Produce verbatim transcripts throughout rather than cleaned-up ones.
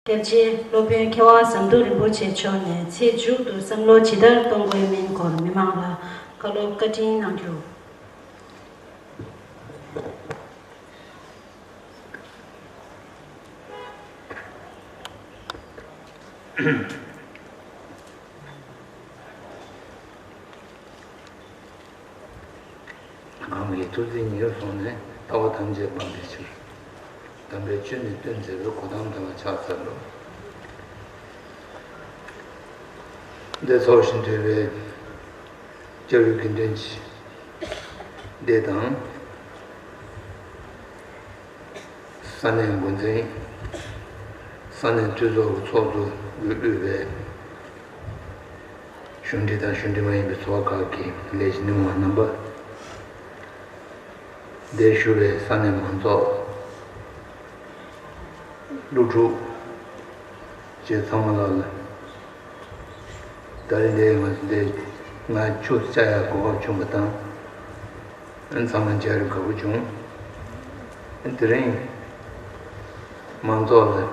དེ་རྗེས་སློབ་དཔོན་མཁས་དབང་ཟམ་གདོང་རིན་པོ་ཆེ་མཆོག་ནས་ཚེ་མཇུག་ཏུ་བསམ་བློ་ཇི་ལྟར་གཏོང་དགོས་མིན་སྐོར་མི་མང་ལ་བཀའ་སློབ་བཀའ་དྲིན་གནང་རྒྱུ། གང་གིས་ཐུགས་བརྩེ་ཉེ་བར་བཟུང་ནས་ལྟ་བ་ཐམས་ཅད་སྤང་བའི་ཕྱིར། དམ་པའི་ཆོས་ནི་སྟོན་མཛད་པའི་གོ་ཏམ་དམ་པ་ཕྱག་འཚལ་ལོ། འདི་ཚོགས་ཞིང་འདུས་པའི་སྐྱབས་ཡུལ་དགེ་འདུན་གྱི་སྡེ་དང་། ས་གནས་འགོ་འཛིན། ས་གནས་འཐུས་ཚོགས་ཀྱི་ཚོགས་གཙོ་གིས་དབུས་པའི་གཞུང་འབྲེལ་དང་གཞུང་འབྲེལ་མ་ཡིན་པའི་ཚོགས་ཁག་གི་ལས་བྱེད་མི་མང་རྣམ་པ། འདིར་བཞུགས་པའི་ས་གནས་མང་ཚོགས། སློབ་ཕྲུག་བཅས་ཚང་མ་ལ་ལ། ད་རེས་འདིར་ང་ཚོ་འདིར་ང་ཆུ་བཅའ་ཡག་གོ་སྐབས་བྱུང་བ་དང་། ཚང་མ་མཇལ་རུ་དགའ་པོ་བྱུང་། དེ་རིང་མང་ཚོགས་ལ་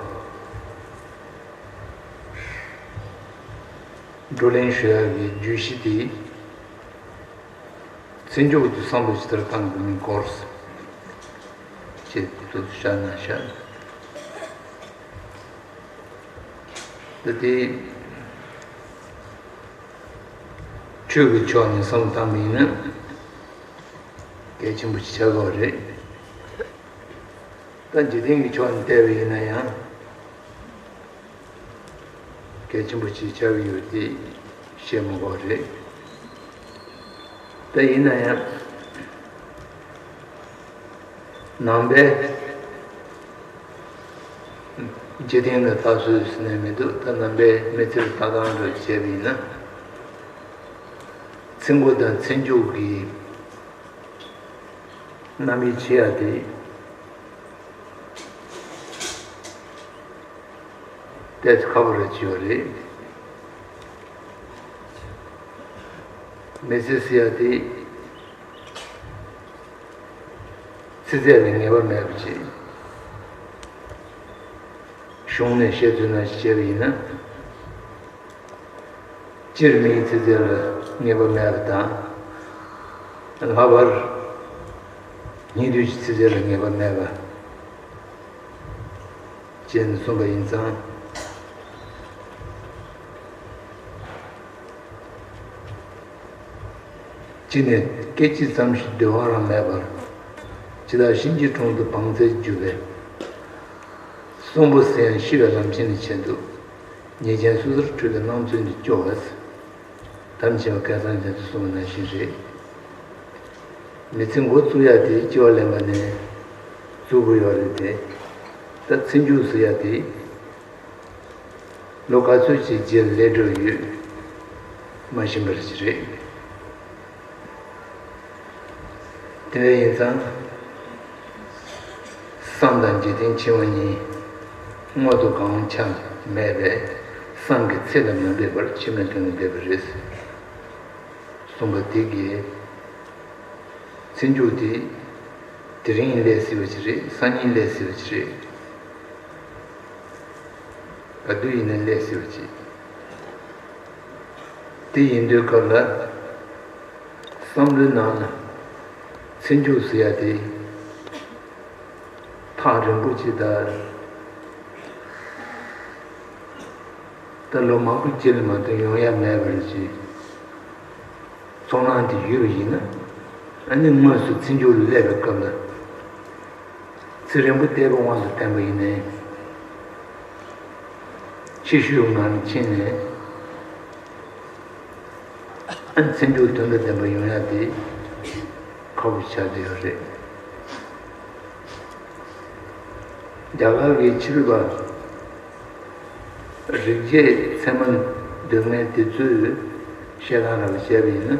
བགྲོ་གླེང་ཞུ་ཡག་གི་བརྗོད་གཞི་དེ། ཚེ་མཇུག་ཏུ་བསམ་བློ་ཇི་ལྟར་བཏང་དགོས་མིན་སྐོར། ཅེས་དུ་བཤད་ན་བཤད། ད་དེ་ཆོས་ཀྱི་ཕྱོགས་ནས་བསམ་བློ་བཏང་བ་ཡིན་ན་གལ་ཆེན་པོ་ཞིག་ཆགས་ཀྱི་རེད། ད་འཇིག་རྟེན་གྱི་ཕྱོགས་ནས་བལྟས་པ་ཡིན་ན་ཡང་། གལ་ཆེན་པོ་ཞིག་ཆགས་ཀྱི་ཡོད་དེ་བཤད་མི་དགོས་རེད། ད་ཡིན་ན་ཡང་ནང་པའི་འཇིག་རྟེན་ལ་ལྟ་ཚུལ་ཟེར་ནས་མི་འདུག་ད་ནང་པའི་མི་ཚེར་ལྟ་སྟངས་འདྲ་བྱས་པ་ཡིན་ན། ཚེ་འགོ་དང་ཚེ་མཇུག་གི་རྣམ་དབྱེ་ཕྱེ་ཡ་དེ་ཏོག་ཙམ་ཁག་པོ་རེད་བྱས་པ་རེད། མི་ཚེ་ཟེར་ཡ་དེ་ཚེ་ཚད་ལ་ངེས་པ་མེད་པ་ཅིག་གཞུང་ནས་བཤད་ཚུལ་ནང་བཞིན་བྱས་པ་ཡིན་ན། སྤྱིར་མིའི་ཚེ་ཚད་ལ་ངེས་པ་མེད་པ་དང་། ལྷག་པར་ཉིན་དུས་ཀྱི་ཚེ་ཚད་ལ་ངེས་པ་མེད་པ་ཅན་གསུངས་པ་ཡིན་ཙང་། ཅི་ནས་སྐད་ཅིག་ཙམ་ཞིག་སྡོད་དབང་རང་མེད་པར། ཇི་ལྟར་གཤིན་རྗེའི་དྲུང་དུ་བང་མཛད་རྒྱུ་བས། གསོན་པོ་ཟེར་ཡང་ཤི་བའི་ལམ་ཆེན་ནི་ཆེད་དུ། ཉེས་ཅན་སོ་སོར་འཁྲུལ་ཏེ་སྣང་ཚུལ་འདི་སྐྱོ་བས། དམ་ཆེ་བ་སྐལ་བཟང་རྒྱ་མཚོས་གསུངས་པ་ནང་བཞིན་རེད། མི་ཚེ་འགོ་བཙུགས་ཡ་དེ་སྤྱི་བ་ལེན་པ་ནས་བཙུགས་དགོས་ཡོད་རེད་དེ། ད་ཚེ་མཇུག་ཟེར་ཡ་དེ་ལོ་ག་ཚོད་ཅིག་རྗེས་ལ་སླེབས་འགྲོ་ཡོད་མ་ཤེས་པ་ཞིག་རེད། དེ་འདྲ་ཡིན་ཙང་། སེམས་དང་འཇིག་རྟེན་འཆིང་བ་གཉིས། དངོས་དང་གང་ཆ་མེད་པས། སེམས་ཀྱི་ཚེ་ལ་མ་འབད་པར། འཆི་མེད་དོན་ལ་འབད་པར་རིགས། གསུངས་པ་དེ་གིས། ཚེ་མཇུག་དེ་དེ་རིང་སླེབས་སྲིད་པ་ཅིག་རེད། སང་ཉིན་སླེབས་སྲིད་པ་ཅིག་རེད། ག་དུས་ཡིན་ན་སླེབས་སྲིད་པ་ཅིག་དེ་ཡིན་དུས་སྐབས་ལ། བསམ་བློའི་ནང་ན་ཚེ་མཇུག་ཟེར་ཡ་དེ་ཐག་རིང་པོ་ཅིག་དང་། ད་ལོ་མང་པོ་རྗེས་ལ་མ་གཏོགས་ཡོང་ཡ་མེད་པ་རེད་ཅེས་ཚོར་སྣང་དེ་ཡོད་པ་ཡིན་ན། ཨ་ནི་དངོས་སུ་ཚེ་མཇུག་ལ་སླེབས་པའི་སྐབས་ལ། ཚེ་རིང་པོ་བསྟན་པའི་དབང་དུ་བསྟན་པ་ཡིན་ནའི། ཕྱི་བཤོལ་ངང་ནས་ཕྱིན་ནས། ཨ་ནི་ཚེ་མཇུག་དོན་དང་ལྡན་པ་ཡོང་ཡ་དེ་ཁག་པོ་ཆགས་བསྡད་ཡོད་རེད། རྒྱ་གར་གྱི་ཕྱི་རོལ་པ་རིག་བྱེད་ཚད་མ་འདོད་མཁན་དེ་ཚོས་བཤད་སྟངས་རང་བཤད་པ་ཡིན་ན།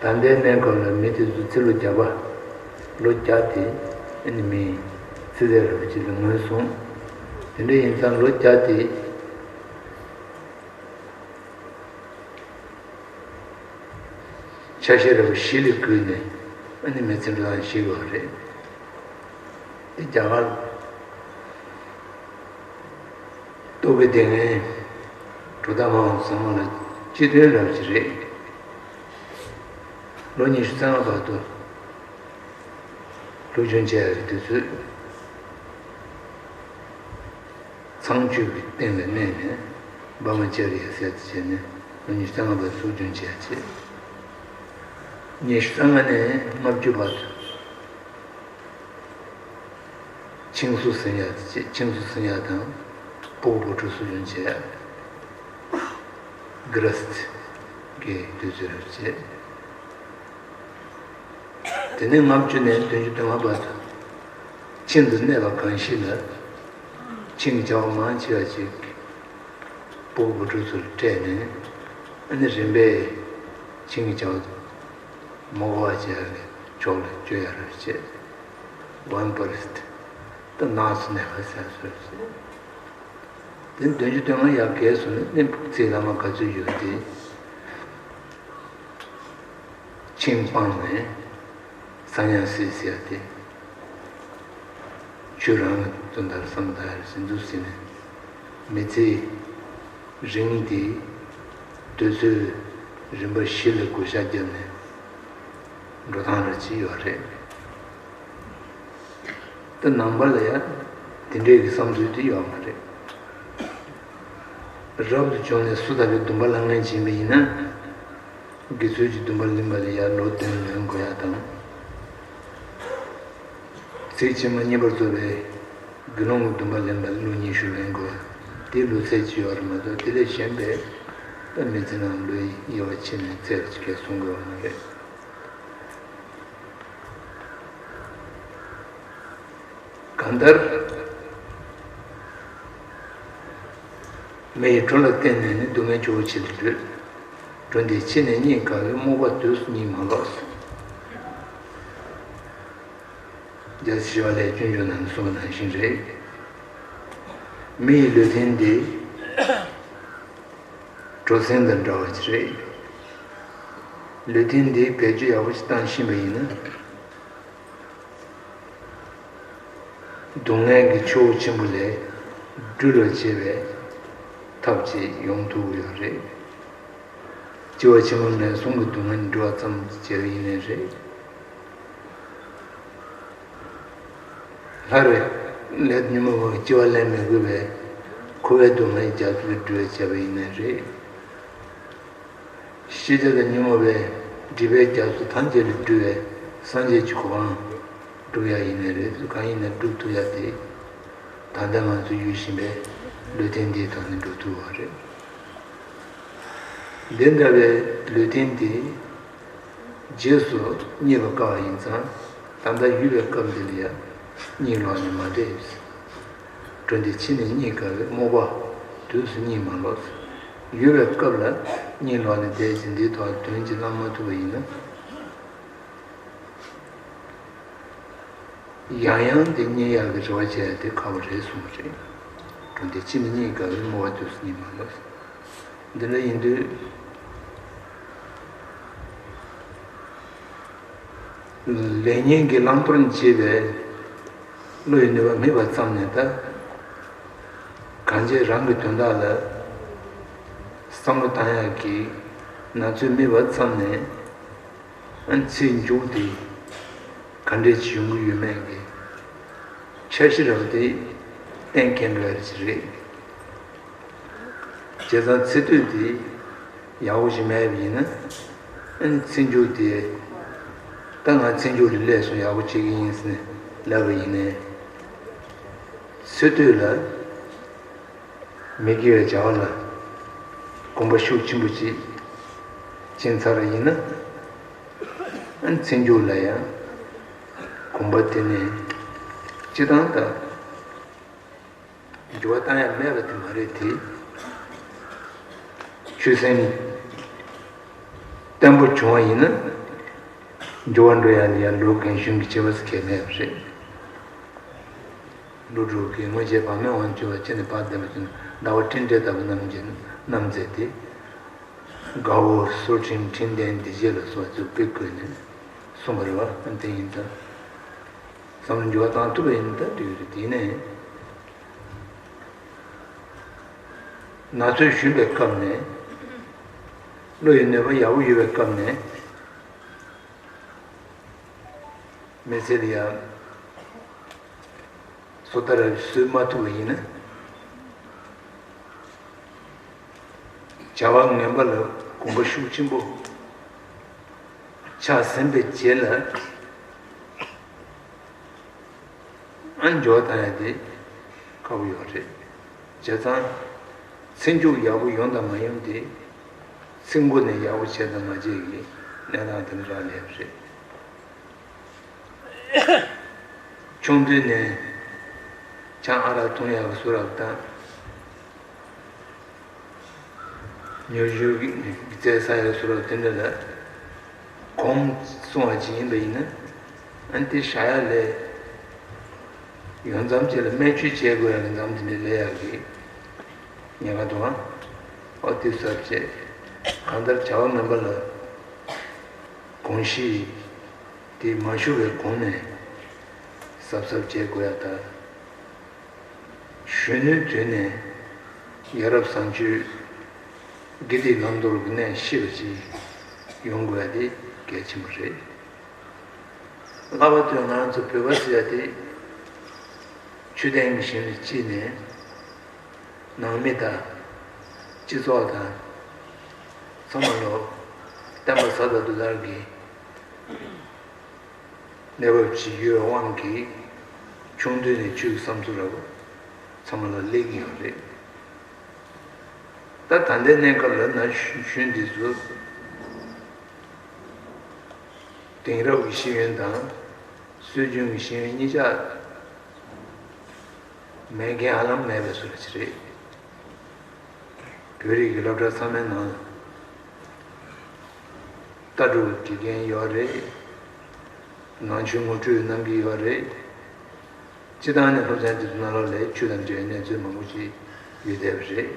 ད་ལྟའི་གནས་སྐབས་ལ་མི་དེ་ཚོ་ཚེ་ལོ་བརྒྱ་པ། ལོ་བརྒྱ་དེ་ཨ་ནི་མིའི་ཚེ་ཚད་རིན་པོ་ཆེ་ལ་ངོས་བཟུང་། དེ་འདྲ་ཡིན་ཙང་ལོ་བརྒྱ་དེ་ཆ་ཤས་རིན་པོ་བཞི་ལ་བགོས་ནས་ཨ་ནི་མི་ཚེ་འགྲོ་སྟངས་ཤེས་དགོས་པ་རེད། དེ་རྒྱ་གར། རྟོགས་པའི་སྡེ་ངན་གྲུབ་མཐའ་སྨྲ་བ་ཚང་མ་ལ་སྤྱི་དོན་རབ་ཅིག་རེད། ལོ་ཉི་ཤུ་རྩ་ལྔ་བར་དུ་སློབ་སྦྱོང་བྱས་ཡག་གི་དུས་ཚོད། ཚངས་སྤྱོད་ཀྱི་སྟེང་ལ་གནས་ནས་བྷ་མ་ཅ་རི་ཡ་ཟེར་དེ་བྱས་ནས་ལོ་ཉི་ཤུ་རྩ་ལྔ་བར་སློབ་སྦྱོང་བྱས་ཡག་བྱས། ཉི་ཤུ་རྩ་ལྔ་ནས་ལྔ་བཅུ་བར་དུ། ཆིང་སུ་ཟིན་ཡ་ཅེས་ཆིང་སུ་ཟིན་ཡ་དང་སྤོག་བོ་ཁྲུ་སུ་ཡོན་བྱས། གི་རས་ཏི་གི་དུས་ཚོད་རེད་བྱས། དེ་ནས་ལྔ་བཅུ་ནས་བདུན་ཅུ་དོན་ལྔ་བར་དུ་ཆིང་དུ་གནས་པ་གང་ཞིག་ལ་ཆིང་བྱ་བ་མང་ཆེ་བ་ཅིག་སྤོག་བོ་ཁྲུ་སུར་སྤྲད་ནས་ཨ་ནི་རིམ་པས་ཆིང་བྱ་བ་མ་གོ་བ་བྱས་ནས་ཕྱོགས་ལ་བསྐྱོད་ཡ་རེད་བྱས། ཝན་པར་སི་ཏི་ད་ནགས་སུ་གནས་པ་ཟེར་སྲོལ་ཞིག་དེ་བདུན་ཅུ་དོན་ལྔ་ཡར་བརྒལ་སོང་ནས་གནས་ཚིག་བླ་མ་ག་ཚོད་ཡོད་དེ། ཆིང་སྤངས་ནས་ས་ཉ་སྲིད་ཟེར་ཏེ། ཆོས་རང་གི་དོན་དག་བསམ་ད་ཟིན་འདུག་ཟེར་ནས་མི་ཚེ་རིང་དེ་དུས་ཚོད་རིམ་པ་བཞི་ལ་བགོ་བཤའ་བརྒྱབ་ནས་འགྲོ་སྟངས་ར་ཅིག་ཡོད་རེད། ད་ནང་པ་ལ་ཡང་དེ་འདྲའི་གི་བསམ་ཚུལ་དེ་ཡོད་མ་རེད། རབ་ཏུ་བྱུང་ནས་སོ་ཐར་པའི་སྡོམ་པ་བླང་ངན་བྱེད་པ་ཡིན་ན། དགེ་ཚུལ་གྱི་སྡོམ་པ་ལེན་པ་ལ་ཡང་ལོ་བདུན་ལོན་དགོས་ཡ་དང་། ཚིགས་བཅད་མ་གཉིས་པར་གཙོ་བའི་དགེ་སློང་གི་སྡོམ་པ་ལེན་པ་ལ་ལོ་ཉི་ཤུ་ལོན་དགོས་ཡ། དེ་ལོ་ཚད་ཅིག་ཡོད་རེད་མ་གཏོགས་དེ་ལས་གཞན་པའི་ད་མི་ཚེ་ནང་ལོ་དབྱེ་བ་ཕྱེ་ནས་ཚད་ཅིག་གས་གསུང་དགོས་ཡ་མ་རེད། གང་ལྟར། མི་ཡི་གྲོགས་ལ་བརྟེན་ནས་ནི་སྡུག་བསྔལ་ཆུ་བོ་ཆེ་ལས་སྒྲོལ། འགྲོ་འདི་ཕྱི་ནས་རྙེད་དཀའ་བའི་རྨོངས་པ་དུས་སུ་རྙེད་མ་ལོགས། རྒྱལ་སྲས་ཞི་བ་ལྷས་སྤྱོད་འཇུག་ནང་གསུངས་པ་ནང་བཞིན་རེད། མི་ཡི་ལུས་རྟེན་འདི་གྲོ་སྲན་དང་འདྲ་བ་ཅིག་རེད། ལུས་རྟེན་འདི་བེད་སྤྱོད་ཡག་པོ་ཞིག་བཏང་ཤེས་པ་ཡིན་ན། སྡུག་བསྔལ་གྱི་ཆུ་བོ་ཆེན་པོ་ལས་སྒྲོལ་བར་བྱེད་པའི་ཐབས་ཅིག་ཡོང་ཐུབ་ཀྱི་ཡོད་རེད། སྐྱེ་བ་ཕྱི་མ་ནས་གཟུང་གི་སྡུག་བསྔལ་འདྲི་བ་ཙམ་བྱས་པ་ཡིན་ནའི་རེད། སླར་ལས་ཉོན་མོངས་པ་སྐྱེ་བ་ལེན་མི་དགོས་པའི་འཁོར་བའི་སྡུག་བསྔལ་རྒྱ་མཚོ་ལས་སྒྲོལ་བར་བྱས་པ་ཡིན་ནའི་རེད། ཤེས་བྱ་དང་ཉོན་མོངས་པའི་སྒྲིབ་པའི་རྒྱ་མཚོ་ཐམས་ཅད་ལས་སྒྲོལ་བའི་སངས་རྒྱས་ཀྱི་གོ་འཕང་སྒྲུབ་ཡ་ཡིན་ནའི་རེད། གང་ཡིན་ནའི་སྒྲུབ་ཐུབ་ཡ་དེ་ད་ལྟ་ང་ཚོ་ཡོད་བཞིན་པའི་ལུས་རྟེན་འདིའི་ཐོག་ནས་སྒྲུབ་ཐུབ་པ་རེད། འདི་འདྲ་བའི་ལུས་རྟེན་དེ་རྗེས་སུ་རྙེད་པར་དཀའ་བ་ཡིན་ཙང་ད་ལྟ་ཡོད་པའི་སྐབས་འདི་ལ་ཡང་གཉིད་ལོག་ནས་མ་བསྡད། འགྲོ་འདི་ཕྱི་ནས་རྙེད་དཀའ་བའི་རྨོངས་པ་དུས་སུ་རྙེད་མ་ལོགས། ཡོད་པའི་སྐབས་ལ་གཉིད་ལོག་ནས་བསྡད་ཅིང་འདིའི་ཐོག་དོན་གྱིས་བླང་མ་ཐུབ་པ་ཡིན་ན། ཡང་ཡང་དེ་རྙེད་ཡག་གི་རེ་བ་བྱས་ཏེ་ཁག་པོ་རེད་གསུངས་པ་རེད། འགྲོ་འདི་ཕྱི་ནས་རྙེད་དཀའ་བའི་རྨོངས་པ་དུས་སུ་རྙེད་མ་ལོགས། འདི་འདྲ་ཡིན་དུས། ལེགས་ཉེས་ཀྱི་བླང་དོར་འབྱེད་པའི་བློ་ཡི་ནུས་པ་མེད་པ་ཙམ་ནས་ད། གང་བྱས་རང་གི་དོན་དག་ལ་བསམ་བློ་བཏང་ཡག་གི་ན་ཚོད་མེད་པ་ཙམ་ནས། ཨ་ནི་ཚེ་མཇུག་དེ་ག་འདྲས་ཅིག་ཡོང་གི་ཡོད་མེད་ཀྱི་འཆར་གཞི་རག་དེ་གཏན་འཁེལ་འགྲོ་ཡ་ཅིག་རེད། བྱས་ཙང་ཚེ་སྟོད་དེ་ཡག་པོ་ཞིག་མེད་པ་ཡིན་ན། ཨ་ནི་ཚེ་མཇུག་དེ་ད་ང་ཚེ་མཇུག་ལ་སླེབས་སོང་ཡག་པོ་བྱེད་ཀྱི་ཡིན་ཟེར་ནས་ལབ་པ་ཡིན་ནའི། ཚེ་སྟོད་ལ་མི་དགེ་བའི་བྱ་བ་ལ་གོམས་པ་ཤུགས་ཆེན་པོ་ཅིག་ཕྱིན་ཚར་བ་ཡིན་ན། ཨ་ནི་ཚེ་མཇུག་ལ་ཡང་གོམས་པ་དེ་ནི་སྤྱི་བཏང་དང་། འགྱུར་བ་བཏང་ཡ་མེད་པ་དེ་མ་རེད་དེ། ཆོས་སེམས་བརྟན་པོ་བྱུང་བ་ཡིན་ན། འགྱུར་བ་འགྲོ་ཡ་ལ་ཡ་ལོ་རྒན་གཞོན་གྱི་བྱེད་པ་ཟེར་མཁན་མེད་པ་རེད། ཀླུ་སྒྲུབ་ཀྱིས་སྔོན་ཆད་བག་མེད་དབང་ཕྱུག་ལ་ཕྱིན་ནས་བག་ལྡན་པ་ཅན་ཟླ་བ་སྤྲིན་བྲལ་ལྟ་བུ་རྣམས་ཀྱི་རྣམ་མཛད་དེ། དགའ་བོ་སོར་ཕྲེང་འཕྲིན་ལྡན་འདི་བཞེས་ལ་སོགས་ཚུལ་དཔེ་བཀོད་ནས་གསུངས་པ་རེད་བ། དེ་ཡིན་ཙང་། བསམ་བློ་འགྱུར་བ་བཏང་ཐུབ་པ་ཡིན་ན་ད་འགྲིག་གི་རེད། དེ་ནས་ ན་ཚོད་གཞོན་པའི་སྐབས་ནས། བློ་ཡི་ནུས་པ་ཡག་པོ་ཡོད་པའི་སྐབས་ནས། མི་ཚེ་ལ་ཡང་བཟོ་ལྟ་ར་བཟོས་མ་ཐུབ་པ་ཡིན་ན། བྱ་བ་ངན་པ་ལ་གོམས་པ་ཤུགས་ཆེན་པོ་ཆགས་ཟིན་པའི་རྗེས་ལ། ཨ། འགྱུར་བ་བཏང་ཡ་དེ་ཁག་པོ་ཡོད་རེད། བྱས་ཙང་ཚེ་མཇུག་ཡག་པོ་ཡོང་དང་མ་ཡོང་དེ། ཚེ་འགོ་ནས་ཡག་པོ་བྱས་དང་མ་བྱས་ཀྱི་གནས་སྟངས་དེ་འདྲ་རག་ལས་པ་རེད། ཆུང་དུས་ནས་ཆང་ཨ་རག་འཐུང་ཡག་གི་བཟོ་འདྲ་དང་། ཉོ་ཞུ་གི་རྩེད་ས་ཡ་སུ་ར་དེ་འདྲ་ལ་གོམས་སོང་བ་ཅིག་ཡིན་པ་ཡིན་ན། ཨ་ནི་དེ་བཞག་ཡ་ལས། ཡོང་མཚམས་ཅིག་ལ་སྨན་བཅོས་བྱེད་དགོས་ཡ་གི་མཚམས་དེ་འདྲ་སླེབས་ཡ་གི་ཉེན་ཁ་འདུག་ཨང་། ཨོ་དེ་གཟབ་བྱས། གང་ལྟར་བྱ་བ་ངན་པ་ལ་དགོངས་གཞི་དེ་མ་ཞུ་བའི་གོང་ནས་གཟབ་གཟབ་བྱེད་དགོས་ཡ་ད། གཞོན་ནུའི་དུས་ནས་ཡ་རབས་བཟང་སྤྱོད་དགེ་སྡིག་བླང་དོར་གྱི་གནས་ཤེས་པ་ཅིག་ཡོང་དགོས་ཡ་དེ་གལ་ཆེན་པོ་རེད། ལྷག་པར་དུ་ང་ཚོ་བོད་པ་ཟེར་ཡ་དེ་ཆོས་ལྡན་གྱི་ཞིང་ལ་སྐྱེས་ནས། ནང་མི་དང་སྤྱི་ཚོགས་དང་ཚང་མ་ལོ་བསྟན་པ་གསར་དུ་བསྒྱུར་གྱི་གནས་བབ་ཅིག་ཡོད་དབང་གིས། ཆུང་དུས་ནས་ཆོས་ཀྱི་བསམ་ཚུལ་ར་བ་ཚང་མ་ལ་སླེབས་ཀྱི་ཡོད་རེད། ད་ད་ལྟའི་གནས་སྐབས་ལ་ན་གཞོན་འདི་ཚོ་དེང་རབས་ཀྱི་ཤེས་ཡོན་དང་སྲོལ་རྒྱུན་གྱི་ཤེས་ཡོན་གཉིས་ཆ་མེད་མཁན་ཧ་ལམ་མེད་པའི་བཟོ་འདྲ་ཅིག་རེད། བོད་རིགས་ཀྱི་སློབ་གྲྭ་ཚང་མའི་ནང་ལ་ལྟ་གྲུབ་དགེ་རྒན་ཡོད་རེད། ནང་ཆོས་ངོ་སྤྲོད་གནང་གི་ཡོད་རེད། སྤྱི་བཏང་ནས་སློབ་ཚན་དེ་ཚོ་ནང་ལོགས་ལ་ཆོས་དང་འབྲེལ་བའི་གནས་ཚུལ་མང་པོ་ཞིག་ཡོད་བསྡད་པ་རེད།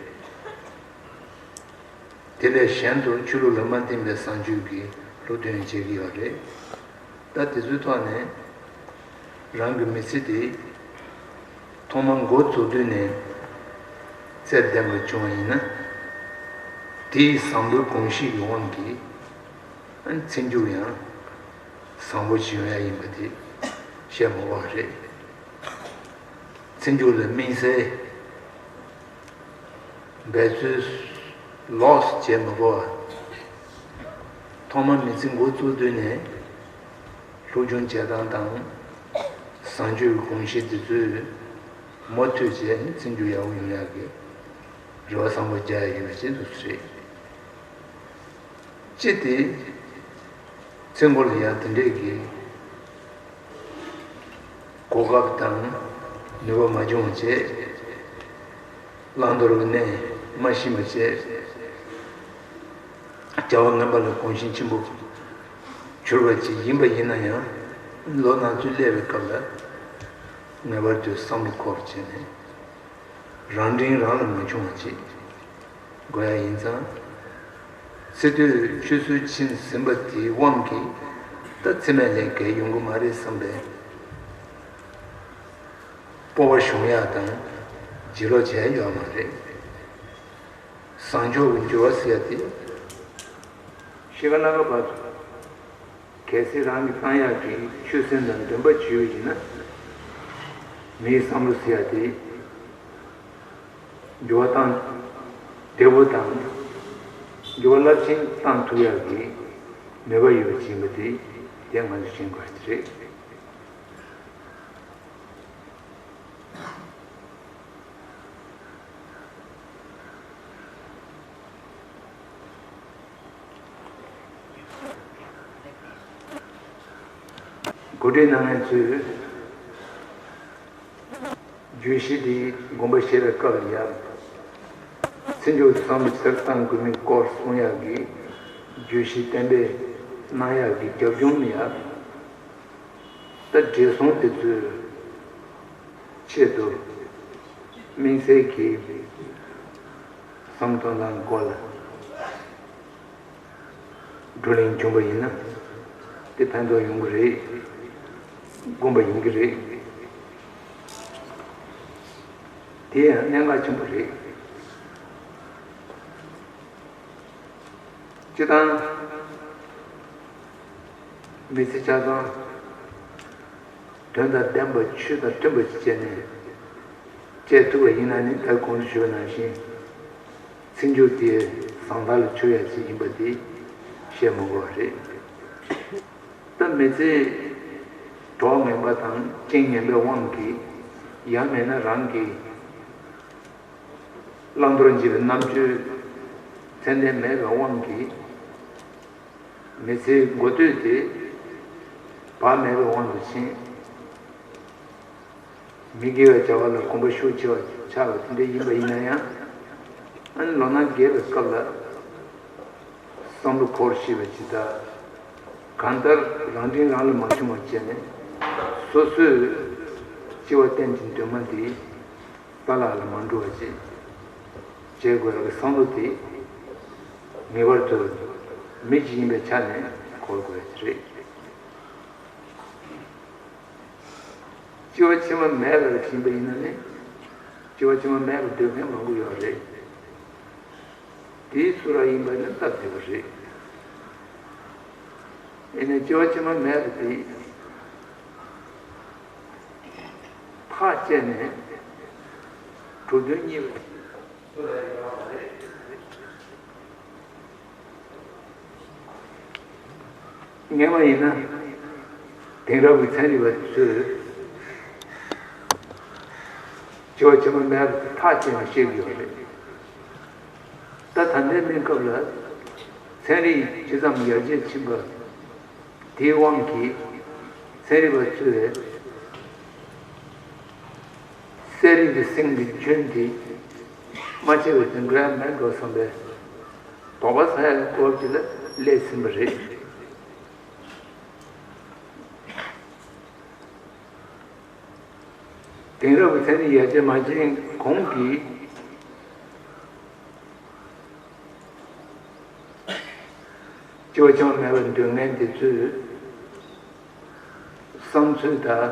དེ་ལས་གཞན་དུ་ཆོས་ལུགས་ལ་མ་བརྟེན་པའི་བཟང་སྤྱོད་ཀྱི་སློབ་སྟོན་བྱེད་ཀྱི་ཡོད་རེད། ད་དེ་ཚོའི་ཐོག་ནས་རང་གི་མི་ཚེ་དེ་ཐོག་མར་འགོ་བཙུགས་དུས་ནས་རྩལ་ལྡན་པ་བྱུང་བ་ཡིན་ན། དེའི་བཟང་པོའི་གོམས་གཤིས་ཀྱི་དབང་གིས་ཚེ་མཇུག་ཡང་བཟང་པོ་ཞིག་ཡོང་ཡ་ཡིན་པ་དེ་བཤད་མ་དགོས་པ་རེད། ཚེ་མཇུག་ལ་དམིགས་བསལ་འབད་རྩོལ་ལོགས་བྱེད་མི་དགོས་པ། ཐོག་མར་མི་ཚེ་འགོ་བཙུགས་དུས་ནས་སློབ་སྦྱོང་བྱེད་སྟངས་དང་བཟང་སྤྱོད་ཀྱི་གོམས་གཤིས་དེ་ཚོས་མུ་མཐུད་བྱས་ནས་ཚེ་མཇུག་ཡག་པོ་ཡོང་ཡག་གི་རེ་བ་བཟང་པོ་རྒྱག་ཡ་ཡིན་པ་ཞིག་འདུག་ཟེར། ཅི་སྟེ། ཚེ་འགོར་ལ་ཡང་དེ་འདྲས་ཀྱི་གོ་སྐབས་དང་ནུས་པ་མ་བྱུང་བ་བྱས། བླང་དོར་གྱི་གནས་མ་ཤེས་པ་བྱས། བྱ་བ་ངན་པ་ལ་གོམས་གཤིས་ཆེན་པོ་གྱུར་པ་ཅིག་ཡིན་པ་ཡིན་ན་ཡང་། ལོ་ན་ཚོད་སླེབས་པའི་སྐབས་ལ་ངེས་པར་དུ་བསམ་བློ་འཁོར་བྱས་ནས། རང་དྲིན་རང་ལ་མ་བྱུང་བ་ཅིག་དགོས་ཡ་ཡིན་ཙང་། ཚེ་སྟོད་ཆུད་ཟོས་ཕྱིན་ཟིན་པ་དེའི་དབང་གིས་ད་ཚེ་སྨད་ལས་བརྒལ་ཡོང་གི་མ་རེད་བསམ་པའི་སྤོབས་པ་ཤོང་ཡ་དང་ལྗིད་ལོག་བྱས་ཡ་ཡོད་མ་རེད། བཟང་ཕྱོགས་ཀྱི་འགྱུར་བ་ཟེར་ཡ་དེ་ཤི་ཁ་ན་ཁ་བར་དུ། གལ་སྲིད་རང་གིས་བཏང་ཡག་གི་ཆོད་སེམས་དང་འདུན་པ་བྱས་ཡོད་ཡིན་ན། མིའི་བསམ་བློ་ཟེར་ཡ་དེ་འགྱུར་བ་བཏང་བདེ་བོ་དང་། འགྱུར་བ་རླབས་ཆེན་བཏང་ཐུབ་ཡག་གི་ནུས་པ་ཡོད་པ་ཡིན་པ་དེ་དེ་ང་ཚོས་མཁྱེན་དགོས་ཀྱི་རེད། གོ་སྒྲིག་གནང་མཁན་ཚོས་བརྗོད་གཞི་འདི་དགོངས་པ་བཞེས་པའི་སྐབས་ལ་ཡང་། ཚེ་མཇུག་བསམ་བློ་ཅི་ལྟར་བཏང་དགོས་མིན་སྐོར་གསུང་ཡག་གི་བརྗོད་གཞི་གཏན་འབེབས་གནང་ཡག་གི་རྒྱབ་ལྗོངས་ལ་ཡང་། ད་བགྲེས་སོང་དེ་ཚོའི་ཆེད་དུ་དམིགས་བསལ་གྱི་བསམ་བློ་གཏོང་སྟངས་སྐོར་ལ་བགྲོ་གླེང་བྱུང་བ་ཡིན་ན་དེ་ཕན་ཐོགས་ཡོང་གི་རེད། དགོངས་པ་ཡིན་གྱི་རེད། དེ་ཡང་གནད་འགག་ཆེན་པོ་རེད། སྤྱིར་བཏང་མི་ཚེ་ཆ་ཚང་དོན་དང་ལྡན་པ་ཆོས་དང་མཐུན་པ་ཞིག་བྱས་ནས་སྤྱད་ཐུབ་པ་ཡིན་ན་ནི། ད་གོང་དུ་ཞུས་པ་ནང་བཞིན་ཚིག་མཇུག་དེ་བཟང་དར་ལ་འཕྱུར་ཡ་ཅིག་ཡིན་པ་དེ་བཤད་མ་དགོས་པ་རེད། ད་མི་ཚེ་གྲོགས་ངན་པ་དང་རྐྱེན་ངན་པའི་དབང་གིས། ཡང་མིན་ན་རང་གི་བླང་དོར་འབྱེད་པའི་རྣམ་དཔྱོད་ཚད་ལྡན་མེད་པའི་དབང་གིས། མི་ཚེའི་འགོ་སྟོད་དེ་བག་མེད་པའི་དབང་དུ་ཕྱིན། མི་དགེ་བའི་བྱ་བ་ལ་གོམས་པ་ཤུགས་ཆེ་བ་ཆགས་པ་དེ་འདྲ་ཡིན་པ་ཡིན་ན་ཡང་། ཨ་ནི་ལོ་ན་རྒས་པའི་སྐབས་ལ་བསམ་བློ་འཁོར་ཤེས་པ་ཇི་ལྟར། གང་ལྟར་རང་དྲིན་རང་ལ་མ་ཕྱུང་བ་བྱས་ནས། སོ་སོས་སྐྱེ་བ་གཏན་གྱི་འདུན་མ་འདི་རྟ་ལག་ལ་མ་འགྲོ་བ་ཅིག་བྱེད་དགོས་པའི་བསམ་བློ་དེ་ངེས་པར་དུ་མི་ཞིག་ཡིན་པའི་ཆ་ནས་འཁོར་དགོས་ཀྱི་རེད། སྐྱེ་བ་ཕྱི་མ་མེད་པར་ཕྱིན་པ་ཡིན་ན་ནི། སྐྱེ་བ་ཕྱི་མ་མེད་པར་འདོད་མཁན་མང་པོ་ཡོད་རེད། དེའི་ཚུལ་ར་ཡིན་པ་ནི་སྟབས་བདེ་བ་རེད། ཡིན་ནའི་སྐྱེ་བ་ཕྱི་མ་མེད་པ་དེ་ཐག་བཅད་ནས་གྲུབ་དོན་རྙེད་པ། སྔོན་མ་ཡིན་ན་དེང་རབས་ཀྱི་ཚན་རིག་པ་ཚོས་སྐྱེ་བ་ཕྱི་མ་མེད་པ་ཐག་བཅད་ནས་བཤད་ཀྱི་ཡོད་རེད། ད་ད་ལྟའི་གནས་སྐབས་ལ་ཚན་རིག་ཇི་ཙམ་ཡར་རྒྱས་ཕྱིན་པ་དེའི་དབང་གིས། ཚན་རིག་པ་ཚོས་གསེར་རིགས་ཀྱི་སེང་གི་རྒྱུན་དེ་མ་ཆད་པའི་བདུན་ཕྲག་མེད་འགྲོ་བསམ་པའི་དོགས་པ་ཟ་ཡག་སྐོར་ཅིག་ལ་སླེབས་ཟིན་པ་རེད། དེང་རབས་ཀྱི་ཚན་རིག་ཡར་རྒྱས་མ་ཕྱིན་གོང་གི་སྐྱེ་བ་ཕྱི་མ་མེད་པར་འདོད་མཁན་དེ་ཚོའི་བསམ་ཚུལ་དང་།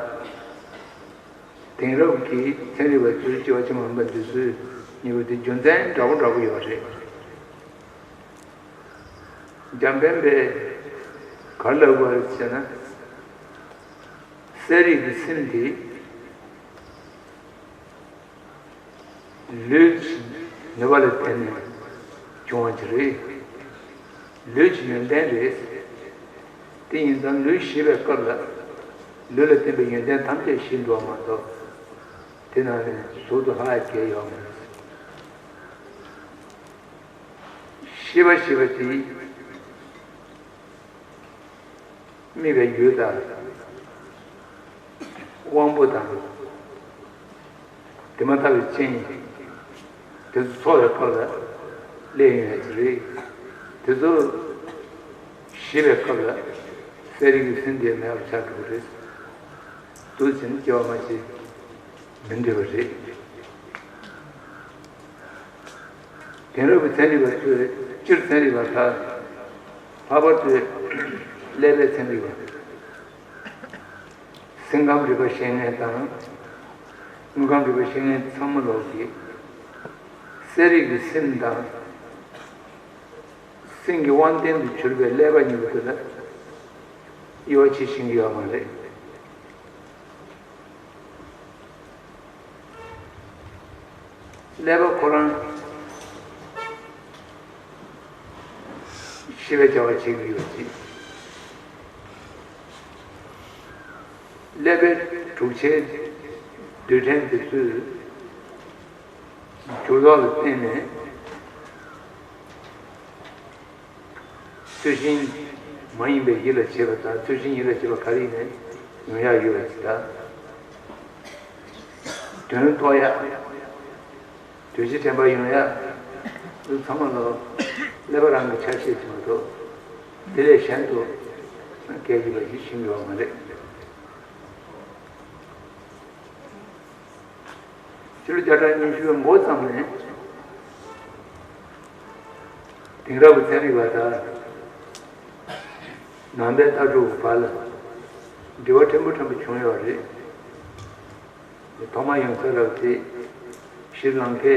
དེང་རབས་ཀྱི་ཚན་རིག་པ་ཚོའི་སྐྱེ་བ་ཕྱི་མ་མེད་པར་འདོད་ཚུལ་གཉིས་པོ་དེ་རྒྱུ་མཚན་འདྲ་པོ་འདྲ་པོ་ཡོད་རེད། འཇམ་དཔལ་དཔལ་ག་རེ་ལབ་དགོས་རེད་ཟེར་ན། གསེར་རིགས་ཀྱི་སེམས་དེ་ལུས་ཀྱི་ནུས་པ་ལ་བརྟེན་ནས་བྱུང་བ་ཅིག་རེད། ལུས་ཀྱི་ཡོན་ཏན་རེད། དེ་ཡིན་ཙང་ལུས་ཤི་བའི་སྐབས་ལ་ལུས་ལ་བརྟེན་པའི་ཡོན་ཏན་ཐམས་ཅད་ཤི་འགྲོ་བ་མ་གཏོགས། དེ་ནང་ནས་ཟུར་དུ་ལྷག་ཡ་གང་ཡང་ཡོད་མ་རེད། ཤེས་པ་ཞེས་པ་དེ་དམིགས་པའི་ཡུལ་དང་། དབང་པོ་དང་། དེ་མ་ཐག་པའི་རྐྱེན། དེ་ཚོ་ཚོགས་པའི་སྐབས་ལ་སླེབས་ཡོང་ཡ་ཅིག་རེད། དེ་ཚོ་ཤི་བའི་སྐབས་ལ་གསེར་རིགས་ཀྱི་སེམས་དེ་མེད་པར་ཆགས་འགྲོ་གི་རེད། འདུག་ཟེར་ནས་སྐྱེ་བ་སྔ་ཕྱི་མི་འདོད་པ་རེད། དེང་རབས་ཀྱི་ཚན་རིག་པ་ཚོས། སྤྱིར་ཚན་རིག་པ་དག་ལྷག་པར་དུ་ཀླད་པའི་ཚན་རིག་པ། སེམས་ཁམས་རིག་པ་ཤེས་མཁན་དང་། དངོས་ཁམས་རིག་པ་ཤེས་མཁན་ཚང་མ་ལོག་གིས་གསེར་རིགས་ཀྱི་སེམས་དང་། སེམས་ཀྱི་དབང་ལྡན་དུ་གྱུར་པའི་ཀླད་པ་གཉིས་པོ་དེ་ལ་དབྱེ་བ་ཕྱེ་ཤེས་ཀྱི་ཡོད་མ་རེད། ཀླད་པ་ཁོ་རང་ཤེས་པའི་བྱ་བ་བྱེད་ཀྱི་ཡོད་ཅིང་། ཀླད་པའི་འཁྲུག་ཆའི་རྡུལ་ཕྲན་དེ་ཚོའི་འགྱུར་ལྡོག་ལ་བརྟེན་ནས། ཚུལ་བཞིན་མ་ཡིན་པའི་ཡིད་ལ་བྱེད་པ་དང་། ཚུལ་བཞིན་ཡིད་ལ་བྱེད་པ་ག་རེ་ཡིན་ནའང་ཡོང་ཡག་ཡོད་པ་ཅིག་དང་། དོན་རྟོགས་ཡག། འདུ་བྱེད་དྲན་པ་ཡོང་ཡག། འདི་ཚང་མ་ལ་ཀླད་པ་རང་གི་ཆ་ཤས་ཅིག་མ་གཏོགས། དེ་ལས་གཞན་དུ་སྐད་ཡིག་པ་ཞིག་ཤེས་ཀྱི་ཡོད་མ་རེད། ཕྱི་ལོ་བརྒྱ་ཕྲག་ཉི་ཤུ་པའི་འགོ་ཙམ་ནས་དེང་རབས་ཀྱི་ཚན་རིག་པ་དང་ནང་པའི་ལྟ་གྲུབ་བར་ལ་འབྲེལ་བ་ཕྲན་བུ་ཕྲན་བུ་བྱུང་ཡོད་རེད། ཐོག་མར་ཡོང་ས་རག་དེ་ཤྲི་ལང་ཀའི་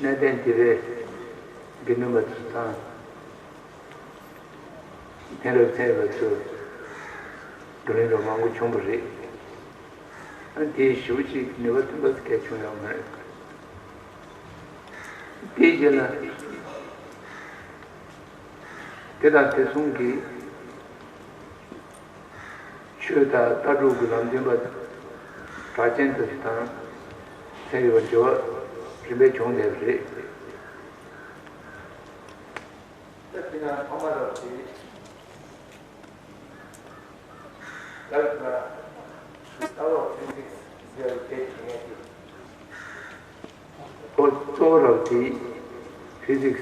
གནས་བརྟན་ཏི་རུ་དགེ་འདུན་པ་ཚོ་དང་། དེང་རབས་ཚན་རིག་པ་ཚོས་བགྲོ་གླེང་རོགས་མང་པོ་བྱུང་བ་རེད། ཨ་དེའི་ཞེ་པོ་ཅིག་ནུས་པ་ཐོན་པ་གལ་བྱུང་ཡོད་མ་རེད། དེའི་རྗེས་ལ་དེ་དང་དེ་མཚུངས་ཀྱི་ཆོས་དང་ལྟ་གྲུབ་ཀྱི་ལམ་སྟོན་པ་གྲགས་ཅན་དེ་ཚོ་དང་ཚན་རིག་པ་འབྲེལ་བ་རིམ་པས་བྱུང་བསྡད་པ་རེད། ད་དེ་ན་ཐོག་མ་རབ་དེ། ལྟ་བ་ཕི་ཟིག་ཟེར་བའི་སྐད་ཆ་ངས་ཤེས། ཁོ་གཙོ་བོ་རབ་དེ་ཕི་ཟིག་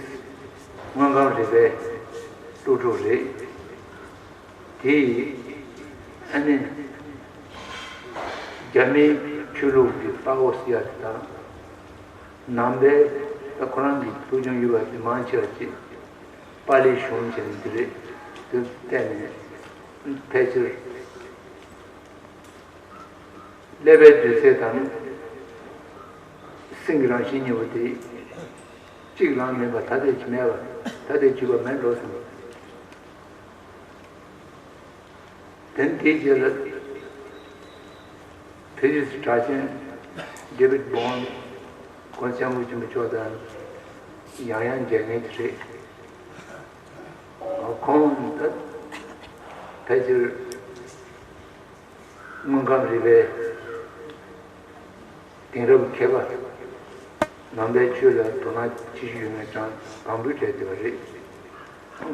དངོས་ཁམས་རིག་པའི་སློབ་ཕྲུག་རེད། དེ་ཡིས་ཨ་ནི་རྒྱ་མིའི་ཆོས་ལུགས་ཀྱི་ཏའོ་ཟེར་ཡ་དེ་དང་། ནང་པའི་ད་ཁོ་རང་གི་སློབ་སྦྱོང་ཡོད་པ་དེ་མང་ཆེ་བ་ཅིག་པཱ་ལིའི་གཞུང་བྱས་ནས་འདི་རེད། དེ་བལྟས་ནས་ཕལ་ཆེར་ཀླད་པའི་རྡུལ་ཚད་དང་སེམས་ཀྱི་རང་བཞིན་གཉིས་པོ་དེ་གཅིག་ལའང་མེད་པ་ཐ་དད་ཅིག་མེད་པ་ཐ་དད་ཅིག་པ་མེད་འགྲོ་སོང་། དེ་དེའི་རྗེས་ལ་ཕི་ཟིག་སི་གྲགས་ཅན་ཌེ་བིད་བོན་ཁོང་སྐྱབས་མགོན་ཆེན་པོ་མཆོག་དང་ཡང་ཡང་མཇལ་མཁན་ཅིག་རེད། ཁོང་ད་ཕལ་ཆེར་དངོས་ཁམས་རིག་པའི་དེང་རབས་མཁས་པ། ནང་པའི་ཆོས་ལ་དོ་སྣང་ཆེ་ཤོས་ཡོད་མཁན་ཅང་དང་པོའི་གྲས་དེ་བ་རེད།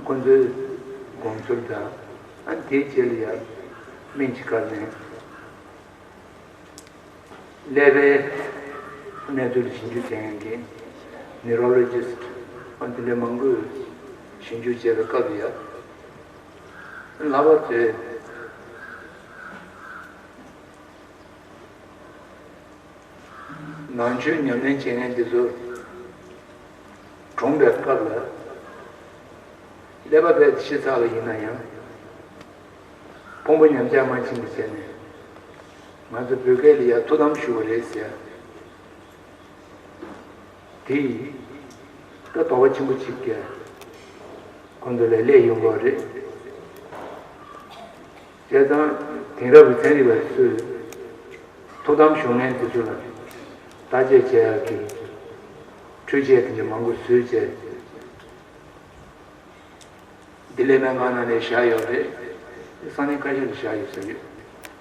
ཁོང་ཚོའི་དགོངས་ཚུལ་དང་། ཨ་དེའི་རྗེས་ལ་ཡང་སྨན་གྱི་སྐལ་ལྡན་ཀླད་པའི་གནས་ཚུལ་ཞིབ་འཇུག་བྱེད་མཁན་གྱི་ནིའུ་རོ་ལོ་ཇི་སི་ཊི། ཨ་དེ་འདྲ་མང་པོས་ཞིབ་འཇུག་བྱས་པའི་སྐབས་ལ་ཡང་ལྷག་པར་དུ། ནང་ཆོས་ཉམས་ལེན་བྱེད་མཁན་འདི་ཚོ་གྲོངས་པའི་སྐབས་ལ། ཀླད་པ་རྦད་དེ་ཤི་ཚར་བ་ཡིན་ན་ཡང་། ཕུང་པོ་ཉམས་ཆག་མ་ཕྱིན་པ་བྱས་ནས། ང་ཚོ་བོད་སྐད་ལ་ཡང་ཐུགས་དམ་བཞུགས་པ་རེད་ཟེར། དེ་ཡིས་ད་དོགས་པ་ཆེན་པོ་གཅིག་གིས་ཁོང་ཚོ་ལ་སླེབས་ཡོང་གི་རེད། བྱས་ཙང་དེང་རབས་ཀྱི་ཚན་རིག་པ་ཚོས་ཐུགས་དམ་བཞུགས་མཁན་དེ་ཚོ་ལ་བརྟག་དཔྱད་བྱེད་ཡག་གི་འཕྲུལ་ཆས་དེ་འདྲ་མང་པོ་བཟོས་བྱས། ལྡི་ལི་སྨན་ཁང་ནང་ནས་བཞག་ཡོད་རེད། ས་གནས་ཁ་ཤས་ལ་བཞག་ཡོད་ས་རེད།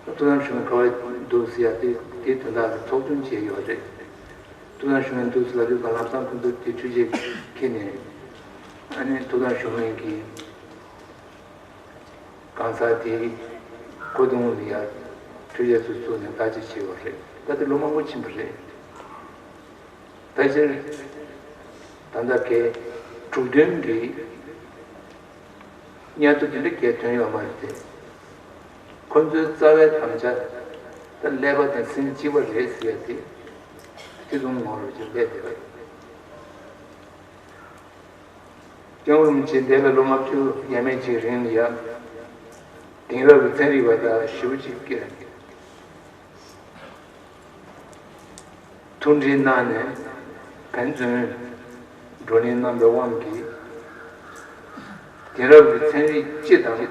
ཐུགས་དམ་བཞུགས་ན་ག་བ་འདུག་ཟེར་ཡ་དེ་དེ་དོན་དག་ལ་ཚོགས་ཆུང་བྱས་ཡོད་རེད། ཐུགས་དམ་བཞུགས་ན་འདུག་ཟེར་ལབ་དུས་ལམ་སང་ཁོང་ཚོ་དེ་འཕྲུལ་ཆས་ཁྱེར་ནས། ཨ་ནི་ཐུགས་དམ་བཞུགས་མཁན་གྱི་གང་ཟག་དེའི་ཁོག་དུང་ལ་ཡ་འཕྲུལ་ཆས་ཚོ་བཙུགས་ནས་བརྟག་དཔྱད་བྱས་ཡོད་རེད། ད་དེ་ལོ་མང་པོ་ཕྱིན་པ་རེད། ཕལ་ཆེར་ད་ལྟ་གའི་དྲུག་བདུན་གྱི་སྙན་ཐོ་དེ་འདྲ་གའི་ཐོན་ཡོད་མ་རེད་དེ། ཁོ་ཚོའི་རྩ་བའི་དམ་བཅའ་ད་ཀླད་པ་དང་སེམས་གཅིག་པ་རེད་ཟེར་ཡ་དེ་ཐེ་ཚོམ་ངོ་རུ་ཅིག་སླེབས་བསྡད་པ་རེད། སྐྱབས་མགོན་རིན་པོ་ཆེ་འདས་པའི་ལོ་ལྔ་བཅུ་ཡས་མས་ཅིག་རིང་ལ་ཡ་དེང་རབས་ཀྱི་ཚན་རིག་པ་དག་ཞེ་པོ་ཅིག་གིས་ཐུགས་འདྲིས་གནང་ནས་ཕན་ཚུན་བགྲོ་གླེང་གནང་བའི་དབང་གིས། དེང་རབས་ཀྱི་ཚན་རིག་སྤྱི་དང་།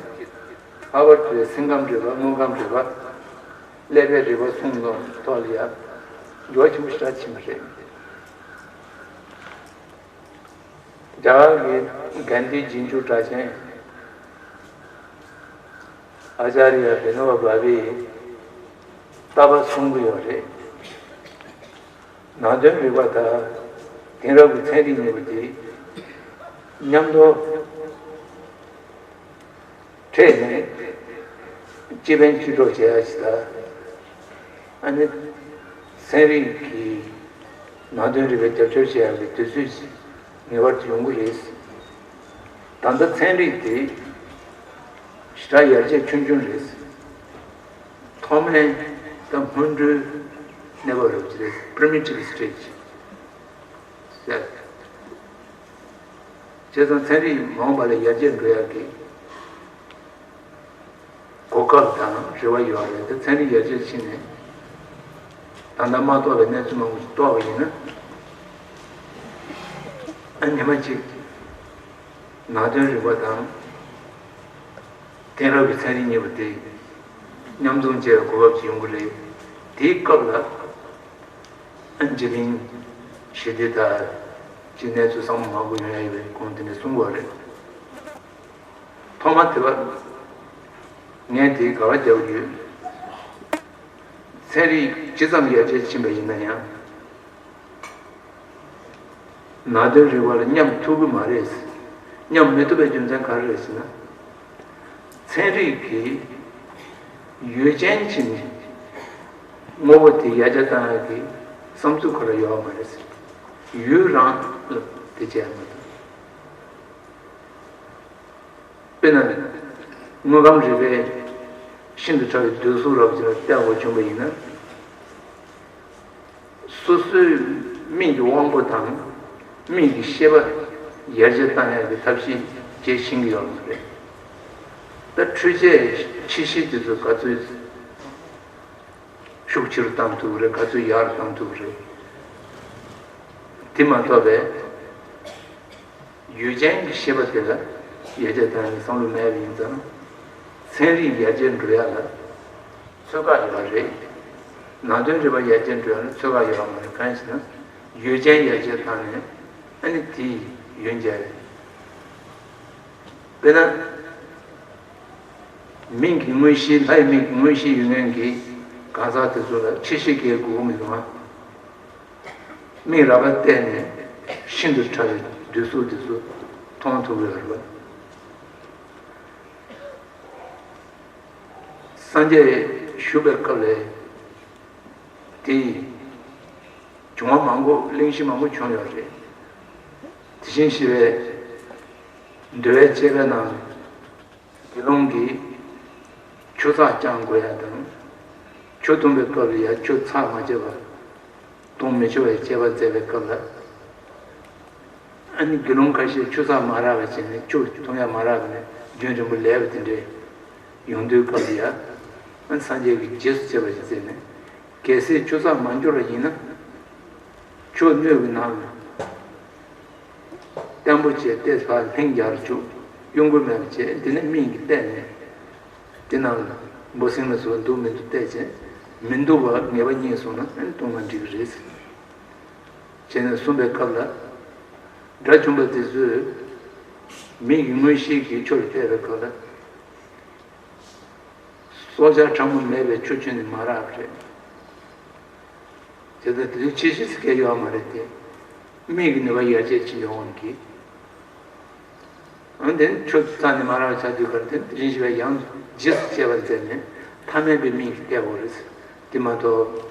ལྷག་པར་དུ་སེམས་ཁམས་རིག་པ། དངོས་ཁམས་རིག་པ། ཀླད་པའི་རིག་པ་གསུམ་ལ་ཐོག་ལ་ཡ་འགྱུར་བ་ཆེན་པོ་ཞེ་དྲག་ཕྱིན་པ་རེད། རྒྱ་གར་གྱི་གན་དྷིའི་རྗེས་འཇུག་གྲགས་ཅན་ཨ་ཅཱརྱ་བི་ནོ་བྷ་བྷེ་ཡིས་རྟག་པར་གསུང་གི་ཡོད་རེད། ནང་དོན་རིག་པ་དང་དེང་རབས་ཀྱི་ཚན་རིག་གཉིས་པོ་དེ་མཉམ་དུ་འཕྲད་ནས་སྤྱི་ཕན་སྤྱི་གྲོགས་བྱེད་ཡ་ཞིག་དང་། ཨ་ནི་ཚན་རིག་གི་ནང་དོན་རིག་པའི་རྒྱབ་སྐྱོར་བྱེད་ཡ་གི་དུས་ཚོད་ཅིག་ངེས་པར་དུ་ཡོང་གི་རེད། ད་ལྟ་ཚན་རིག་དེ་ཞེ་དྲག་ཡར་རྒྱས་ཆུང་ཆུང་རེད། ཐོག་མའི་ད་སྔོན་འགྲོའི་གནས་བབ་རེད་ཅེས། Primitive stage ཟེར། བྱས་ཙང་ཚན་རིག་མ་འོངས་པ་ལ་ཡར་རྒྱས་འགྲོ་ཡག་གི་གོ་སྐབས་དང་རེ་བ་ཡོད་རེད། ད་ཚན་རིག་ཡར་རྒྱས་ཕྱིན་ནས་ད་ལྟ་མ་རྟོགས་པའི་གནས་ཚུལ་མང་པོ་ཞིག་རྟོགས་པ་ཡིན་ན། ཨ་ཉི་མ་གཅིག་ནང་དོན་རིག་པ་དང་ དེང་རབས་ཀྱི་ཚན་རིག་གཉིས་པོ་དེ་མཉམ་འཛོམས་བྱས་པའི་གོ་སྐབས་ཅིག་ཡོང་གི་རེད། དེའི་སྐབས་ལ་ཨ་འཇིག་རྟེན་ཞི་བདེ་དང་ཅིག་གནས་ཚུལ་བཟང་པོ་མང་པོ་ཡོང་ཡ་ཡོད་པའི་སྐོར་དེ་འདྲ་གསུང་གི་ཡོད་རེད། ཐོག་མ་དེ་བར་ངས་དེའི་དགའ་བ་རྒྱག་རྒྱུ། ཚན་རིག་ཇི་ཙམ་ཡར་རྒྱས་ཕྱིན་པ་ཡིན་ན་ཡང་། ནང་དོན་རིག་པ་ལ་མཉམ་ཐུབ་ཀྱི་མ་རེད། མཉམ་མི་ཐུབ་པའི་རྒྱུ་མཚན་ག་རེ་རེད་ཟེར་ན། ཚན་རིག་གི་ཡུལ་ཅན་གྱི་དངོས་པོ་དེ་ཡར་རྒྱས་བཏང་ཡག་གི་བསམ་ཚུལ་ཁོ་རང་ཡོད་པ་མ་རེད། ཡུལ་རང་ལ་དེ་བྱས་མ་ཐུབ། དཔེར་ན། དངོས་ཁམས་རིག་པའི་ཤིན་ཏུ་ཕྲ་བའི་འདོད་གཟུགས་རབ་ཅིག་ལ་བལྟ་དགོས་བྱུང་བ་ཡིན་ན། སོ་སོའི་མིག་གི་དབང་པོ་དང་མིག་གི་ཤེས་པ་ཡར་རྒྱས་བཏང་ཡག་གི་ཐབས་ཤེས་བྱེད་ཤེས་ཀྱི་ཡོད་མ་རེད། ད་འཕྲུལ་ཆས་ཕྱི་བཤིག་དེ་ཚོ་ག་ཚོད་ཤུགས་ཆེ་རུ་བཏང་ཐུབ་ཀྱི་རེད། ག་ཚོད་ཡག་རུ་བཏང་ཐུབ་ཀྱི་རེད། དེ་མ་གཏོགས་པའི། ཡུལ་ཅན་གྱི་ཤེས་པ་དེ་ལ་ཡར་རྒྱས་བཏང་ཡག་བསམ་བློ་མེད་པ་ཡིན་ཙང་། ཚན་རིག་ཡར་རྒྱས་འགྲོ་ཡག་ལ་ཚོད་དཀའ་ཡོད་རེད། ནང་དོན་རིག་པ་ཡར་རྒྱས་འགྲོ་ཡག་ལ་ཚོད་དཀའ་ཡོད་མ་རེད། གང་ཡིན་ཟེར་ན། ཡུལ་ཅན་ཡར་རྒྱས་བཏང་ནས་ཨ་ནི་དེའི་ཡུན་འཇལ་རེད། དཔེར་ན། མིག་གི་མངོན་ཤེས། ལྷའི་མིག་གི་མངོན་ཤེས་ཡོད་མཁན་གྱི་གང་ཟག་དེ་ཚོ་ལ་ཕྱི་བཤིག་གི་དགོས་མི་འདུག་ཨ། མིག་རགས་པ་གཏད་ནས་ཤིན་ཏུ་ཕྲ་བའི་འདོད་གཟུགས་དེ་ཚོ་མཐོང་ཐུབ་ཀྱི་ཡོད་རེད་པ། སངས་རྒྱས་བཞུགས་པའི་སྐབས་ལ་དེ་བྱུང་བ་མང་པོ། གླེང་གཞི་མང་པོ་བྱུང་ཡོད་རེད། དེ་བཞིན་གཤེགས་པའི་འདུལ་བའི་བཅས་པའི་ནང་། དགེ་སློང་གིས་ཆུ་ཚགས་བརྐྱང་དགོས་ཡ་དང་། ཆུ་འཐུང་བའི་སྐབས་ལ་ཡ་ཆུ་ཚགས་མ་བྱས་པར་འཐུང་མི་ཆོག་པའི་བཅས་པ་མཛད་པའི་སྐབས་ལ། ཨ་ནི་དགེ་སློང་ཁ་ཤས་ཆུ་ཚགས་མ་རག་པ་བྱས་ནས་ཆུ་འཐུང་ཡ་མ་རག་པ་ནས་རྒྱུན་རིང་པོ་ལས་པ་དེ་འདྲའི་ཡོང་དུས་སྐབས་ལ་ཡ། ཨ་ནི་སངས་རྒྱས་ཀྱིས་རྗེས་སུ་བྱེད་པ་ཞིག་མཛད་ནས། གལ་སྲིད་ཆུ་ཚགས་མ་འབྱོར་བ་ཡིན་ན། ཆུ་སྣོད་ཀྱི་ནང་ལ་བརྟན་པོ་བྱས་ཏེ་ཕར་ལྷིང་རྒྱག་རུ་བཅུག། གཡོ་འགུལ་མེད་པ་བྱས། དེ་ནས་སྨན་གྱིས་བལྟས་ནས། དེ་ནང་ལ་འབུ་སྲིན་ལ་སོགས་འདུག་མི་འདུག་བལྟས་བྱས། མི་འདུག་པ་ངེས་པ་རྙེད་སོང་ན་ཨ་ནི་བཏུང་ན་འགྲིག་གི་རེད་ཟེར། བྱས་ནས་གསུངས་པའི་སྐབས་ལ། དགྲ་བཅོམ་པ་དེ་ཚོས་མིག་གི་མངོན་ཤེས་ཀྱིས་ཆུ་ལ་བལྟས་པའི་སྐབས་ལ། སྲོག་ཆགས་ཕྲ་མོ་མེད་པའི་ཆུ་ཁྱོན་ནས་མ་རག་པ་རེད། དེ་ལྟར་དེ་དུས་ཕྱི་བཤིག་ཟེར་མཁན་ཡོད་མ་རེད་དེ། མིག་གི་ནུས་པ་ཡར་རྒྱས་ཕྱིན་པའི་དབང་གིས། འོན་ཏེ་ཆུ་ཚགས་ནས་མ་རག་ཆགས་དུས་གར་དེ་དེ་བཞིན་གཤེགས་པས་ཡང་རྗེས་སུ་བྱེད་པར་མཛད་ནས་ཐ་མལ་པའི་མིག་གིས་བལྟས་པ་རེད། དེ་མ་གཏོགས།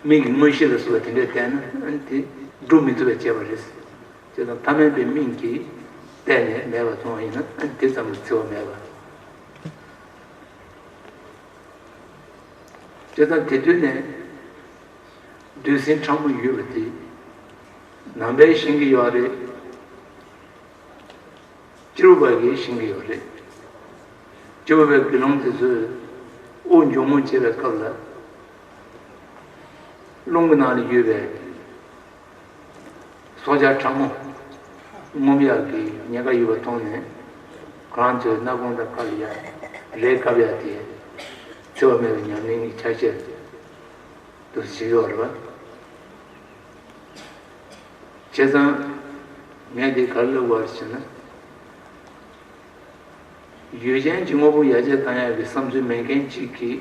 མིག་གི་མངོན་ཤེས་ལ་སོགས་པ་དེ་འདྲས་བལྟས་ན་ཨ་ནི་དེ་སྒྲུབ་མི་ཐུབ་པའི་བྱས་པ་རེད། དེ་དང་ཐ་མལ་པའི་མིག་གིས་བལྟས་ནས་མེད་པར་མཐོང་བ་ཡིན་ན་ཨ་ནི་དེ་ཙམ་ལ་འཚེ་བ་མེད་པ། དེ་དང་དེ་དུས་ནས་འདོད་སྲིན་ཕྲ་མོ་ཡོད་པ་དེ་ནང་པས་ཤེས་ཀྱི་ཡོད་རེད། སྤྱིར་བ་གིས་ཤེས་ཀྱི་ཡོད་རེད། སྤྱིར་བ་པའི་དགེ་སློང་དེ་ཚོས་དབུགས་འབྱུང་རྔུབ་བྱེད་པའི་སྐབས་ལ། རླུང་གི་ནང་ལ་ཡོད་པའི་སྲོག་ཆགས་ཕྲ་མོ་རྔུབ་ཡག་གི་ཉེན་ཁ་ཡོད་པ་མཐོང་ནས། ཁོ་རང་ཚོའི་སྣ་ཁུང་དང་ཁ་ལ་ཡ་རས་བཀབ་ཡག་དེ་འཚེ་བ་མེད་པའི་ཉམས་ལེན་གྱི་ཆ་ཤས་དུ་བྱེད་ཀྱི་ཡོད་རེད་པ། བྱས་ཙང་ངས་འདི་ག་རེ་ལབ་པ་རེད་ཟེར་ན། ཡུལ་ཅན་གྱི་དངོས་པོ་ཡར་རྒྱས་བཏང་ཡག་གི་བསམ་ཚུལ་མེད་མཁན་གཅིག་གིས།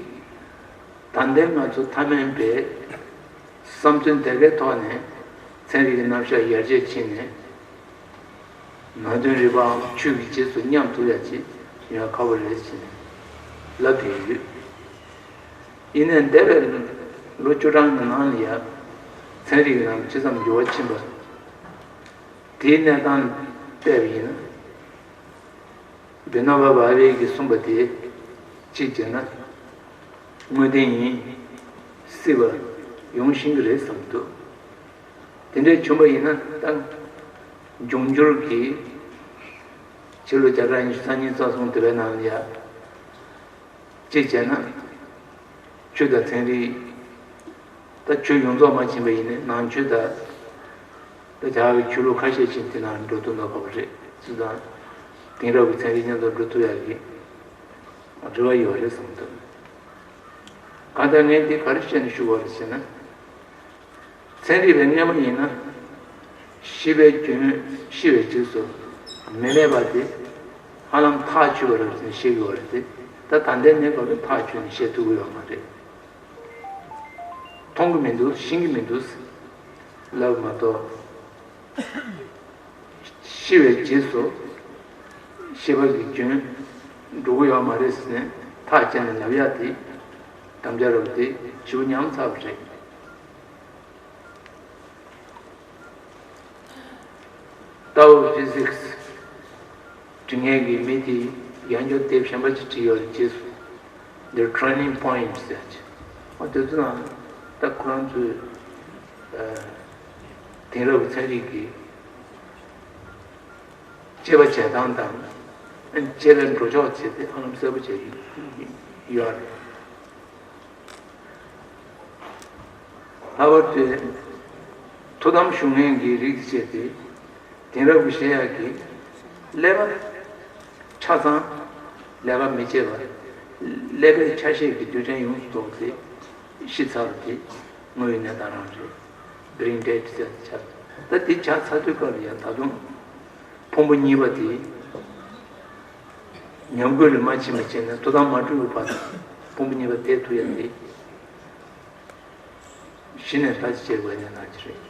ད་ལྟའི་ང་ཚོ་ཐ་མལ་པའི་བསམ་ཚུལ་དེ་གའི་ཐོག་ནས་ཚན་རིག་གི་རྣམ་གཞག་ཡར་རྒྱས་ཕྱིན་ནས། ནང་དོན་རིག་པའམ་ཆོས་ཀྱི་རྗེས་སུ་མཉམ་ཐུབ་ཡག་ཅིག་ཡོང་ཡག་ཁག་པོ་རེད་ཟེར་ནས་ལབ་བསྡད་ཡོད། ཡིན་ནའི་འདས་པའི་ལོ་བཅུ་གྲངས་ཀྱི་ནང་ལ་ཡང་ཚན་རིག་གི་ནང་ཇི་ཙམ་འགྱུར་བ་ཕྱིན་པ། དེའི་གནས་སྟངས་བལྟས་པ་ཡིན་ན། བི་ནོ་བྷ་བྷ་ཝེ་གིས་གསུངས་པ་དེ་གཅིག་བྱས་ན་དངོས་བདེན་ཡིན། སྲིད་པ་ཡོང་ཤེས་ཀྱི་རེད་བསམ་འདུག་དེ་འདྲས་བྱུང་པ་ཡིན་ན་ད་འབྱུང་འགྱུར་གྱི་ཕྱི་ལོ་བརྒྱ་དང་ཉི་ཤུ་རྩ་གཉིས་རྩ་གསུམ་དེ་བའི་ནང་ལ་ཡ། གཅིག་བྱས་ན། ཆོས་དང་ཚན་རིག་ད་ཆོས་ཡོངས་རྫོགས་མ་ཕྱིན་པ་ཡིན་ནའི་ནང་ཆོས་དང་། ད་རྒྱ་གར་གྱི་ཆོས་ལུགས་ཁ་ཤས་ཤིག་དེ་ནང་འགྲོ་ཐུབ་ན་ཁག་པོ་རེད་ཅེས་དང་། དེང་རབས་ཀྱི་ཚན་རིག་མཉམ་དུ་འགྲོ་ཐུབ་ཡག་གི་རེ་བ་ཡོད་རེད་བསམ་འདུག་གང་ལྟར་ངས་འདི་ག་རེ་བཤད་ནས་ཞུ་དགོས་རེད་ཟེར་ན། ཚན་རིག་པའི་སྔ་མ་ཡིན་ན། ཤེས་པའི་རྒྱུན་ཤེས་པའི་རྗེས་སུ་མི་སླེབས་པ་དེ་ཧ་ལམ་ཐག་ཆོད་པ་རེད་ཟེར་ནས་བཤད་ཀྱི་ཡོད་རེད་དེ། ད་ད་ལྟའི་གནས་སྐབས་ལ་ཐག་ཆོད་ནས་བཤད་ཐུབ་ཀྱི་ཡོད་མ་རེད། མཐོང་གི་མི་འདུག་ཤེས་ཀྱི་མི་འདུག་ལབ་མ་གཏོགས། ཤི་བའི་རྗེས་སུ་ཤེས་པ་གི་རྒྱུན་འགྲོ་གི་ཡོད་མ་རེད་ཟེར་ནས་ཐག་བཅད་ནས་ལབ་ཡག་དེ་དམ་བཅའ་རབ་དེ་ཞེ་པོ་ཉམས་ཚར་བ་རེད། ཏའོ་ཕི་ཟིག་སི་འབྲི་མཁན་གྱི་མི་དེས་ཡང་བསྐྱར་དེབ་གཞན་པ་ཅིག་བྲིས་ཡོད་རེད། རྗེས་སུ་འདིར་ཊར་ནིང་པོ་ཡིན་ཊི་ཟེར་ཡག་ཅིག་འོ་དེ་ཚོ་ནང་ད་ཁོ་རང་ཚོས་དེང་རབས་ཚན་རིག་གི་དཔྱད་པ་བྱེད་སྟངས་དང་། དཔྱད་པའི་འགྲོ་ཕྱོགས་བྱས་ཏེ་ཧ་ལམ་གསལ་པོ་བྱས་ཡོད་རེད། ལྷག་པར་དུ་ཐུགས་དམ་བཞུགས་མཁན་གྱི་རིགས་བྱས་ཏེ་དེང་རབས་ཀྱི་བཤད་ཡག་གི་ཀླད་པ་ཆ་ཚང་ལས་ཀ་མི་བྱེད་པར་ཀླད་པའི་ཆ་ཤས་ཀྱི་རྡུལ་ཕྲན་ཡོངས་སུ་རྫོགས་ཏེ་ཤི་ཚར་བ་དེ་དངོས་ཡོད་གནས་སྟངས་རང་རེད། Brain dead་ཟེར་ཆགས། ད་དེ་ཆགས་ཚར་དུས་སྐབས་ལ་ཡང་ད་དུང་ཕུང་པོ་གཉིས་པ་དེ་ཉམས་རྒུད་ལ་མ་ཕྱིན་པ་བྱས་ན་ཐུགས་དམ་མ་གྲོལ་བའི་བར་དུ་ཕུང་པོ་གཉིས་པ་བསྡད་ཐུབ་ཡག་དེ་གཞི་ནས་ལྟ་ཅི་བྱེད་དགོས་ཡག་ནང་ཅི་རེད།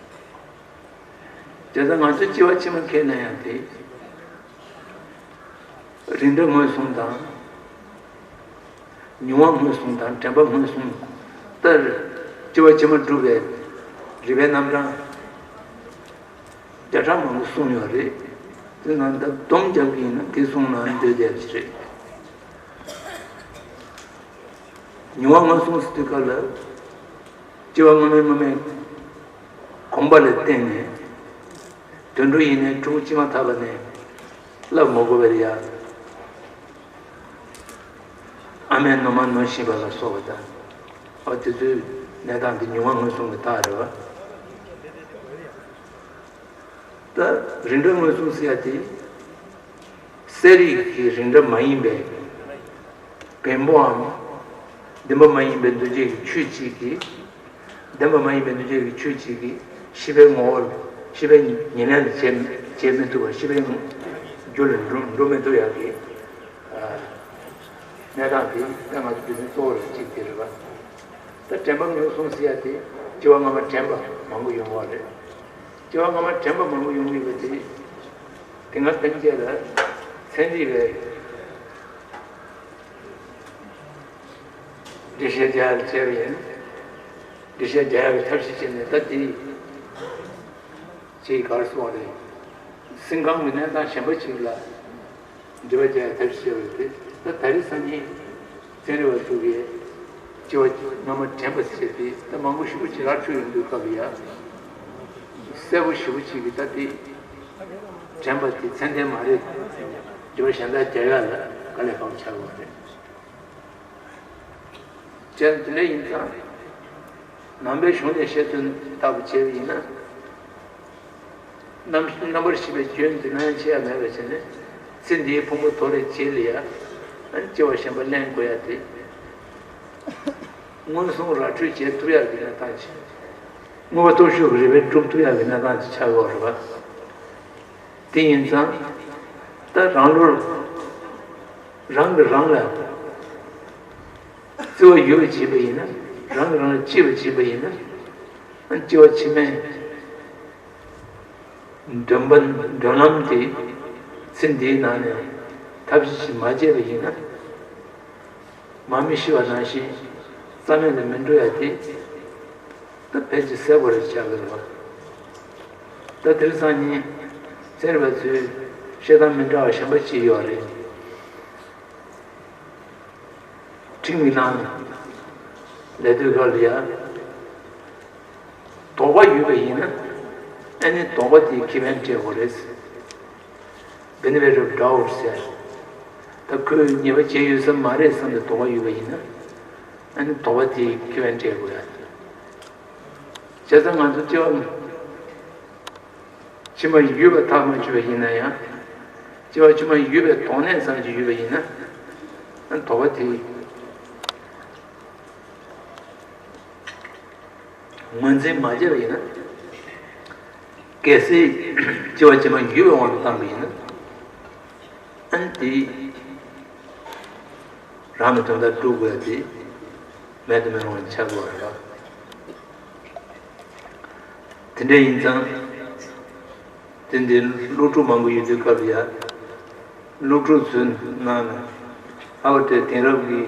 བྱས་ཙང་ང་ཚོས་སྐྱེ་བ་ཕྱི་མ་ཁས་ལེན་ཡག་དེ། རིགས་འདྲ་ངོས་བཟུང་དང་། མྱོང་བ་ངོས་བཟུང་དང་དྲན་པ་ངོས་བཟུང་ལྟར་སྐྱེ་བ་ཕྱི་མ་སྒྲུབ་པའི་རིགས་པའི་རྣམ་གྲངས་བརྒྱ་ཕྲག་མང་པོ་གསུངས་ཡོད་རེད། དེ་ནང་ད་སྡོམ་རྒྱག་གི་ཡིན་ན་དེ་གསུངས་ན་འདོད་བསྡད་ཀྱི་རེད། མྱོང་བ་ངོས་བཟུང་ཟེར་དུས་སྐབས་ལ། སྐྱེ་བ་སྔ་མའི་སྔ་མའི་གོམས་པ་ལ་བརྟེན་ནས། དུད་འགྲོ་ཡིན་ནའི་ཕྲུ་གུ་སྐྱེས་མ་ཐག་པ་ནས་བསླབ་མ་དགོས་པར་ཡ། ཨ་མའི་ནུ་མ་ནུ་བཞིན་པ་ལ་སོགས་པ་དང་། ཨ་དེ་ཚོའི་གནས་སྟངས་འདི་མྱོང་བ་ངོས་བཟུང་གི་རྟགས་རེད་བ། ད་རིགས་འདྲ་ངོས་བཟུང་ཟེར་ཡ་དེ། གསལ་རིག་གི་རིགས་འདྲ་མ་ཡིན་པའི་བེམ་པོའམ་བདེན་པ་མ་ཡིན་པའི་འདུ་བྱེད་ཀྱི་ཆོས་གཅིག་གིས། བདེན་པ་མ་ཡིན་པའི་འདུ་བྱེད་ཀྱི་ཆོས་གཅིག་གིས་ཤེས་པའི་ངོ་བོ། ཤེས་པའི་ཉེར་ལེན་ལ་བྱེད་བྱེད་མི་ཐུབ་པ། ཤེས་པའི་རྒྱུ་ལ་འགྲོ་འགྲོ་མི་ཐུབ་ཡག་གི་གནས་སྟངས་དེ་ད་ང་ཚོ་རྒྱུ་མཚན་གཙོ་བོ་རེ་གཅིག་དེ་རེད་པ། ད་དྲན་པ་ངོས་བཟུང་ཟེར་ཡ་དེ་སྐྱེ་བ་སྔ་མ་དྲན་པ་མང་པོ་ཡོང་བ་རེད། སྐྱེ་བ་སྔ་མ་དྲན་པ་མང་པོ་ཡོང་གི་ཡོད་པ་དེ། དེ་སྔ་ཐམས་ཅད་ལ་ཚན་རིག་པས་འགྲེལ་བཤད་རྒྱག་ཡག་བྱས་པ་ཡིན། འགྲེལ་བཤད་རྒྱག་ཡག་གི་ཐབས་ཤེས་བྱས་ནས་ད་དེ་ཅིག་ག་རེ་ཟེར་དགོས་རེད། སེམས་ཁམས་ཀྱི་གནས་སྟངས་གཞན་པ་ཞིག་ལ་འགྲེལ་བ་རྒྱག་ཡག་ཐབས་ཤེས་བྱས་པ་རེད། ད་ད་རེས་སང་ཉིན་ཚན་རིག་པ་ཚོ་གིས་སྐྱེ་བ་སྔ་མ་དྲན་པ་ཟེར་དེ་ད་མང་པོ་ཞེ་པོ་ཅིག་ར་འཕྲོད་ཡོང་དུས་སྐབས་ལ་ཡ། གསལ་པོ་ཞེ་པོ་ཅིག་གིས་ད་དེ་དྲན་པ་དེ་ཚད་ལྡན་མ་རེད། འགྲེལ་བ་གཞན་དག་རྒྱག་ཡག་ལ་དཀའ་ལས་ཁག་པོ་ཆགས་ཡོད་རེད། བྱས་ཙང་དེ་འདྲ་ཡིན་ཙང་། ནང་པའི་གཞུང་ནས་བཤད་ཚུལ་ལྟ་བུ་བྱས་པ་ཡིན་ན། རྣམ་རྣམ་པར་ཤེས་པའི་རྒྱུན་དེ་ནམ་ཡང་ཆད་ཡ་མེད་པ་བྱས་ནས། ཚེ་འདིའི་ཕུང་པོ་དོར་བའི་རྗེས་ལ་ཡང་སྐྱེ་བ་གཞན་པ་ལེན་དགོས་ཡ་དེ། མངོན་སུམ་ར་འཕྲོད་བྱེད་ཐུབ་ཡག་གི་གནས་སྟངས་ཤིག་དངོས་པོ་སྟོབས་ཤུགས་ཀྱི་རིགས་པས་སྒྲུབ་ཐུབ་ཡག་གི་གནས་སྟངས་ཤིག་ཆགས་ཡོད་རེད་པ། དེ་ཡིན་ཙང་། ད་རང་བློར། རང་གིས་རང་ལ་བརྩེ་བ་ཡོད་པ་བྱེད་པ་ཡིན་ན། རང་གིས་རང་ལ་གཅེས་པ་བྱེད་པ་ཡིན་ན། སྐྱེ་བ་ཕྱི་མའི་འདོན་པ་འདོན་ལམ་དེ་ཚེ་འདིའི་ནང་ནས་ཐབས་ཤེས་ཤིག་མ་བྱས་པ་ཡིན་ན། མ་མི་ཤི་བ་ནང་བཞིན་རྩ་མེད་ལ་མི་འགྲོ་ཡ་དེ། ད་ཕལ་ཆེར་གསལ་པོ་རེད་ཆགས་ཀྱི་རེད་པ། ད་དེང་སང་ཉིན་ཚན་རིག་པ་ཚོས་བཤད་སྟངས་མི་འདྲ་བ་གཞན་པ་ཅིག་ཡོད་རེད། ཁྲིམས་ཀྱི་ནང་ལས་དུས་སྐབས་ལ་ཡ། དོགས་པ་ཡོད་པ་ཡིན་ན། ཨ་ནི་དོགས་པ་དེའི་ཁེ་ཕན་སྤྲད་དགོས་རེད། Benefit of doubt ཟེར། ད་ཁོས་ཉེས་པ་བྱས་ཡོད་ས་མ་རེད་བསམ་པའི་དོགས་པ་ཡོད་པ་ཡིན་ན། ཨ་ནི་དོགས་པ་དེའི་ཁེ་ཕན་སྤྲད་དགོས་ཡ། བྱས་ཙང་ང་ཚོ་སྐྱེ་བ་ཕྱི་མ་ཡོད་པ་ཐག་མ་ཆོད་པ་ཡིན་ན་ཡང་། སྐྱེ་བ་ཕྱི་མ་ཡོད་པའི་དོགས་གནས་ཙམ་ཞིག་ཡོད་པ་ཡིན་ན། དོགས་པ་དེ་ངོས་འཛིན་མ་བྱས་པ་ཡིན་ན། གལ་སྲིད་སྐྱེ་བ་ཕྱི་མ་ཡོད་པའི་དབང་དུ་བཏང་པ་ཡིན་ན། ཨ་ནི་དེ་རང་གི་དོན་དག་སྒྲུབ་དགོས་ཡ་དེ་མེད་དུ་མི་རུང་བ་ཆགས་དགོས་པ་རེད་པ། དེ་འདྲ་ཡིན་ཙང་། དེ་འདི་སློབ་ཕྲུག་མང་པོ་ཡོད་དུས་སྐབས་ལ་ཡ། སློབ་ཕྲུག་ཚོའི་ནང་ན་ཨ་བ་དེ་དེང་རབས་ཀྱི་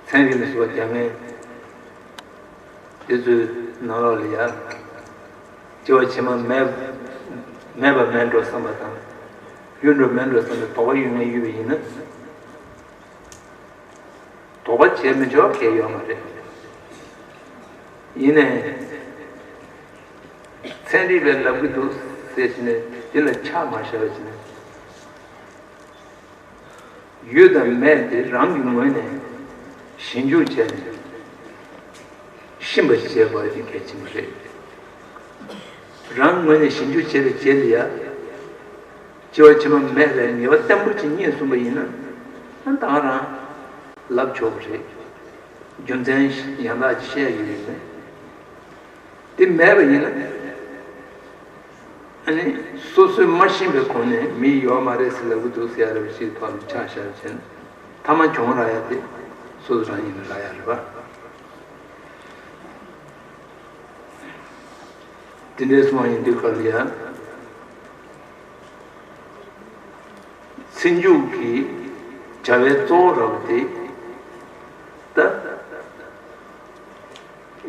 ཚན་རིག་ལ་སོགས་པ་སྦྱང་མཁན་དེ་ཚོའི་ནང་ལོགས་ལ་ཡ། སྐྱེ་བ་ཕྱི་མ་མེད་མེད་པ་མེད་འགྲོ་བསམ་པ་དང་། ཡོད་འགྲོ་མེད་འགྲོ་བསམ་པའི་དོགས་པ་ཡོད་མཁན་ཡོད་པ་ཡིན་ན། དོགས་པ་བྱས་མི་ཆོག་གལ་ཡོད་མ་རེད། ཡིན་ནའི། ཚན་རིག་པས་ལབ་ཀྱི་འདུག་ཟེར་བྱས་ནས་དེ་ལ་ཆ་མ་བཞག་པ་བྱས་ནས། ཡོད་དང་མེད་དེ་རང་གི་ངོས་ནས་ཞིབ་འཇུག་བྱས་ནས་ཤེས་པ་བྱེད་དགོས་དེ་གལ་ཆེན་པོ་རེད། རང་ངོས་ནས་ཞིབ་འཇུག་བྱས་པའི་རྗེས་ལ་ཡ། སྐྱེ་བ་ཕྱི་མ་མེད་པའི་ངེས་པ་བརྟན་པོ་ཅིག་རྙེད་སོང་པ་ཡིན་ན། ཨ་ད་ག་རང་ལབ་ཆོག་པ་རེད། རྒྱུ་མཚན་ཡང་དག་ཅིག་བཤད་ཡོད་ཡིན་ན། དེ་མེད་པ་ཡིན་ན། ཨ་ནི་སོ་སོས་མ་ཤེས་པའི་སྒོ་ནས་མི་ཡོད་མ་རེད་ཟེར་ལབ་ཀྱི་འདུག་ཟེར་ཡ་རེད་པ་ཞིག་ཐོག་ནས་ཆ་བཞག་བྱས་ན། མཐའ་མ་གྱོང་རག་ཡ་དེ་སོ་སོ་རང་ཡིན་ན་རག་ཡ་རེད་པ། དེ་འདྲའི་སོང་བ་ཡིན་དུས་སྐབས་ལ་ཡ། ཚེ་མཇུག་གི་བྱ་བའི་གཙོ་བོ་ར་བ་དེ་ད་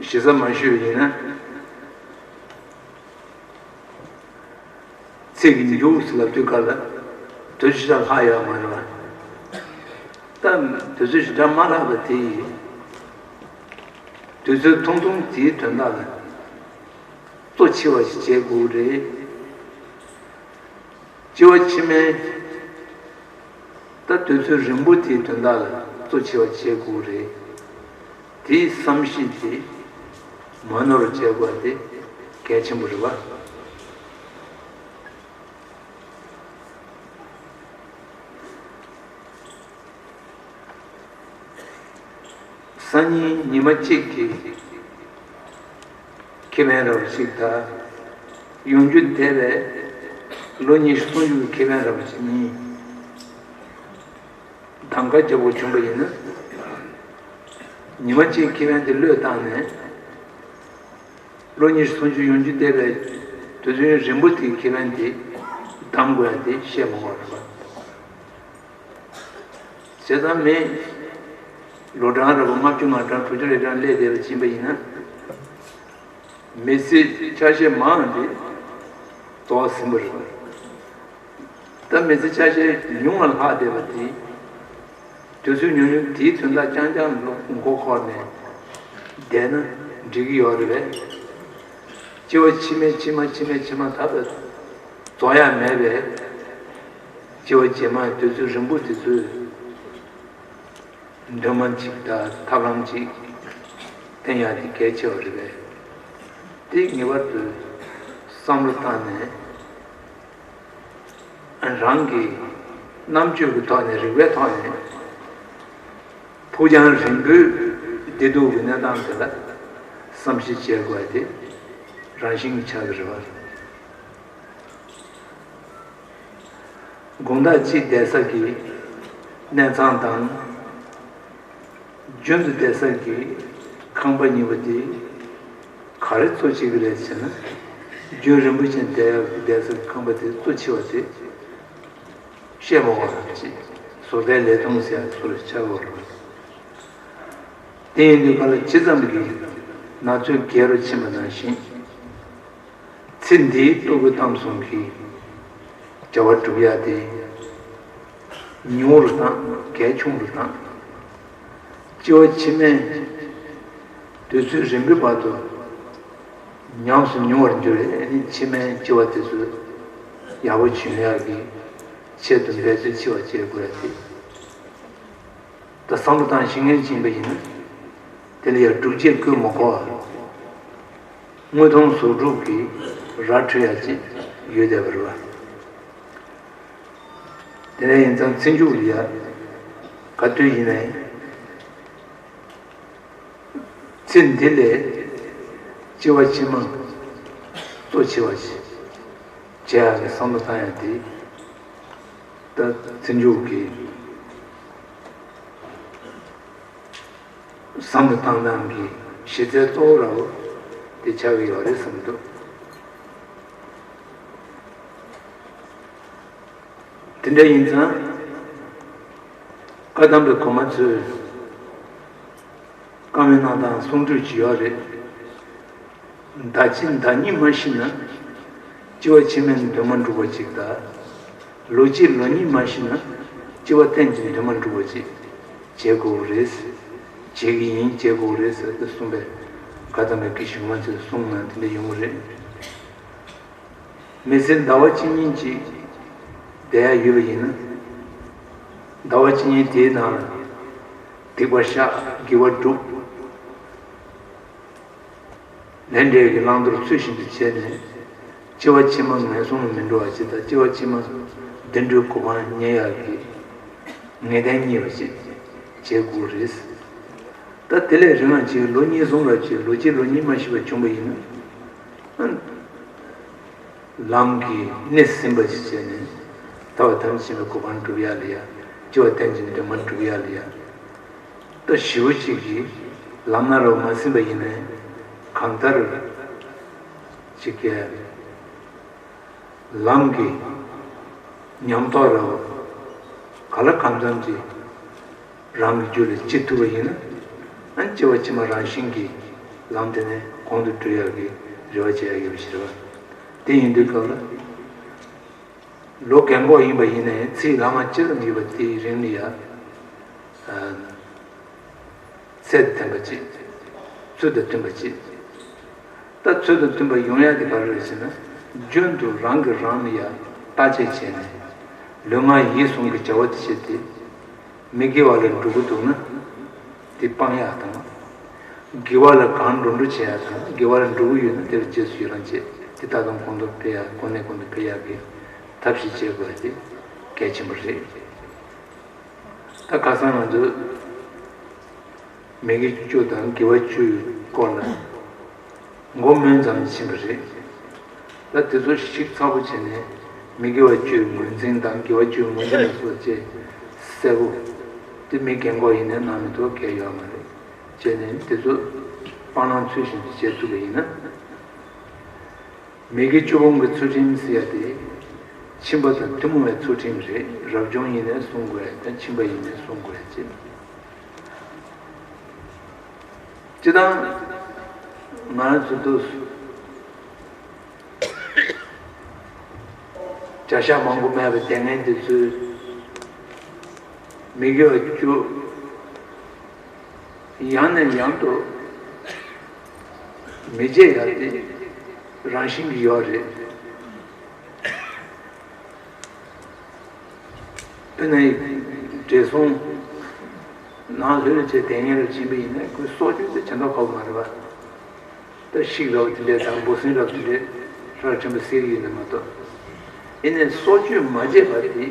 ཞེ་ས་མ་ཞུས་ཡིན་ན། ཚེ་གི་མཇུག་ཟེར་ལབ་དུས་སྐབས་ལ་དུས་ཚོད་ཞེ་དྲག་ལྷག་ཡོད་མ་རེད་པ། ད་དུས་ཚོད་ཞེ་དྲག་མ་ལྷག་པ་དེ་ཡིན། དུས་ཚོད་ཐུང་ཐུང་དེའི་དོན་དག་ལ་གཙོ་ཆེ་བ་ཞིག་བྱེད་དགོས་རེད། སྐྱེ་བ་ཕྱི་མའི་ད་དུས་ཚོད་རིང་པོ་དེའི་དོན་དག་ལ་གཙོ་ཆེ་བ་བྱེད་དགོས་རེད། དེའི་བསམ་གཞིག་དེ་མ་ནོར་བྱེད་དགོས་དེ་གལ་ཆེན་པོ་རེད་པ། སང་ཉིན་ཉི་མ་གཅིག་གི་ཁེ་ཕན་ར་བ་ཞིག་དང་། ཡོང་རྒྱུ་འདས་པའི་ལོ་ཉི་ཤུ་སུམ་ཅུ་གི་ཁེ་ཕན་ར་བ་ཞིག་གཉིས་གདམ་ག་རྒྱག་དགོས་བྱུང་པ་ཡིན་ན། ཉི་མ་གཅིག་ཁེ་ཕན་དེ་བློས་བཏང་ནས། ལོ་ཉི་ཤུ་སུམ་ཅུ་ཡོང་རྒྱུ་འདས་པའི་དུས་ཚོད་རིང་པོ་དེའི་ཁེ་ཕན་དེ་གདམ་དགོས་ཡ་དེ་བཤད་མ་དགོས་རེད་པ། བྱས་ཙང་མི་ལོ་གྲངས་རེ་བ་ལྔ་བཅུ་ང་གྲངས་དྲུག་ཅུ་རེ་གྲངས་སླེབས་བསྡད་པ་ཕྱིན་པ་ཡིན་ན། མི་ཚེའི་ཆ་ཤས་མང་དེ་རྫོགས་ཟིན་པ་རེད་པ། ད་མི་ཚེ་ཆ་ཤས་ཉུང་བ་ལྷག་བསྡད་པ་དེ། དུས་ཚོད་ཉུང་ཉུང་དེའི་དོན་དག་རྐྱང་རྐྱང་ལ་མགོ་འཁོར་ནས་བསྡད་ན་འགྲིག་གི་ཡོད་རེད་པས། སྐྱེ་བ་ཕྱི་མའི་ཕྱི་མ་ཕྱི་མའི་ཕྱི་མ་ད་ལྟ་རྫོགས་ཡ་མེད་པས། སྐྱེ་བ་རྗེས་མའི་དུས་ཚོད་རིང་པོ་དེ་ཚོའི་འདུན་མ་གཅིག་དང་ཐབས་ལམ་གཅིག་བསྟེན་ཡ་དེ་གལ་ཆེ་བ་རེད་པས། དེ་ངེས་པར་དུ་བསམ་བློ་བཏང་ནས། རང་གི་རྣམ་དཔྱོད་ཀྱི་ཐོག་ནས་རིག་པའི་ཐོག་ནས་ཕུགས་རྒྱང་རིང་པོའི་བདེ་སྡུག་གི་གནས་སྟངས་དེ་ལ་བསམ་གཞིག་བྱེད་དགོས་དེ་རང་བཞིན་གྱི་ཆགས་ཀྱི་རེད་པ། དགོང་དག་སྐྱིད་བསྡད་ས་ཀྱི་གནས་ཚང་དང་། རྒྱུན་དུ་བསྡད་ས་ཀྱི་ཁང་པ་གཉིས་པོ་དེ་ག་རེ་གཙོ་ཆེ་གི་རེད་ཟེར་ན། རྒྱུན་རིང་པོ་ཞིག་བསྡད་ཡག་གི་བསྡད་ས་ཀྱི་ཁང་པ་དེ་གཙོ་ཆེ་བ་དེ་བཤད་མ་དགོས་པ་ཅིག་བཟོ་ལྟའི་ལས་དུང་ཟེར་ཡག་ཚོ་ལ་ཆགས་དགོས་རེད། དེ་ཡིན་དུས་ག་ལ་ཇི་ཙམ་གྱིས་ན་ཚོད་རྒྱས་རུ་ཕྱིན་པ་ནང་བཞིན། ཚེ་འདིའི་ལྟོ་གོས་གཏམ་གསུམ་གྱི་བྱ་བ་སྒྲུབ་ཡ་དེ་ཉུང་རུ་བཏང་། གལ་ཆུང་རུ་བཏང་། སྐྱེ་བ་ཕྱི་མའི་དུས་ཚོད་རིང་པོའི་བར་དུ་ཉམས་སུ་མྱོང་བར་འགྱུར་བས། ཨ་ནི་ཕྱི་མའི་སྐྱེ་བ་དེ་ཚོ་ཡག་པོ་བྱུང་ཡག་གི་ཆེད་དུ་འབད་རྩོལ་ཆེ་བ་བྱེད་དགོས་ཡ་དེ། ད་བསམ་བློ་བཏང་ཤེས་མཁན་ཅིག་ཡིན་པ་ཡིན་ན། དེ་ལ་ཡང་སྒྲུབ་བྱེད་བཀོལ་མ་དགོས་པར། དངོས་མཐོང་བཟོ་སྒྲུབ་ཀྱི་ར་འཕྲོད་ཡ་ཅིག་ཡོད་བསྡད་པ་རེད་པ། དེ་ནས་ཡིན་ཙང་ཚེ་མཇུག་ལ་ཡ་ག་དུས་ཡིན་ནའི་ཚེ་འདི་ལས་སྐྱེ་བ་ཕྱི་མ་གཙོ་ཆེ་བ་ཞིག་བྱེད་ཡག་གི་བསམ་བློ་བཏང་ཡག་དེ་ད་ཚེ་མཇུག་གི་བསམ་བློ་བཏང་སྟངས་ཀྱི་གཞི་རྩའི་གཙོ་བོ་ར་བོ་དེ་ཆགས་ཀྱི་ཡོད་རེད་བསམ་འདུག་དེ་འདྲ་ཡིན་ཙང་བཀའ་གདམས་པའི་གོང་མ་ཚོས་བཀའ་མོལ་གནང་སྟངས་གསུང་སྒྲོས་ཅིག་ཡོད་རེད། ཟླ་གཅིག་ཟླ་གཉིས་མ་ཤི་ན་སྐྱེ་བ་ཕྱི་མའི་དོན་མ་འགྲུབ་པ་ཅིག་དང་། ལོ་གཅིག་ལོ་གཉིས་མ་ཤི་ན་སྐྱེ་བ་གཏན་གྱི་དོན་མ་འགྲུབ་པ་ཅིག་བྱེད་དགོས་རེད། བྱེད་ཀྱི་ཡིན། བྱེད་དགོས་རེད་ཟེར་ཏེ་གསུངས་པས་བཀའ་གདམས་པའི་སྐད་ཆ་ང་ཚོས་གསུངས་ན་དེ་འདྲ་ཡོང་གི་རེད། མི་ཚེ་ཟླ་བ་གཅིག་གཉིས་ཅིག་བསྡད་ཡ་ཡོད་པ་ཡིན་ན། ཟླ་བ་གཅིག་གཉིས་དེའི་ནང་ལ་སྡིག་པ་བཤགས། དགེ་བ་སྒྲུབ། ལས་འབྲས་ཀྱི་བླང་དོར་ཚུལ་བཞིན་དུ་བྱས་ནས། སྐྱེ་བ་ཕྱི་མ་ངན་སོང་ལ་མི་འགྲོ་བ་ཅིག་དང་། སྐྱེ་བ་ཕྱི་མ་བདེ་འགྲོའི་གོ་འཕང་རྙེད་ཡག་གི་ངེས་གཏན་རྙེད་པ་ཅིག་བྱེད་དགོས་རེད། ད་དེ་ལས་རིང་བ་ཅིག་ལོ་གཉིས་གསུམ་རབ་ཅིག་ལོ་གཅིག་ལོ་གཉིས་མ་ཤི་བ་བྱུང་བ་ཡིན་ན། ལམ་གྱི་གནད་ཟིན་པ་ཞིག་བྱས་ནས་ཐར་པ་ཐམས་ཅད་མཁྱེན་པའི་གོ་འཕང་སྒྲུབ་ཡ་ལ་ཡ། སྐྱེ་བ་གཏན་གྱི་དོན་མ་སྒྲུབ་ཡ་ལ་ཡ། ད་ཞེ་པོ་ཅིག་གིས་ལམ་སྣ་རུ་མ་ཟིན་པ་ཡིན་ནའི་གང་ལྟར་ཅིག་གིས་ལམ་གྱི་ཉམས་རྟོགས་རུ་ག་ལ་གང་འཚམ་ཅིག་རང་གི་རྒྱུད་ལ་སྐྱེ་ཐུབ་པ་ཡིན་ན། ཨ་ནི་སྐྱེ་བ་ཕྱི་མ་རང་བཞིན་གྱིས་ལམ་དེ་ནས་གོང་དུ་འགྲོ་ཡག་གི་རེ་བ་བྱེད་ཡག་ཡོད་པ་ཞིག་རེད་པ། དེ་ཡིན་དུས་སྐབས་ལ་ལོ་རྒན་གོག་ཡིན་པ་ཡིན་ནའི་ཚེ་ཡི་ལྷག་མ་ཅི་ཙམ་ཡོད་པ་དེའི་རིང་ལ་ཡ། ཨ། ཚད་དང་མཐུན་པ་ཅིག་ཚུལ་དང་མཐུན་པ་ཅིག་ད་ཚུལ་དང་མཐུན་པ་ཡོང་ཡ་དེ་ག་རེ་རེད་ཟེར་ན། རྒྱུན་དུ་རང་གིས་རང་ལ་ཡ་བརྟག་དཔྱད་བྱས་ནས། ལུས་ངག་ཡིད་གསུམ་གྱི་བྱ་བ་དེ་བྱས་ཏེ། མི་དགེ་བ་ལ་འགྲོ་གི་འདུག་ན། དེ་སྤང་ཡག་དང་། དགེ་བ་ལ་གང་འགྲོ་འགྲོ་བྱེད་ཡག་དང་། དགེ་བ་ལ་འགྲོ་གི་ཡོད་ན་དེ་ལ་རྗེས་སུ་ཡི་རང་བྱེད། དེ་ལྟ་སྟངས་གོང་དུ་འཕེལ་ཡག་གོང་ནས་གོང་དུ་འཕེལ་ཡག་གི་ཐབས་ཤེས་བྱེད་དགོས་ཡ་དེ་གལ་ཆེན་པོ་རེད། ད་ཁ་སང་ང་ཚོས་མི་དགེ་བཅུ་དང་དགེ་བ་བཅུའི་སྐོར་ལ་མགོ་སྨོས་ཙམ་ཕྱིན་པ་རེད། ད་དེ་ཚོ་ཞིབ་ཚགས་པོ་བྱས་ནས་མི་དགེ་བ་བཅུའི་ངོས་འཛིན་དང་དགེ་བ་བཅུའི་ངོས་འཛིན་ལ་སོགས་བཅས་གསལ་པོ། དེ་མི་རྒན་གོག་ཡིན་ནའི་གནང་མི་ཐུབ་གལ་ཡོད་མ་རེད། བྱས་ནས་དེ་ཚོ་སྤང་བླང་ཚུལ་བཞིན་དུ་བྱེད་ཐུབ་པ་ཡིན་ན། མི་དགེ་བཅུ་སྤོང་གི་ཚུལ་ཁྲིམས་ཟེར་ཡ་དེ། ཁྱིམ་པ་དང་ཐུན་མོང་བའི་ཚུལ་ཁྲིམས་རེད། རབ་བྱུང་ཡིན་ནའི་སྲུང་དགོས་ཡ་དང་། ཁྱིམ་པ་ཡིན་ནའི་སྲུང་དགོས་ཡ་བྱེད། སྤྱིར་བཏང་ང་རང་ཚོ་འདུག་བྱ་བཞག་མང་པོ་སྨྲས་པའི་སྡེ་ངན་དེ་ཚོས་མི་དགེ་བ་བཅུ། ཡང་ནས་ཡང་དུ་མི་བརྗེད་ཡ་དེ་རང་བཞིན་གྱི་ཡོད་རེད། དཔེར་ན་བགྲེས་སོང་ནང་ལྷོད་ལྷོད་བྱས་དེ་ངན་རུ་ཕྱིན་པ་ཡིན་ན་ཁོའི་སྲོག་གཅོད་དེ་བྱེད་མདོག་ཁ་པོ་མ་རེད་པ། ད་ཤིག་རབ་དེ་འདྲས་དང་འབུ་སྲིན་རབ་དེ་འདྲས་ཧྲག་ཕྲན་པ་སེལ་ཡོད་ན་མ་གཏོགས། ཡིན་ནའི་སྲོག་གཅོད་མ་བྱས་པ་དེ།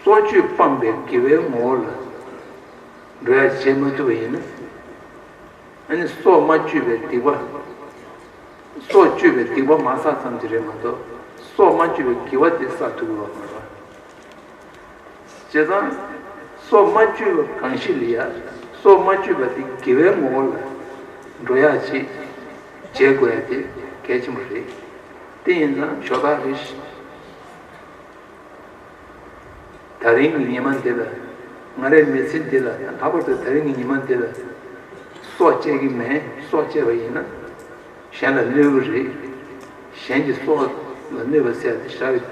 སྲོག་གཅོད་སྤངས་པའི་དགེ་བའི་ངོ་བོ་ལ་འགྲོ་ཡ་བྱེད་མ་ཐུབ་པ་ཡིན་ན། ཨ་ནི་སྲོག་མ་གཅོད་པའི་སྡིག་པ། སྲོག་གཅོད་པའི་སྡིག་པ་མ་བསགས་ཙམ་གྱིས་རེད་མ་གཏོགས། སྲོག་མ་གཅོད་པའི་དགེ་བ་དེ་བསགས་ཐུབ་ཀྱི་ཡོད་མ་རེད། བྱས་ཙང་། སྲོག་མ་གཅོད་པ་གང་ཞིག་ལ་ཡ། སྲོག་མ་གཅོད་པ་དེ་དགེ་བའི་ངོ་བོ་ལ་འགྲོ་ཡ་ཅིག་བྱེད་དགོས་ཡ་དེ་གལ་ཆེན་པོ་རེད། དེ་ཡིན་ཙང་ཞོ་ད་རེ་ད་རིང་གི་ཉི་མ་འདི་ལ། ང་རའི་མི་ཚེ་འདི་ལ་ཡང་ལྷག་པར་དུ་ད་རིང་གི་ཉི་མ་འདི་ལ། སྲོག་བཅད་ཀྱི་མེད། སྲོག་བཅད་པ་ཡིན་ན་གཞན་ལ་གནོད་ཀྱི་རེད། གཞན་གྱི་སྲོག་ལ་གནོད་པ་ཟེར་ཡ་དེ་ཧྲ་གི་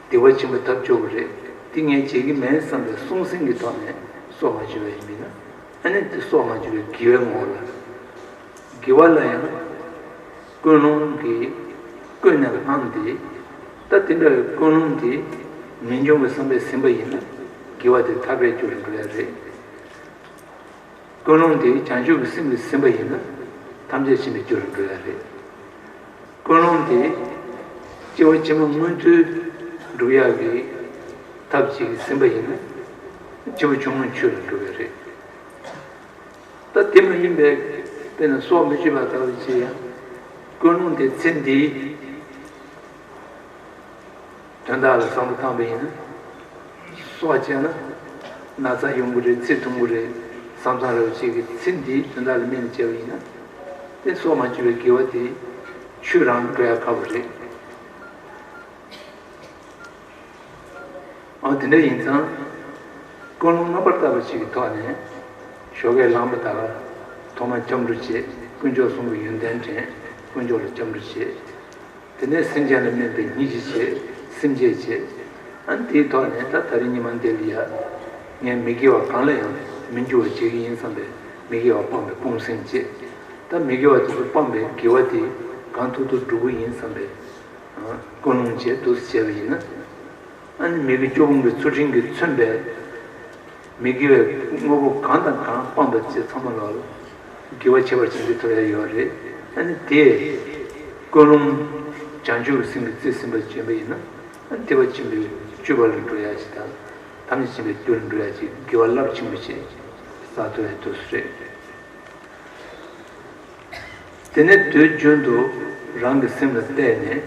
སྡིག་པ་ཆེན་པོ་ཐབས་སྐྱོ་པོ་རེད། དེ་ངས་བྱེད་ཀྱི་མེད་བསམ་པའི་སྲུང་བསེན་གྱི་ཐོག་ནས་སྲོག་མ་གཅོད་པ་ཡིན་མིན་ན། ཨ་ནི་དེ་སྲོག་མ་གཅོད་པའི་དགེ་བའི་ངོ་བོ་ལ། དགེ་བ་ལ་ཡང་ཀུན་སློང་གིས་ཀུན་ནས་བསླངས་ཏེ། ད་དེ་འདྲ་བའི་ཀུན་སློང་དེ་ངེས་འབྱུང་གི་བསམ་པས་ཟིན་པ་ཡིན་ན་དགེ་བ་དེ་ཐར་པའི་རྒྱུ་རུ་འགྲོ་ཡ་རེད། ཀུན་སློང་དེ་བྱང་ཆུབ་ཀྱི་སེམས་ཀྱིས་ཟིན་པ་ཡིན་ན་ཐམས་ཅད་མཁྱེན་པའི་རྒྱུ་རུ་འགྲོ་ཡ་རེད། ཀུན་སློང་དེ་སྐྱེ་བ་ཕྱི་མ་མངོན་མཐོའི་ འགྲུབ་ཡག་གི་ཐབས་ཅིག་ཟིན་པ་ཡིན་ན། སྐྱེས་བུ་ཆུང་ངུའི་ཆོས་ལ་འགྲོ་གི་རེད། ད་དེ་མ་ཡིན་པའི་དཔེར་ན་སྲོག་མི་གཅོད་པ་ལྟ་བུ་ཅིག་ཡང་ཀུན་སློང་དེ་ཚེ་འདིའི་དོན་དག་ལ་བསམ་བློ་བཏང་པ་ཡིན་ན། སྲོག་བཅད་ན་ན་ཚ་ཡོང་གི་རེད། ཚེ་ཐུང་གི་རེད་བསམ་བསམ་རེ་བ་ཅིག་གིས་ཚེ་འདིའི་དོན་དག་ལ་དམིགས་ནས་བྱས་པ་ཡིན་ན། དེ་སྲོག་མ་གཅོད་པའི་དགེ་བ་དེ་ཆོས་རང་འགྲོ་ཡ་ཁག་པོ་རེད། ཨ་དེ་འདྲ་ཡིན་ཙང་། ཀུན་སློང་རྣམ་པར་དག་པ་ཞིག་གི་ཐོག་ནས་ཞོགས་ཀས་ལངས་པ་དང་ཐོག་མར་སྐྱབས་འགྲོ་བྱེད། དཀོན་མཆོག་གསུམ་གྱི་ཡོན་ཏན་དྲན། དཀོན་མཆོག་ལ་སྐྱབས་འགྲོ་བྱེད། དེ་ནས་སེམས་ཅན་ལ་སྨན་པའི་སྙིང་རྗེ་བྱེད། སེམས་བསྐྱེད་བྱེད། ཨ་ནི་དེའི་ཐོག་ནས་ད་ད་རེས་ཉི་མ་འདི་ལ་ཡ། ངས་མི་དགེ་བ་གང་ལ་ཡང་མི་འགྱུར་བ་བྱེད་ཀྱི་ཡིན་བསམ་པའི་མི་དགེ་བ་སྤངས་པའི་སྤོང་སེམས་བསྐྱེད། ད་མི་དགེ་བ་དེ་ཚོ་སྤངས་པའི་དགེ་བ་དེ་གང་ཐུབ་ཐུབ་སྒྲུབ་ཀྱི་ཡིན་བསམ་པའི་ཀུན་སློང་བཅས་འདུག་སེ་བྱས་པ་ཡིན་ན། ཨ་ནི་མི་དགེ་བཅུ་སྤོང་གི་ཚུལ་ཁྲིམས་ཀྱིས་མཚོན་པའི་མི་དགེ་བའི་དངོས་པོ་གང་དང་གང་སྤངས་པ་བཅས་ཚང་མ་ལ་དགེ་བ་ཁྱད་པར་ཅན་འདི་ཐོབ་ཡ་ཡོད་རེད། ཨ་ནི་དེས་ཀུན་སློང་བྱང་ཆུབ་སེམས་ཀྱི་རྩིས་ཟིན་པ་བྱས་པ་ཡིན་ན། ཨ་ནི་ཐེག་པ་ཆེན་པོའི་སྤྱོད་པ་ལ་འགྲོ་ཡ་ཞིག་དང་། ཐམས་ཅད་མཁྱེན་པའི་རྒྱུ་ལ་འགྲོ་ཡ་ཞིག་དགེ་བ་རླབས་ཆེན་པོ་ཞིག་བསགས་ཐུབ་ཡ་འདུག་སེ་རེད། དེ་ནས་དུས་རྒྱུན་དུ་རང་གི་སེམས་ལ་བལྟས་ནས།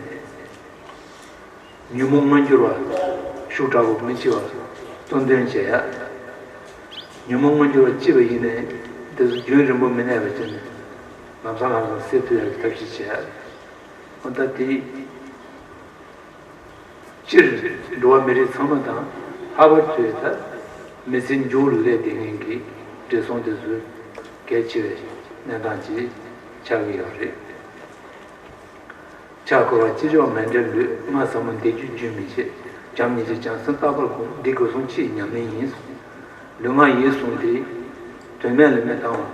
ཉོན་མོངས་མངོན་གྱུར་བ་ཤུགས་དྲག་པོ་མི་སྐྱེ་བ་གཙོ་འདོན་བྱེད་ཡ། ཉོན་མོངས་མངོན་གྱུར་བ་སྐྱེས་པ་ཡིན་ནའི་དེ་ཚོ་རྒྱུན་རིང་པོ་མི་གནས་པ་བྱས་ནས་ལམ་སང་ལམ་སང་སེལ་ཐུབ་ཡ་གི་ཐབས་ཤེས་བྱེད་ཡ། འོ་ད་དེ། སྤྱིར་འགྲོ་བ་མི་རིགས་ཚང་མ་དང་ལྷག་པར་དུ་ད་མི་ཚེ་མཇུག་ལ་སླེབས་བསྡད་མཁན་གྱི་བགྲེས་སོང་དེ་ཚོའི་གལ་ཆེ་བའི་གནས་སྟངས་ཅིག་ཆགས་ཀྱི་ཡོད་རེད། ཕྱག་འཁོར་བ་ཅི་བྱུང་མཎྜལ་འབུལ། སྔགས་ཟབ་མོ་འདི་བརྒྱུད་རྒྱུན་མི་ཆད། བྱམས་སྙིང་རྗེ་བྱང་སེམས་རྟག་པར་བསྒོམ། འདི་སྒོ་གསུམ་ཕྱི་ཡི་ཉམས་ལེན་ཡིན། ལུས་ངག་ཡིད་གསུམ་དེ་དོན་མེད་ལ་མི་བཏང་བ།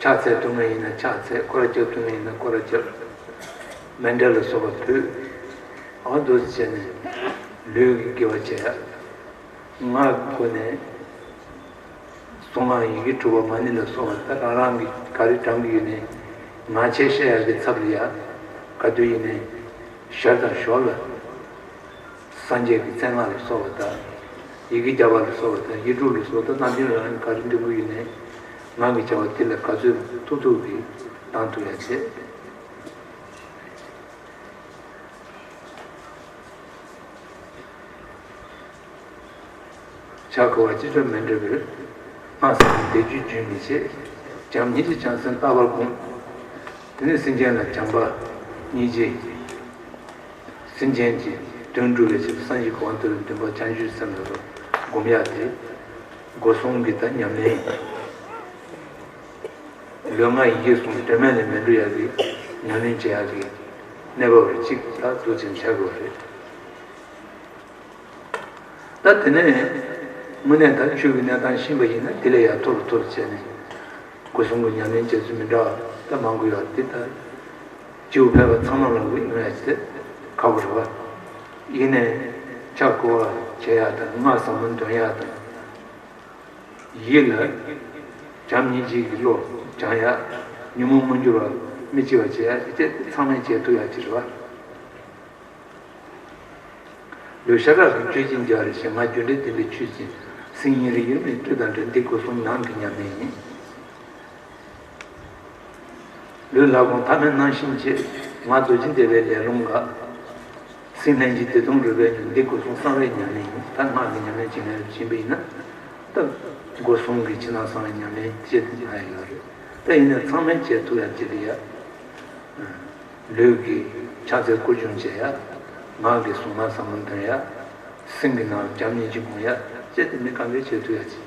ཕྱག་འཚལ་ཐུབ་མཁན་ཡིན་ན་ཕྱག་འཚལ། སྐོར་ར་རྒྱབ་ཐུབ་མཁན་ཡིན་ན་སྐོར་ར་རྒྱབ། མཎྜལ་ལ་སོགས་པ་ཕུལ། འོ་འདུག་སེ་བྱས་ནས་ལུས་ཀྱི་དགེ་བ་བྱེད་ཡ། ངག་གི་སྒོ་ནས། གསུང་ངག་ཡི་གེ་དྲུག་པ་མ་ཎི་ལ་སོགས་པ་ད་རང་རང་གི་ག་རེ་བགྲང་གི་ཡོད་ནའི་ངག་འཁྱལ་བཤད་ཡག་གི་ཚབ་ལ་ཡ། ག་དུས་ཡིན་ནའི་ཞར་དང་ཞོར་ལ་སངས་རྒྱས་ཀྱི་མཚན་སྔགས་ལ་སོགས་པ་དང་། ཡི་གེ་བརྒྱ་པ་ལ་སོགས་པ་དང་། ཡིག་དྲུག་ལ་སོགས་དང་། རྣམ་འདྲེན་རང་རང་ག་རེ་འདོན་གི་ཡོད་ནའི་ངག་གི་བྱ་བ་དེ་ལ་ག་ཚོད་ཐུབ་ཐུབ་ཀྱིས་བཏང་ཐུབ་ཡ་བྱེད། ཕྱག་འཁོར་བ་ཅི་བྱུང་མཎྜལ་འབུལ། སྔགས་ཟབ་མོ་འདི་བརྒྱུད་རྒྱུན་མི་ཆད། བྱམས་སྙིང་རྗེ་བྱང་སེམས་རྟག་པར་བསྒོམ། དེ་ནས་སེམས་ཅན་ལ་བྱམས་པ་སྙིང་རྗེ། སེམས་ཅན་གྱི་དོན་སྒྲུབ་པའི་ཕྱིར་སངས་རྒྱས་གོ་འཕང་ཐོབ་པའི་འདུན་པ་བྱང་ཆུབ་སེམས་ལ་སྒོམ་ཡག་དེ། སྒོ་གསུམ་གྱི་ད་ཉམས་ལེན། ལུས་ངག་ཡིད་གསུམ་དོན་མེད་ལ་མི་འགྲོ་ཡག་གི་ཉམས་ལེན་བྱེད་ཡག་གི་གནས་བབ་རེ་གཅིག་ད་འདུག་ཅིང་ཆགས་དགོས་རེད། ད་དེ་ནས་དངོས་གནས་ད་ཆོས་ཀྱི་གནས་སྟངས་ཤེས་པ་ཡིན་ན་དེ་ལས་ཡར་མཐོ་རུ་མཐོ་རུ་བྱས་ནས་སྒོ་གསུམ་གྱི་ཉམས་ལེན་བྱེད་ཚུལ་མི་འདྲ་བ་ད་མང་པོ་ཡོད་དེ། ད་སྤྱི་བོ་ཕལ་པ་ཚང་མ་ལ་འོས་ཡོང་ཡ་ཅིག་དེ་ཁག་པོ་རེད་བ། ཡིན་ནའི་ཕྱག་འཁོར་བ་བྱེད་ཡ་དང་སྔགས་ཟབ་མོ་འདོན་ཡ་དང་། ཡིད་ལ་བྱམས་སྙིང་རྗེ་གི་བློ་སྦྱང་ཡ། ཉོན་མོངས་མངོན་གྱུར་བ་མི་སྐྱེ་བ་བྱེད་ཡ་དེ་ཚང་མས་བྱེད་ཐུབ་ཡ་ཅིག་རེད་བ། ལུས་ཤ་ཁྲག་གི་བཅུད་ཀྱིས་སྦྱར་ཞིང་། ངག་རྒྱུ་འབྲས་བསྟན་པའི་ཆོས་ཀྱི་སེང་ཉིན་རེ་ཡོད་མེད་བཅུད་དང་འདྲེས། འདི་སྒོ་གསུམ་ནང་གི་ཉམས་ལེན་ཡིན། ལུས་ལ་དགོངས་ཐ་མལ་སྣང་ཞེན་བྱེད། ངག་རྡོ་རྗེ་བཟླས་པའི་ལས་རླུང་འགགས། སེམས་ལྷན་ཅིག་བདེ་སྟོང་རོལ་པའི་ཉམས། འདི་སྒོ་གསུམ་གསང་བའི་ཉམས་ལེན་ཡིན། ད་སྔགས་ཀྱི་ཉམས་ལེན་བྱེད་མཁན་ཡིན་པ་ཡིན་ན། ད་སྒོ་གསུམ་གྱི་ཕྱི་ནང་གསང་བའི་ཉམས་ལེན་བྱེད་ཐུབ་ཡ་ཡོད་རེད། ད་ཡིན་ནའི་ཚང་མས་བྱེད་ཐུབ་ཡ་ཅིག་ལ་ཡ། ལུས་ཀྱི་ཕྱག་འཚལ་སྐུ་གཅུང་བྱེད་ཡ། ངག་གི་གཟུངས་སྔགས་ཟབ་མོ་འདོན་ཡ། སེམས་ཀྱི་ནང་བྱམས་སྙིང་རྗེ་སྒོམ་ཡ་བཅས་ཏེ་མི་གང་གས་བྱེད་ཐུབ་ཡ་ཅིག་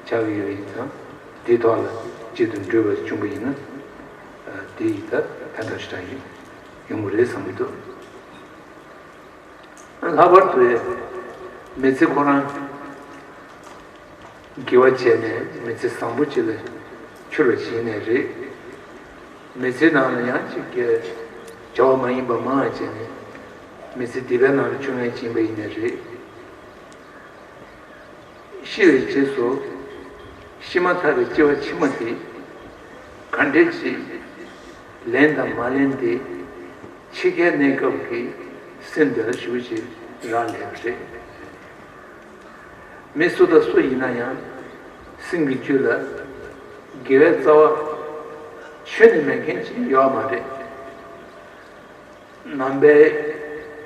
ཆགས་ཀྱི་ཡོད་པ་ཡིན་ཙང་། དེའི་ཐོག་ལ་གཅིག་ཏུ་འགྲིལ་བ་བྱུང་བ་ཡིན་ན། དེ་ཡིས་ད་ཕན་ཐོགས་ཞེ་དྲག་ཡོང་གི་རེད་བསམ་གྱི་འདུག་ལྷག་པར་དུ་མི་ཚེ་ཁོ་རང་དགེ་བ་བྱས་ནས་མི་ཚེ་བཟང་པོ་ཅིག་ལ་འཁྱོལ་བ་ཞིག་ཡིན་ནའི་རེད། མི་ཚེའི་ནང་ལ་ཡང་ཅིག་གི་བྱ་བ་མ་ཡིན་པ་མང་བ་བྱས་ནས་མི་ཚེ་སྡིག་པའི་ནང་ལ་འཁྱོལ་མཁན་ཅིག་ཡིན་པ་ཡིན་ནའི་རེད། ཤི་བའི་རྗེས་སུ་ཤི་མ་ཐག་གི་སྐྱེ་བ་ཕྱི་མ་དེ་ག་འདྲས་ཅིག་ལེན་དང་མ་ལེན་དེ་འཆི་ཁའི་གནས་སྐབས་ཀྱི་ སེམས་དེ་ལ་ཞེ་པོ་ཅིག་རག་ལས་པ་རེད། མི་སུ་དང་སུ་ཡིན་ན་ཡང་སེམས་ཀྱི་རྒྱུད་ལ་དགེ་བའི་རྩ་བ་ཆོད་ནས་མེད་མཁན་ཅིག་ཡོད་མ་རེད། ནང་པའི་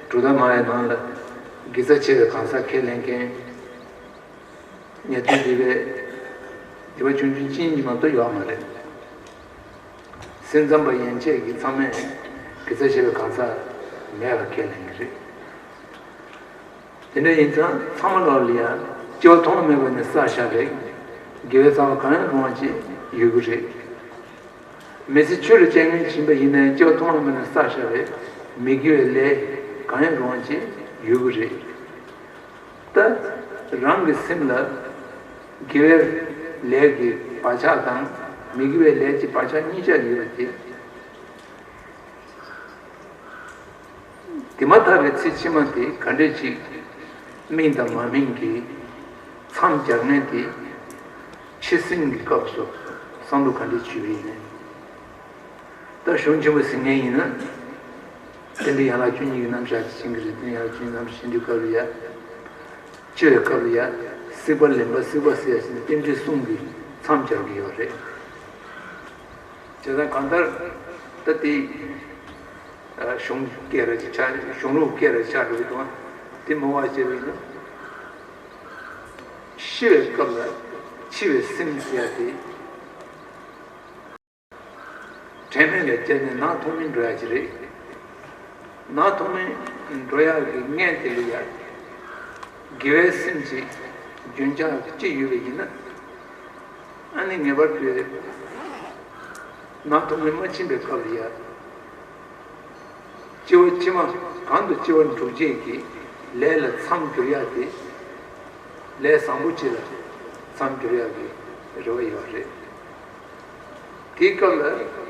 གྲུབ་མཐའ་སྨྲ་བའི་ནང་ལ་དགེ་རྩ་ཆེ་བའི་གང་ཟག་ཁས་ལེན་མཁན། ཉན་ཐོས་སྡེ་པའི་སྡེ་པ་ཆུང་ཆུང་གཅིག་གཉིས་མ་གཏོགས་ཡོད་མ་རེད། སེམས་ཙམ་པ་ཡན་ཆད་ཀྱིས་ཚང་མས་དགེ་རྩ་ཆེ་བའི་གང་ཟག་མེད་པ་ཁས་ལེན་གྱི་རེད། དེ་འདྲ་ཡིན་ཙང་ཚང་མ་ལོག་ལ་ཡང་སྐྱེ་བ་ཐོག་མ་མེད་པ་ནས་བསགས་བཞག་པའི་དགེ་བའི་རྩ་བ་གང་ཡང་རུང་བ་ཅིག་ཡོད་ཀྱི་རེད། མི་ཚེ་ཆོས་ལ་སྤྱད་ངན་བྱིན་པ་ཡིན་ནའི་སྐྱེ་བ་ཐོག་མ་མེད་ནས་བསགས་བཞག་པའི་མི་དགེ་བའི་ལས་གང་ཡང་རུང་བ་ཅིག་ཡོད་ཀྱི་རེད། ད་རང་གི་སེམས་ལ་དགེ་བའི་ལས་ཀྱི་བག་ཆགས་དང་མི་དགེ་བའི་ལས་ཀྱི་བག་ཆགས་གཉིས་ཆ་ཡོད་པ་དེ། དེ་མ་ཐག་པའི་ཚེ་ཕྱི་མ་དེ་ག་འདྲས་ཅིག་སྨིན་དང་མ་སྨིན་གྱི་མཚམས་སྦྱར་མཁན་དེ་འཆི་སྲིད་ཀྱི་སྐབས་སུ་བསམ་བློ་ག་འདྲས་བྱུང་བ་ཡིན་ནའི། ད་གཞུང་ཆེན་པོ་ཟིན་མཁན་ཡིན་ན། རྟེན་འབྲེལ་ཡན་ལག་བཅུ་གཉིས་ཀྱི་རྣམ་གཞག་ཅིག་བྱེད་ཀྱི་རེད། རྟེན་ཡན་ལག་བཅུ་གཉིས་རྣམ་གཞག་བྱེད་དུས་སྐབས་ལ་ཡ། འཆི་བའི་སྐབས་ལ་ཡ། སྲེག་པ་ལེན་པ་སྲེག་པ་ཟེར་ཡ་ཟེར་ནས་རྟེན་འབྲེལ་གསུམ་གྱི་མཚམས་སྦྱར་གྱི་ཡོད་རེད། བྱས་ཙང་གང་ལྟར་ད་དེ་གཞུང་སྐད་ར་ཅིག་ཆགས། གཞུང་ལུགས་སྐད་ར་ཆགས་འགྲོ་གི་འདུག་དེ་མ་བ་བྱས་པ་ཡིན་ན། ཤི་བའི་སྐབས་ལ་འཆི་བའི་སེམས་ཟེར་ཡ་དེ། དྲན་མེད་ལ་བཅར་ནས་ནང་ཐོག་མིན་འགྲོ་ཡ་ཅིག་རེད། ནང་ཐོག་མིན་འགྲོ་ཡ་གི་མངལ་དེ་ལ་ཡ། དགེ་བའི་སེམས་ཅིག་རྒྱུན་ཆགས་ཅིག་ཡོད་པ་ཡིན་ན། ཨ་ནི་ངེས་པར་དུ་ནང་ཐོག་མིན་མ་ཕྱིན་པའི་སྐབས་ལ་ཡ། སྐྱེ་བ་ཕྱི་མ་གང་དུ་སྐྱེ་བ་འགྲོ་བྱེད་ཀྱི་ལས་ལ་མཚམས་སྦྱོར་ཡ་དེ། ལས་བཟང་པོ་ཅིག་ལ་མཚམས་སྦྱོར་ཡ་གི་རེ་བ་ཡོད་རེད། དེའི་སྐབས་ལ།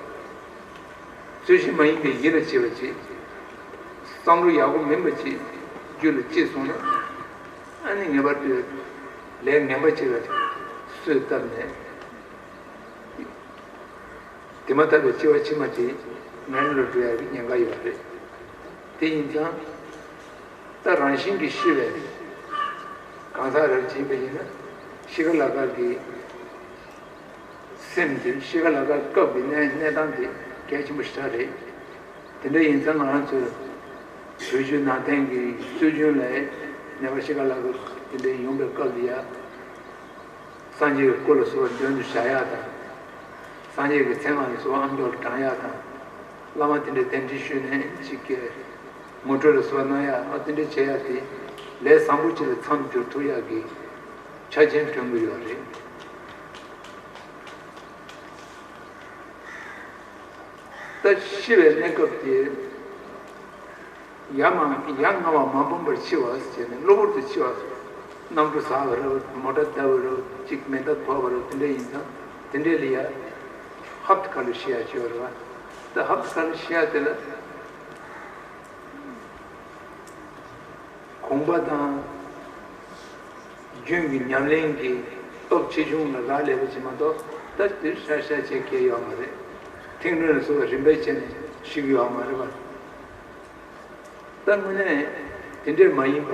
རྩོད་གཞི་མ་ཡིན་པའི་ཡིད་ལ་བྱེད་པ་ཅིག་བསམ་བློ་ཡག་པོ་མིན་པ་ཅིག་རྒྱུད་ལ་སྐྱེས་སོང་ན། ཨ་ནི་ངེས་པར་དུ་ལས་ངན་པ་ཅིག་ལ་གསོས་བཏབ་ནས། དེ་མ་ཐག་པའི་སྐྱེ་བ་ཕྱི་མ་དེ་ངན་ལ་འགྲོ་ཡག་གི་ཉེན་ཁ་ཡོད་རེད། དེ་ཡིན་ཙང་། ད་རང་བཞིན་གྱིས་ཤི་བའི་གང་ཟག་རབ་ཅིག་ཡིན་པ་ཡིན་ན། ཤི་ཁ་ལ་ཁ་གི་སེམས་དེ་ཤི་ཁ་ལ་ཁ་སྐབས་ཀྱི་གནས་གནས་སྟངས་དེ་གལ་ཆེན་པོ་ཞེ་དྲག་རེད། དེ་འདྲ་ཡིན་ཙང་ང་རང་ཚོའི་བོད་བརྒྱུད་ནང་བསྟན་གྱི་སྲོལ་རྒྱུན་ལ་ནད་པ་ཤི་ཁ་ལ་ཁ་དེ་འདྲ་ཡོང་པའི་སྐབས་ལ་ཡ། སངས་རྒྱས་ཀྱི་སྐུ་ལ་སོགས་པ་མདུན་དུ་བཞག་ཡག་དང་། སངས་རྒྱས་ཀྱི་མཚན་སྔགས་ལ་སོགས་པ་ཨ་མཆོག་ལ་བགྲང་ཡག་དང་། བླ་མ་དེ་འདྲའི་གདན་འདྲེན་ཞུས་ནས་ཅིག་གི་ངོ་སྤྲོད་ལ་སོགས་པ་གནང་ཡག་ཨ་དེ་འདྲ་བྱེད་ཡག་དེ་ལས་བཟང་པོ་ཅིག་ལ་མཚམས་སྦྱོར་ཐུབ་ཡག་གི་ཆ་རྐྱེན་ཐོན་གྱི་ཡོད་རེད། ད་ཤི་བའི་གནས་སྐབས་དེ། ཡ་མ་ཡ་ང་བ་མ་སྤངས་པར་འཆི་བ་ཟེར་ནས་གློ་བུར་དུ་འཆི་བ། གནམ་གྲུ་ཟག་པ་རེད། མོ་ཊ་བརྡབས་པ་རེད། གཅིག་མེ་མདའ་ཕོག་པ་རེད། དེ་འདྲ་ཡིན་ཙང་དེ་འདྲ་ལ་ཡ། ཧབ་ཏེ་ཁ་ལ་ཤི་ཡ་ཅིག་ཡོད་རེད་བ། ད་ཧབ་ཏེ་ཁ་ལ་ཤི་ཡ་དེ་ལ། དགོངས་པ་དང་། རྒྱུན་གྱི་ཉམས་ལེན་གྱི་སྟོབས་ཆེ་ཆུང་ལ་རག་ལས་པ་ཅིག་མ་གཏོགས་ད་དེ་ཧྲ་ཧྲ་བྱེད་མཁན་ཡོད་མ་རེད། ཐིག་ནོར་ལ་སོགས་པ་རིམ་པས་བྱས་ནས་ཤི་གི་ཡོད་མ་རེད་པ། ད་དངོས་གནས་དེ་འདྲས་མ་ཡིན་པ།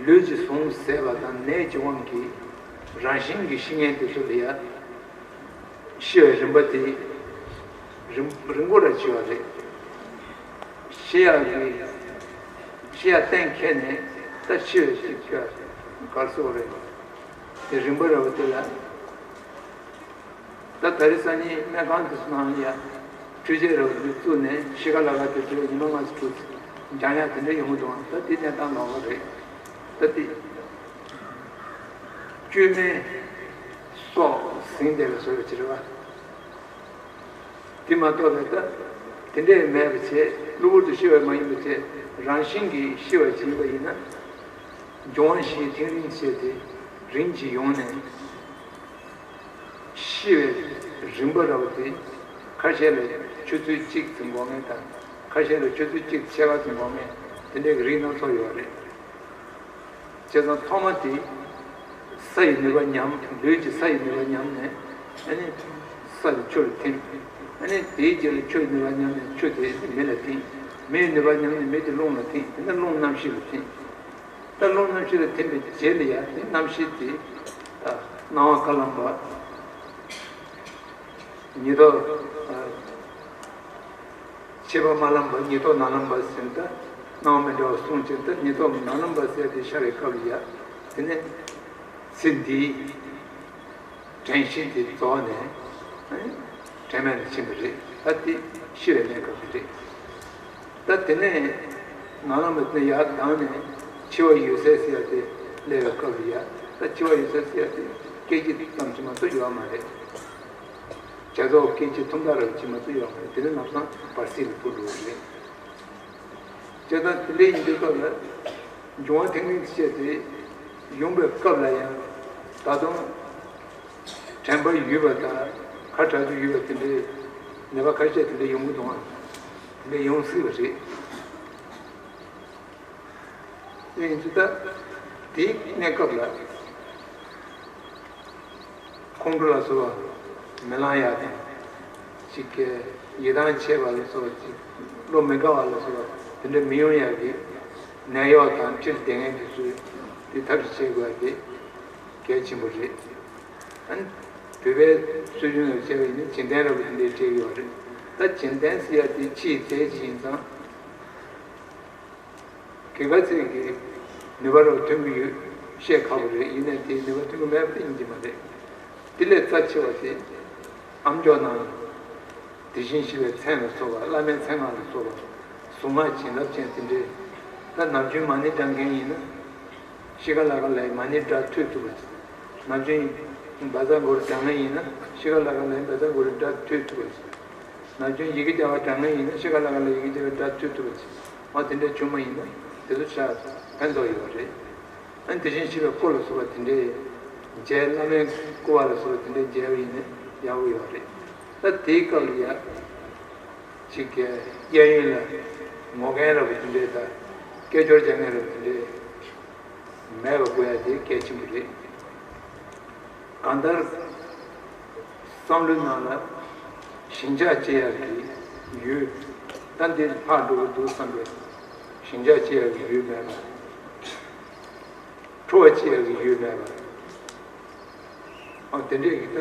ལུས་ཀྱི་ཟུངས་ཟད་པ་དང་ནད་ཀྱི་དབང་གིས་རང་བཞིན་གྱིས་ཤི་མཁན་དེ་ཚོ་ལ་ཡ། ཤི་བའི་རིམ་པ་དེ་རིང་རིང་པོ་ར་བྱེད་པ་རེད། ཤི་ཡག་གི་ཤི་ཡག་གཏན་འཁེལ་ནས་ད་ཤི་བའི་ཤི་བ་ག་རེ་ཟེར་དགོས་རེད། དེ་རིམ་པ་ར་བ་དེ་ལ། ད་ད་རེས་སང་ཉིན་སྨན་ཁང་དེ་ཚོ་ནང་ལ་ཡ་འཕྲུལ་ཆས་ར་བ་དེ་བཙུགས་ནས་ཤི་ཁ་ལ་ཁ་དེ་ཚོ་ཉི་མ་ལྔ་ཙམ་དྲུག་ཙམ་འགྱངས་ཡག་དེ་འདྲ་ཡོང་གི་འདུག་ད་དེ་གནས་སྟངས་ལོགས་ཀ་རེད། ད་དེ་བཅོས་མའི་སྲོག་ཟིན་བསྡད་པའི་བཟོ་འདྲ་ཅིག་རེད་བ། དེ་མ་གཏོགས་པའི་ད་དེ་འདྲས་མེད་པ་བྱས། གློ་བུར་དུ་ཤི་བ་མ་ཡིན་པ་བྱས། རང་བཞིན་གྱིས་ཤི་བ་ཅིག་ཡིན་པ་ཡིན་ན། འབྱུང་བ་བཞིའི་ཐིམ་རིམ་བྱས་ཏེ་རིམ་གྱིས་ཡོང་ནས། ཤི་བའི་རིམ་པ་ར་བ་དེ་ཁ་ཤས་ལ་ཆུ་ཚོད་གཅིག་ཙམ་འགོར་མཁན་དང་། ཁ་ཤས་ལ་ཆུ་ཚོད་གཅིག་ཕྱེད་ཀ་ཙམ་འགོར་མཁན་དེ་འདྲའི་རིགས་སྣ་ཚོགས་ཡོད་རེད། བྱས་ཙང་ཐོག་མ་དེ་ས་ཡི་ནུས་པ་ཉམས། ལུས་ཀྱི་ས་ཡི་ནུས་པ་ཉམས་ནས་ཨ་ནི་ས་ལ་ཆུ་ལ་ཐིམ། ཨ་ནི་དེའི་རྗེས་ལ་ཆུ་ཡི་ནུས་པ་ཉམས་ནས་ཆུ་དེ་མེ་ལ་ཐིམ། མེའི་ནུས་པ་ཉམས་ནས་མེ་དེ་རླུང་ལ་ཐིམ། དེ་ནས་རླུང་རྣམ་ཤེས་ལ་ཐིམ། ད་རླུང་རྣམ་ཤེས་ལ་ཐིམ་པའི་རྗེས་ལ་ཡང་དེ་རྣམ་ཤེས་དེ་ཨ་སྣང་བ་དཀར་ལམ་པ། ཉིས་ཐོག་ཨ་ཕྱི་པ་དམར་ལམ་པ། ཉིས་ཐོག་ནག་ལམ་པ་ཟེར། ད་སྣང་བ་མི་འདྲ་བ་གསུམ་ཅིག་ད་ཉིས་ཐོག་ནག་ལམ་པ་ཟེར་དེ་ཤར་བའི་སྐབས་ལ་ཡ། དེ་ནས་ཚེ་འདིའི་དྲན་ཤེས་དེ་རྫོགས་ནས་དྲན་མེད་ལ་ཕྱིན་པ་རེད། ད་དེ་ཤི་བའི་གནས་སྐབས་དེ་རེད། ད་དེ་ནས་ནག་ལམ་པ་དེ་ཡར་ལྡང་ནས་འཆི་བ་འོད་གསལ་ཟེར་ཡ་དེ་སླེབས་པའི་སྐབས་ལ་ཡ། ད་འཆི་བ་འོད་གསལ་ཟེར་ཡ་དེ་སྐད་ཅིག་ཙམ་ཅིག་མ་གཏོགས་ཡོད་མ་རེད། བྱ་རྫོགས་སྐད་ཅིག་ཐུང་ཐག་རིང་ཅིག་མ་གཏོགས་ཡོད་མ་རེད། དེ་ནས་ལམ་སང་བར་སྲིད་ལ་འཕོ་འགྲོ་བ་རེད། བྱས་ཙང་དེ་འདྲ་ཡིན་དུས་སྐབས་ལ་འབྱུང་བ་ཐིག་ལེ་ཅེས་དེ་ཡོང་བའི་སྐབས་ལ་ཡང་ད་དུང་དྲན་པ་ཡོད་པ་དང་ཁ་གྲག་རྒྱུ་ཡོད་པ་དེ་འདྲའི་ནད་པ་ཁ་ཤས་དེ་འདྲ་ཡོང་གི་འདུག་ཨང་། དེ་འདྲ་ཡོང་སྲིད་པ་རེད། དེ་ཡིན་དུས་ད་དེའི་གནས་སྐབས་ལ་ཁོང་ཁྲོ་ལ་སོགས་པ་མི་ལང་ཡག་དང་། ཅིག་གི་ཡིད་ཐང་ཆད་པ་ལ་སོགས་པ། ཅིག་བློ་མི་དགའ་བ་ལ་སོགས་པ་དེ་འདྲ་མི་ཡོང་ཡག་གི་ནད་གཡོག་དང་འཁྲིས་བསྡད་མཁན་དེ་ཚོས་དེ་ཐབས་ཤེས་བྱེད་དགོས་ཡག་དེ་གལ་ཆེན་པོ་རེད། ཨ་ནི་བོད་པའི་སྲོལ་རྒྱུན་ལ་བྱས་པ་ཡིན་ན་བྱིན་རྟེན་འདྲ་པོ་དེ་འདྲའི་སྤྲད་ཀྱི་ཡོད་རེད། ད་བྱིན་རྟེན་ཟེར་ཡག་དེ་ཕྱིའི་རྫས་ཅིག་ཡིན་ཙང་། གེགས་ཚད་ཀྱི་ནུས་པ་རུ་ཐོན་གྱི་ཡོད་བཤད་ཁག་པོ་རེད། ཡིན་ནའི་དེའི་ནུས་པ་ཐོན་གྱི་མེད་པ་དེ་ཡིན་གྱི་མ་རེད། དེ་ལས་རྩ་ཆེ་བ་དེ་ཨ་མཆོག་ནང་དེ་བཞིན་གཤེགས་པའི་མཚན་ལ་སོགས་པ། བླ་མའི་མཚན་སྔགས་ལ་སོགས་པ། གཟུངས་སྔགས་བྱིན་རླབས་ཅན་དེ་འདྲའི། ད་ནམ་རྒྱུན་མ་ཎི་བགྲང་མཁན་ཡིན་ན་ཤི་ཁ་ལ་ཁ་ལ་མ་ཎི་སྒྲ་ཐོས་ཐུབ་པ་བྱེད། ནམ་རྒྱུན་བཛྲ་གུ་རུ་བགྲང་མཁན་ཡིན་ན་ཤི་ཁ་ལ་ཁ་ལ་བཛྲ་གུ་རུ་སྒྲ་ཐོས་ཐུབ་པ་བྱེད། ནམ་རྒྱུན་ཡི་གེ་བརྒྱ་པ་བགྲང་མཁན་ཡིན་ན་ཤི་ཁ་ལ་ཁ་ལ་ཡི་གེ་བརྒྱ་པའི་སྒྲ་ཐོས་ཐུབ་པ་བྱེད། འོ་དེ་འདྲ་བྱུང་བ་ཡིན་ན་དེ་ཚོ་ཆ་ཕན་ཐོགས་ཡོད་པ་རེད། ཨ་ནི་དེ་བཞིན་གཤེགས་པའི་སྐུ་ལ་སོགས་པ་དེ་འདྲའི་མཇལ། བླ་མའི་སྐུ་པར་ལ་སོགས་པ་དེ་འདྲའི་མཇལ་བ་ཡིན་ན་ཡག་པོ་ཡོད་རེད། ད་དེའི་སྐབས་ལ་ཡ་ཅིག་གི་གཡས་གཡོན་ལ་ངོ་རྒོལ་འདྲ་པོ་དེ་འདྲའི་དང་སྐད་ཅོར་རྒྱག་མཁན་འདྲ་པོ་དེ་འདྲའི་མེད་པ་དགོས་ཡ་དེ་གལ་ཆེན་པོ་རེད། གང་ལྟར་བསམ་བློའི་ནང་ལ་ཞེན་ཆགས་སྐྱེ་ཡག་གི་ཡུལ། ད་འདི་ལྷག་འགྲོ་གི་འདུག་བསམ་པའི་ཞེན་ཆགས་སྐྱེ་ཡག་གི་ཡུལ་མེད་པ། ཁྲོ་བ་སྐྱེ་ཡག་གི་ཡུལ་མེད་པ། ཨ་དེ་འདྲས་ཀྱི་ད་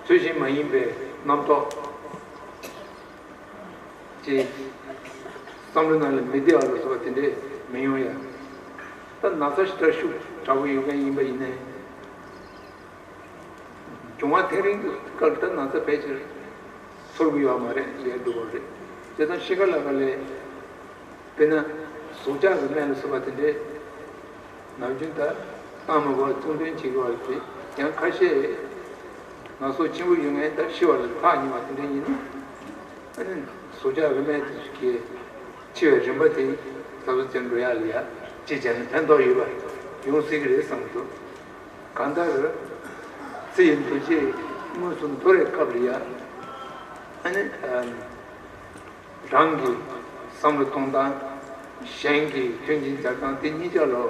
ཚུལ་བཞིན་མ་ཡིན་པའི་རྣམ་རྟོག་ཅིག་བསམ་བློ་ནང་ལ་མི་བདེ་བ་ལ་སོགས་པ་དེ་འདྲས་མི་ཡོང་ཡ། ད་ན་ཚ་ཞེ་དྲག་ཤུགས་དྲག་པོ་ཡོད་མཁན་ཡིན་པ་ཡིན་ནའི། འབྱུང་བ་ཐེངས་རིང་གི་སྐབས་ད་ན་ཚ་ཕལ་ཆེར་ཚོར་གི་ཡོད་མ་རེད། ལས་སྒྲུབ་པ་རེད། དེ་ལྟར་ཤི་ཁ་ལ་ཁ་ལས་དཔེར་ན་ཟུག་ཆགས་ཀྱི་སྨན་ལ་སོགས་པ་དེ་འདྲས་ནམ་རྒྱུན་ད་བཏང་མི་དགོས་པར་ཚོད་འཛིན་བྱེད་དགོས་པ་རེད། ཡང་ཁ་ཤས་ན་ཟུག་ཆེན་པོ་ཡོད་མཁན་ད་ཤི་བ་ལ་ཐག་ཉེ་བ་དེ་འདྲས་ཡིན་ན། ཨ་ནི་ཟུག་ཆགས་ཀྱི་སྨན་དེ་ཚོ་གིས་འཆི་བའི་རིམ་པ་དེ་གཟབ་གཟབ་བྱས་འགྲོ་ཡག་ལ་ཡ་ཅི་བྱས་ན་ཕན་ཐོགས་ཡོད་པ་ཡོང་སྲིད་ཀྱི་རེད་བསམ་གྱི་འདུག་གང་ལྟར་ཚེ་ཡི་འདུ་བྱེད་མངོན་སུམ་དོར་བའི་སྐབས་ལ་ཡ། ཨ་ནི་ཨ་རང་གི་བསམ་བློ་གཏོང་སྟངས། གཞན་གྱི་མཐུན་རྐྱེན་སྦྱར་སྟངས་དེ་གཉིས་ཆ་ལོ།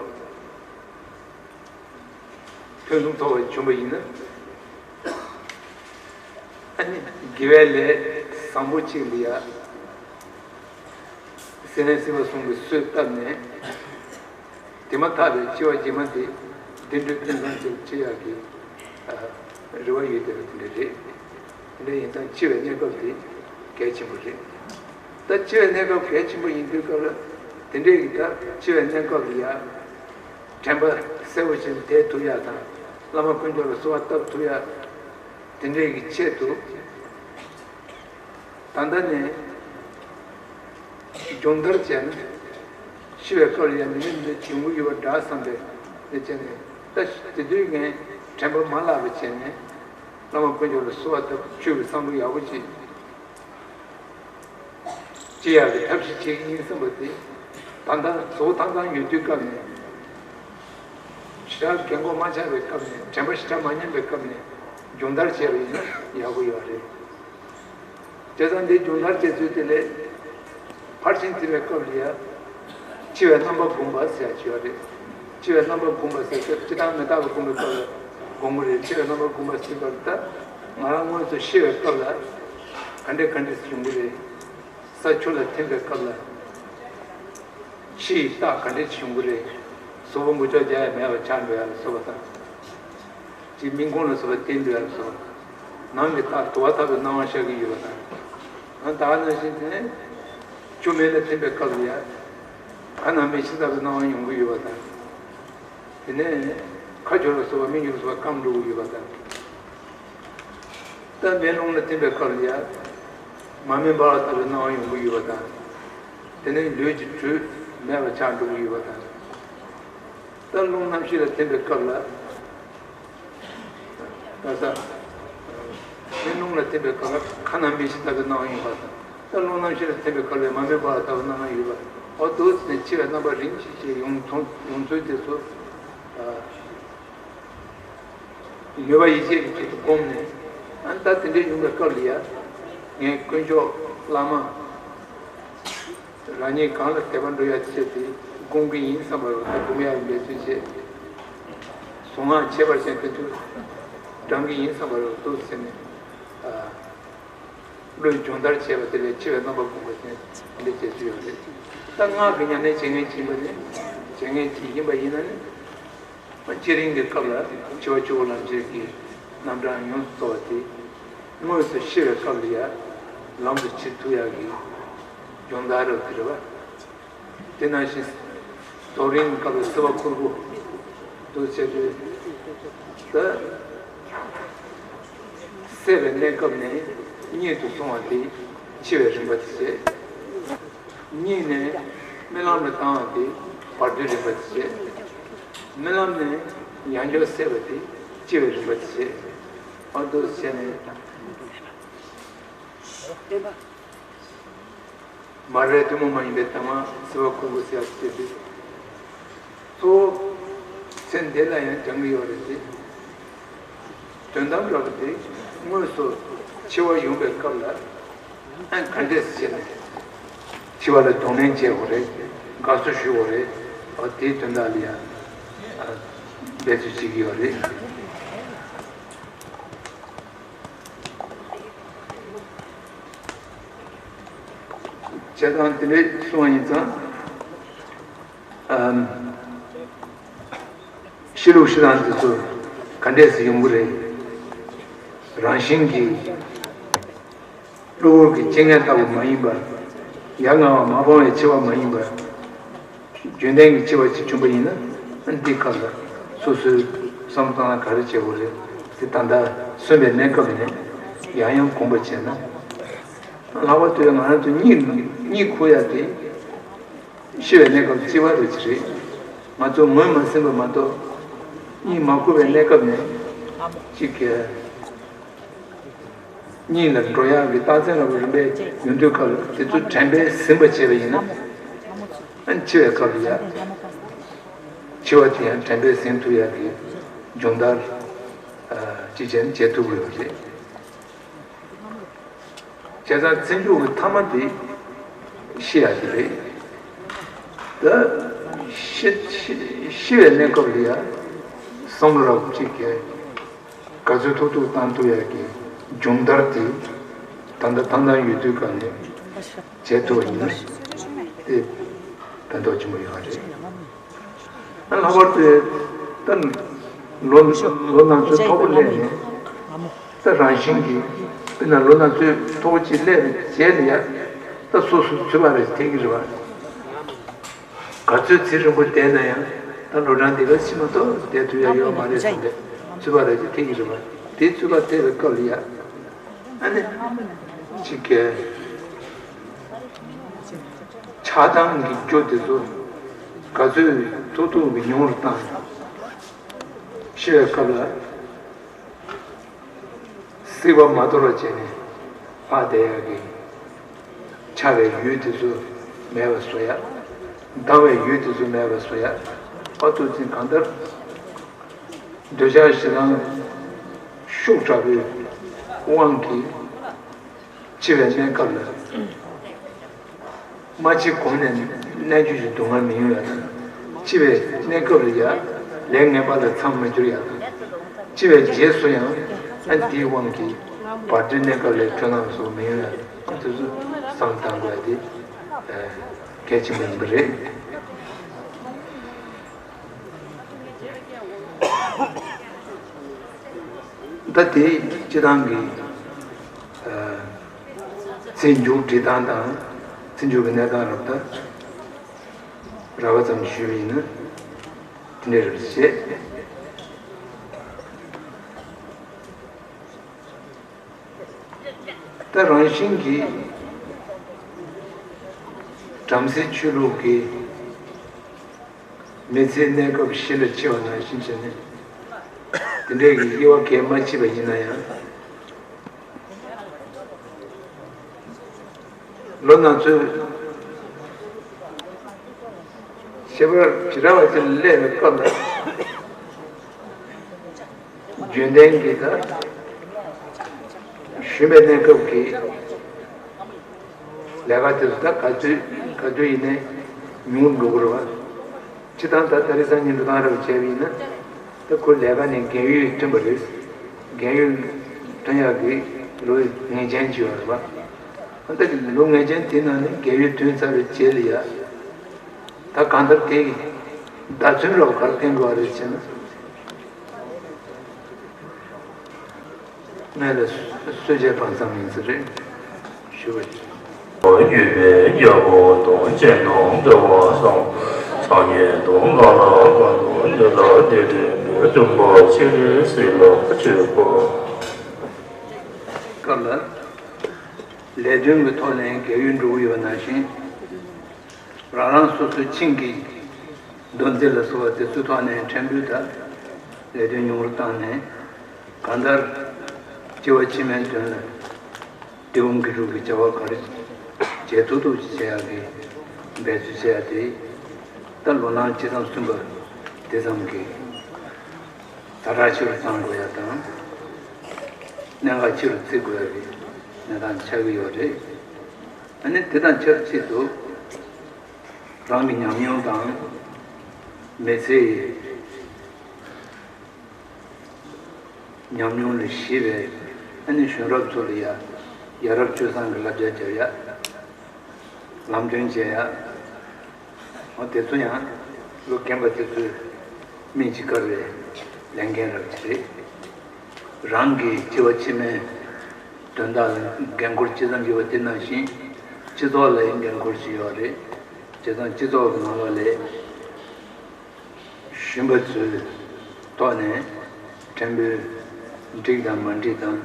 ཕུན་སུམ་ཚོགས་པ་བྱུང་བ་ཡིན་ན། ཨ་ནི་དགེ་བའི་ལས་བཟང་པོ་གཅིག་ལ་ཡ། སྲིད་ནས་སྲིད་པ་གསུམ་གྱི་གསོས་བཏབ་ནས། དེ་མ་ཐག་པའི་འཆི་བ་རྗེས་མ་དེ་བདེ་འགྲོའི་ཕུན་སུམ་ཚོགས་པ་སྐྱེ་ཡག་གི་རེ་བ་ཡོད་བསྡད་པ་དེ་འདྲ་རེད། དེ་འདྲ་ཡིན་ཙང་འཆི་བའི་གནས་སྐབས་དེ་གལ་ཆེན་པོ་རེད། ད་འཆི་བའི་གནས་སྐབས་གལ་ཆེན་པོ་ཡིན་དུས་སྐབས་ལ་དེ་འདྲའི་གི་ད་འཆི་བའི་གནས་སྐབས་ལ་ཡ། དྲན་པ་གསལ་པོ་ཅན་བསྡད་ཐུབ་ཡ་དང་བླ་མ་དཀོན་མཆོག་ལ་གསོལ་བ་བཏབ་ཐུབ་ཡ། དེ་འདྲའི་གི་ཆེད་དུ་ད་ལྟ་ནས་སྦྱོང་བརྡར་བྱས་ན་ཤི་བའི་སྐབས་ལ་ཡང་འདི་འདྲ་འདི་འདྲ་འབྱུང་གི་ཡོད་པ་འདྲ་བསམ་པའི་འདི་བྱས་ནས་ད་དེ་དུས་ངས་དྲན་པ་མ་བརླག་པ་བྱས་ནས་བླ་མ་དཀོན་མཆོག་ལ་གསོལ་བ་བཏབ། ཆོས་ཀྱི་བསམ་བློ་ཡག་པོ་ཅིག་སྐྱེ་ཡག་གི་ཐབས་ཤེས་བྱེད་ཀྱི་ཡིན་བསམ་པ་དེ་ད་ལྟ་གཟུགས་ཐང་ཐང་ཡོད་དུས་སྐབས་ནས་ཞེ་དྲག་རྒན་གོག་མ་ཆགས་པའི་སྐབས་ནས་དྲན་པ་ཞེ་དྲག་མ་ཉམས་པའི་སྐབས་ནས་སྦྱོང་བརྡར་བྱས་པ་ཡིན་ན་ཡག་པོ་ཡོད་རེད། བྱས་ཙང་འདི་སྦྱོང་བརྡར་བྱེད་ཚུལ་དེ་ལས་ཕར་ཕྱིན་བརྩི་བའི་སྐབས་ལ་ཡ། འཆི་བའི་རྣམ་པ་བསྒོམ་པ་ཟེར་ཡ་ཅིག་ཡོད་རེད། འཆི་བའི་རྣམ་པ་བསྒོམ་པ་ཟེར་ཚེ་སྤྱིར་བཏང་མི་རྟག་པའི་བསྒོམ་པའི་སྐབས་ལ་བསྒོམ་གྱི་རེད། འཆི་བའི་རྣམ་པ་བསྒོམ་པ་ཟེར་སྐབས་ད་ང་རང་དངོས་སུ་ཤི་བའི་སྐབས་ལ་ག་འདྲས་ག་འདྲས་སེ་ཡོང་གི་རེད། ས་ཆུ་ལ་ཐིམ་པའི་སྐབས་ལ་ ཕྱི་ཡི་རྟགས་ག་འདྲས་ཅིག་ཡོང་གི་རེད། གཟུགས་པོ་འགུལ་ལྕོག་རྒྱག་ཡ་མེད་པ་ཆགས་འགྲོ་ཡ་ལ་སོགས་པ་དང་། ཅིག་སྨན་ཁང་ལ་སོགས་པ་བསྟེན་འགྲོ་ཡ་ལ་སོགས་པ། ནང་གི་རྟགས་དུ་བ་ལྟ་བུའི་སྣང་བ་ཤར་གྱི་ཡོད་པ་དང་། ཡང་ད་ག་ནང་བཞིན་དེ་ནས་ཆུ་མེ་ལ་ཐིམ་པའི་སྐབས་ལ་ཡ། ཁ་ནང་མེ་ཤིང་ལྟ་བུའི་སྣང་བ་ཡོང་གི་ཡོད་པ་དང་། དེ་ནས་ཁ་སྦྱོར་ལ་སོགས་པ་སྨིན་སྦྱོར་ལ་སོགས་པ་སྐམ་འགྲོ་གི་ཡོད་པ་དང་། ད་མེ་རླུང་ལ་ཐིམ་པའི་སྐབས་ལ་ཡ། མ་རྨོས་འབར་བ་ལྟ་བུའི་སྣང་བ་ཡོང་གི་ཡོད་པ་དང་། དེ་ནས་ལུས་ཀྱི་དྲོད་མེད་པ་ཆགས་འགྲོ་གི་ཡོད་པ་དང་། ད་རླུང་རྣམ་ཤེས་ལ་ཐིམ་པའི་སྐབས་ལ། ད་ས། མེ་རླུང་ལ་ཐིམ་པའི་སྐབས་ལ་ཁ་ནང་མེ་ཤིང་ལྟ་བུའི་སྣང་བ་ཡོང་བ་དང་། ད་རླུང་རྣམ་ཤེས་ལ་ཐིམ་པའི་སྐབས་ལ་མ་རྨོས་འབར་བ་ལྟ་བུའི་སྣང་བ་ཡོད་པ། འོ་འདུག་ཟེར་ནས་འཆི་བའི་རྣམ་པ་རིམ་བཞིན་བྱས་ཡོང་ཚུལ་ཡོང་ཚུལ་དེ་ཚོ། ནུས་པ་ཡིད་ཆེས་ཀྱི་ཆེད་དུ་བསྒོམས་ནས། ཨ་ནི་ད་དེ་འདྲའི་ཡོང་བའི་སྐབས་ལ་ཡ། ངས་དཀོན་མཆོག་བླ་མ། རང་ཉིད་གང་ལ་དད་པ་འགྲོ་ཡ་ཆེད་དུ་བསྒོམ་གྱི་ཡིན་བསམ་པ་རེད། ད་བསྒོམ་ཡ་ཡིན་པའི་ཚུལ་བྱས། གཟུངས་སྔགས་ཁྱད་པར་ཅན་དེ་ཚོ་བགྲང་གི་ཡིན་བསམ་པ་རེད། འདུག་ཟེར་ནས། ཨ། བློའི་སྦྱོང་བརྡར་བྱས་པ་དེ་ལས་འཆི་བའི་རྣམ་པ་བསྒོམ་པ་དེ་འདི་བྱེད་ཚུལ་ཡོད་རེད། ད་སྔགས་ཀྱི་ཉམས་ལེན་བྱེད་མཁན་ཅིག་ཡིན་པ་ནི། བྱེད་མཁན་ཅིག་ཡིན་པ་ཡིན་ན་ནི། སྤྱིར་དབྱིངས་ཀྱི་སྐབས་ལ་འཆི་བ་སྤྱི་བོ་ལམ་ཁྱེར་གྱི་རྣམ་གྲངས་ཡོངས་སུ་རྫོགས་པ་དེ། དངོས་སུ་ཤི་བའི་སྐབས་ལ་ཡང་ལམ་དུ་ཁྱེར་ཐུབ་ཡག་གི་སྦྱོང་བརྡར་རབ་ཏུ་རེད་པ། དེ་ནང་བཞིན་རྫོགས་རིམ་སྐབས་ལ་སྲིད་པ་ཁུར་པོ་འདུ་བྱེད་དུས། ད་སད་པའི་གནས་སྐབས་ནས་གཉིད་དུ་སོང་བ་དེ་འཆི་བའི་རིམ་པ་དེ་བྱས། གཉིད་ནས་རྨི་ལམ་ལ་བཏང་བ་དེ་བར་དོའི་རིམ་པ་དེ་བྱས། རྨི་ལམ་ནས་ཡང་བསྐྱར་སད་པ་དེ་འཆི་བའི་རིམ་པ་དེ་བྱས། ཨ་འདུག་བྱས་ནས། མ་རེད། ཐུན་མོང་མ་ཡིན་པའི་དྭངས་མ་སྲིད་པ་ཁུར་པོ་ཟེར་བ་ཞིག་དེ། གཙོ་བོ་ཚེ་འདི་ལ་ཡང་སྦྱང་གི་ཡོད་རེད་དེ། དོན་དམ་རབ་དེ་དངོས་སུ་འཆི་བ་ཡོང་བའི་སྐབས་ལ་ཨ་ག་འདྲས་བྱས་ནས་འཆི་བ་ལ་གདོང་ལེན་བྱེད་དགོས་རེད། དགའ་བསུ་ཞུ་དགོས་རེད། འོ་དེའི་དོན་དག་ལ་ཡང་འབད་རྩོལ་བྱེད་ཀྱི་ཡོད་རེད། བྱས་ཙང་དེ་འདྲས་གསུངས་པ་ཡིན་ཙང་། ཨམ། ཤི་ལུགས་ཤི་སྟངས་དེ་ཚོ་ག་འདྲས་སེ་ཡོང་གི་རེད། རང་བཞིན་གྱིས་གློ་བུར་གྱི་རྐྱེན་ངན་ལྟ་བུ་མ་ཡིན་པ། ཡ་ང་བ་མ་སྤངས་པའི་འཆི་བ་མ་ཡིན་པ། རྒྱུན་ལྡན་གྱི་འཆི་བ་ཅིག་བྱུང་པ་ཡིན་ན། འདི་སྐབས་ལ་སོ་སོའི་བསམ་སྟངས་ལ་ག་རེ་བྱེད་དགོས་རེད། དེ་ད་ལྟ་གསོན་པའི་གནས་སྐབས་ནས་ཡང་ཡང་གོམས་པ་བྱས་ན། ལྷག་པར་དུ་ང་རང་ཚོ་གཉིད་གཉིད་ཁུག་ཡ་དེ། ཤི་བའི་གནས་སྐབས་གཅིག་པ་རེད་ཅི་རེད། ང་ཚོ་ངོས་མ་ཟིན་པ་མ་གཏོགས། གཉིད་མ་ཁུག་པའི་གནས་སྐབས་ནས་གཅིག་གིས་གཉིད་ལ་འགྲོ་ཡག་གི་རྟགས་མཚན་འདྲ་བོ་རིམ་པས་ཡོང་དུས་སྐབས་ལ་དེ་ཚོ་དྲན་པས་ཟིན་པ་བྱས་པ་ཡིན་ན། ཨ་ནི་འཆི་བའི་སྐབས་ལ་ཡ། འཆི་བ་དེ་ཡང་དྲན་པས་ཟིན་ཐུབ་ཡག་གི་སྦྱོང་བརྡར་ཅི་བྱས་ན་བྱེད་ཐུབ་ཀྱི་ཡོད་རེད། བྱས་ཙང་ཚེ་མཇུག་གི་ཐ་མ་དེ་ཤི་ཡ་དེ་རེད། ད་ཤི་ཤི་ཤི་བའི་གནས་སྐབས་ལ་ཡ་བསམ་བློ་རགས་གཅིག་གིས་ག་ཚོད་ཐུབ་ཐུབ་བཏང་ཐུབ་ཡ་གི་སྦྱོང་བརྡར་དེ་ད་ལྟ་ཐང་ཐང་ཡོད་དུས་ག་ནས་བྱེད་ཐུབ་པ་ཡིན་ན་དེ་ཕན་ཐོགས་ཆེན་པོ་ཡོད་པ་རེད། ལྷག་པར་དུ་ད་ལོ་ལོ་ན་ཚོད་མཐོ་པོ་སླེབས་ནས་ད་རང་བཞིན་གྱིས་དཔེར་ན་ལོ་ན་ཚོད་མཐོ་པོ་ཅིག་སླེབས་པའི་རྗེས་ལ་ཡ་ད་སོ་སོ་ཚོད་པ་རེ་ཐེབས་ཀྱི་རེད་པ། ག་ཚོད་ཚེ་རིང་པོ་བསྡད་ན་ཡང་ད་ལོ་གྲངས་འདི་ག་ཕྱིན་མ་གཏོགས་བསྡད་ཐུབ་ཡ་ཡོད་མ་རེད་བསམ་པའི་ཚོད་པ་རེ་ཐེབས་ཀྱི་རེད་པ། དེ་ཚོད་པ་ཐེབས་པའི་སྐབས་ལ་ཡ་ཨ་ནི་ཅིག་གི་ཆགས་སྡང་གི་རྒྱུ་དེ་ཚོ་ག་ཚོད་ཐུབ་ཐུབ་ཀྱིས་ཉུང་རུ་བཏང་ཡང་། ཤི་བའི་སྐབས་ལ་སྲིད་པ་མ་དོར་བ་བྱས་ནས་ལྷག་བསྡད་ཡག་གི་ཆགས་པའི་ཡུལ་དེ་ཚོ་མེད་པ་བཟོ་ཡག་སྡང་བའི་ཡུལ་དེ་ཚོ་མེད་པ་བཟོ་ཡག་ཨ་ཐུག་ཚིན་གང་ལྟར། འདོད་ཆགས་ཞེ་སྡང་ཤུགས་དྲག་པོའི་དབང་གིས་འཆི་བའི་གནས་སྐབས་ལ་མ་འཆི་གོང་ནས་གནས་འགྱུར་གྱི་སྡུག་བསྔལ་མི་ཡོང་ཡག་དང་། འཆི་བའི་གནས་སྐབས་ལ་ཡ་ལས་ངན་པ་ལ་མཚམས་མ་སྦྱོར་ཡག་དང་། འཆི་བའི་རྗེས་སུ་ཡང་ཨ་འདིའི་དབང་གིས་བར་དོའི་གནས་སྐབས་ལས་འཕྲོ་སྣང་སོགས་མི་ཡོང་ཡག་དེ་ཚོ་བསམ་བཏང་དགོས་ཡག་དེ། གལ་ཆེན་པོ་ཡིན་པ་རེད། ད་དེ་སྤྱི་བཏང་གི་ཚེ་མཇུག་སྒྲིལ་སྟངས་དང་ཚེ་མཇུག་གི་གནས་སྟངས་རབ་ད་རགས་པ་ཙམ་ཞུས་པ་ཡིན་ན་དེ་འདྲ་རེད་བྱས། ད་རང་བཞིན་གྱིས་བྲམ་ཟེའི་ཆོས་ལུགས་ཀྱི་མི་ཚེའི་གནས་སྐབས་གཞི་ལ་ཕྱེ་བ་ནང་བཞིན་བྱས་ནས་དེ་འདྲའི་གི་དབྱེ་བ་གས་མ་ཕྱེ་བ་ཡིན་ན་ཡང་ལོ་ན་ཚོད་ཁྱད་པར་ཇི་འདྲ་བ་ཅིག་སླེབས་པའི་སྐབས་ལ། རྒྱུན་ལྡན་གྱི་ད་ཞུན་པའི་གནས་སྐབས་ཀྱི་ལས་ཀ་དེ་ཚོ་ད་ག་དུས་ག་དུས་ཡིན་ནའི་ཉུང་འགྲོ་གི་རེད་བ། སྤྱི་བཏང་ད་ད་རེས་སང་ཉིན་འགྲོ་སྟངས་རབ་བྱས་པ་ཡིན་ན་ད་ཁོ་ལས་ཀ་ནས་རྒན་ཡོལ་ཐོན་པ་རེད། རྒན་ཡོལ་ཐོན་ཡག་གི་ལོ་ངེས་ཅན་ཅིག་ཡོད་རེད་བ། ད་ལོ་ངེས་ཅན་དེ་ནང་ནས་རྒན་ཡོལ་ཐོན་ཚར་བའི་རྗེས་ལ་ཡ། ད་གང་ལྟར་དེ་གི་བརྡ་མཚོན་རབ་ག་རེ་བསྟན་དགོས་པ་རེད་ཅེ་ན། སྨད་ལ་གསོད་བྱེད་བར་མཚམས་ཡིན་ས་རེད་ཞུ་བ་ཡིན། ཡོད་པའི་རྒྱལ་པོ་དང་གཅེན་དང་འབྲེལ་བ་བཟང་། སངས་རྒྱས་དང་གང་ལ་གང་དང་འདི་ལ་དེ་འདྲའི་མི་བཙུན་པ་ཕྱིར་སྲིད་ལ་སྤྱོད་པ། སྐབས་ལ་ལས་དོན་གྱི་ཐོག་ནས་རྒས་ཡོལ་འགྲོ་གི་ཡོད་པ་ནང་བཞིན། རང་རང་སོ་སོའི་ཁྱིམ་གྱི་མདུན་རྩེ་ལ་སོགས་པ་དེ་ཚོའི་ཐོག་ནས་ཕྲན་བུ་དང་ལས་དོན་ཉུང་རུ་བཏང་ནས་གང་ལྟར་སྐྱེ་བ་ཕྱི་མའི་དོན་ལ་དེ་བུམ་གྱི་རུ་གི་བྱ་བ་ག་རེ་བྱེད་ཐུབ་ཐུབ་ཅིག་བྱེད་ཡག་གི་འབད་རྩོལ་བྱེད་ཡག་དེ་ད་ལོ་ན་བཅུ་ཐམ་གསུམ་པ་དེ་ཙམ་གྱི་ཛ་དྲག་ཆེ་རུ་བཏང་དགོས་ཡག་དང་གནད་འགག་ཆེ་རུ་བརྩི་དགོས་ཡག་གི་གནས་སྟངས་ཆགས་ཀྱི་ཡོད་རེད། ཨ་ནི་དེ་དང་ཆབས་ཅིག་ཏུ། རང་གི་ཉམས་མྱོང་དང་མི་ཚེའི་ཉམས་མྱོང་ལས་ཤེས་པའི་ཨ་ནི་གཞོན་རབས་ཚོ་ལ་ཡ་ཡ་རབས་སྤྱོད་བཟང་གི་བསླབ་བྱ་རྒྱབ་ཡ། ལམ་སྟོན་བྱེད་ཡ། འོ་དེ་ཚོ་ཡང་ལོ་རྒན་པ་དེ་ཚོའི་སྨིན་ཅི་དཀའ་བའི་ལས་འགན་རབ་ཅིག་རེད། རང་གི་སྐྱེ་བ་ཕྱི་མའི་དོན་དག་ལ་འགན་འཁུར་ཅི་ཙམ་ཡོད་པ་དེ་ནང་བཞིན་སྤྱི་ཚོགས་ལ་ཡང་འགན་འཁུར་ཅིག་ཡོད་རེད། བྱས་ཙང་སྤྱི་ཚོགས་ཀྱི་ནང་ལོགས་ལས་ཞུམ་པ་ཚོའི་ཐོག་ནས་ཕྲན་བུ་འགྲིག་དང་མ་འགྲིག་དང་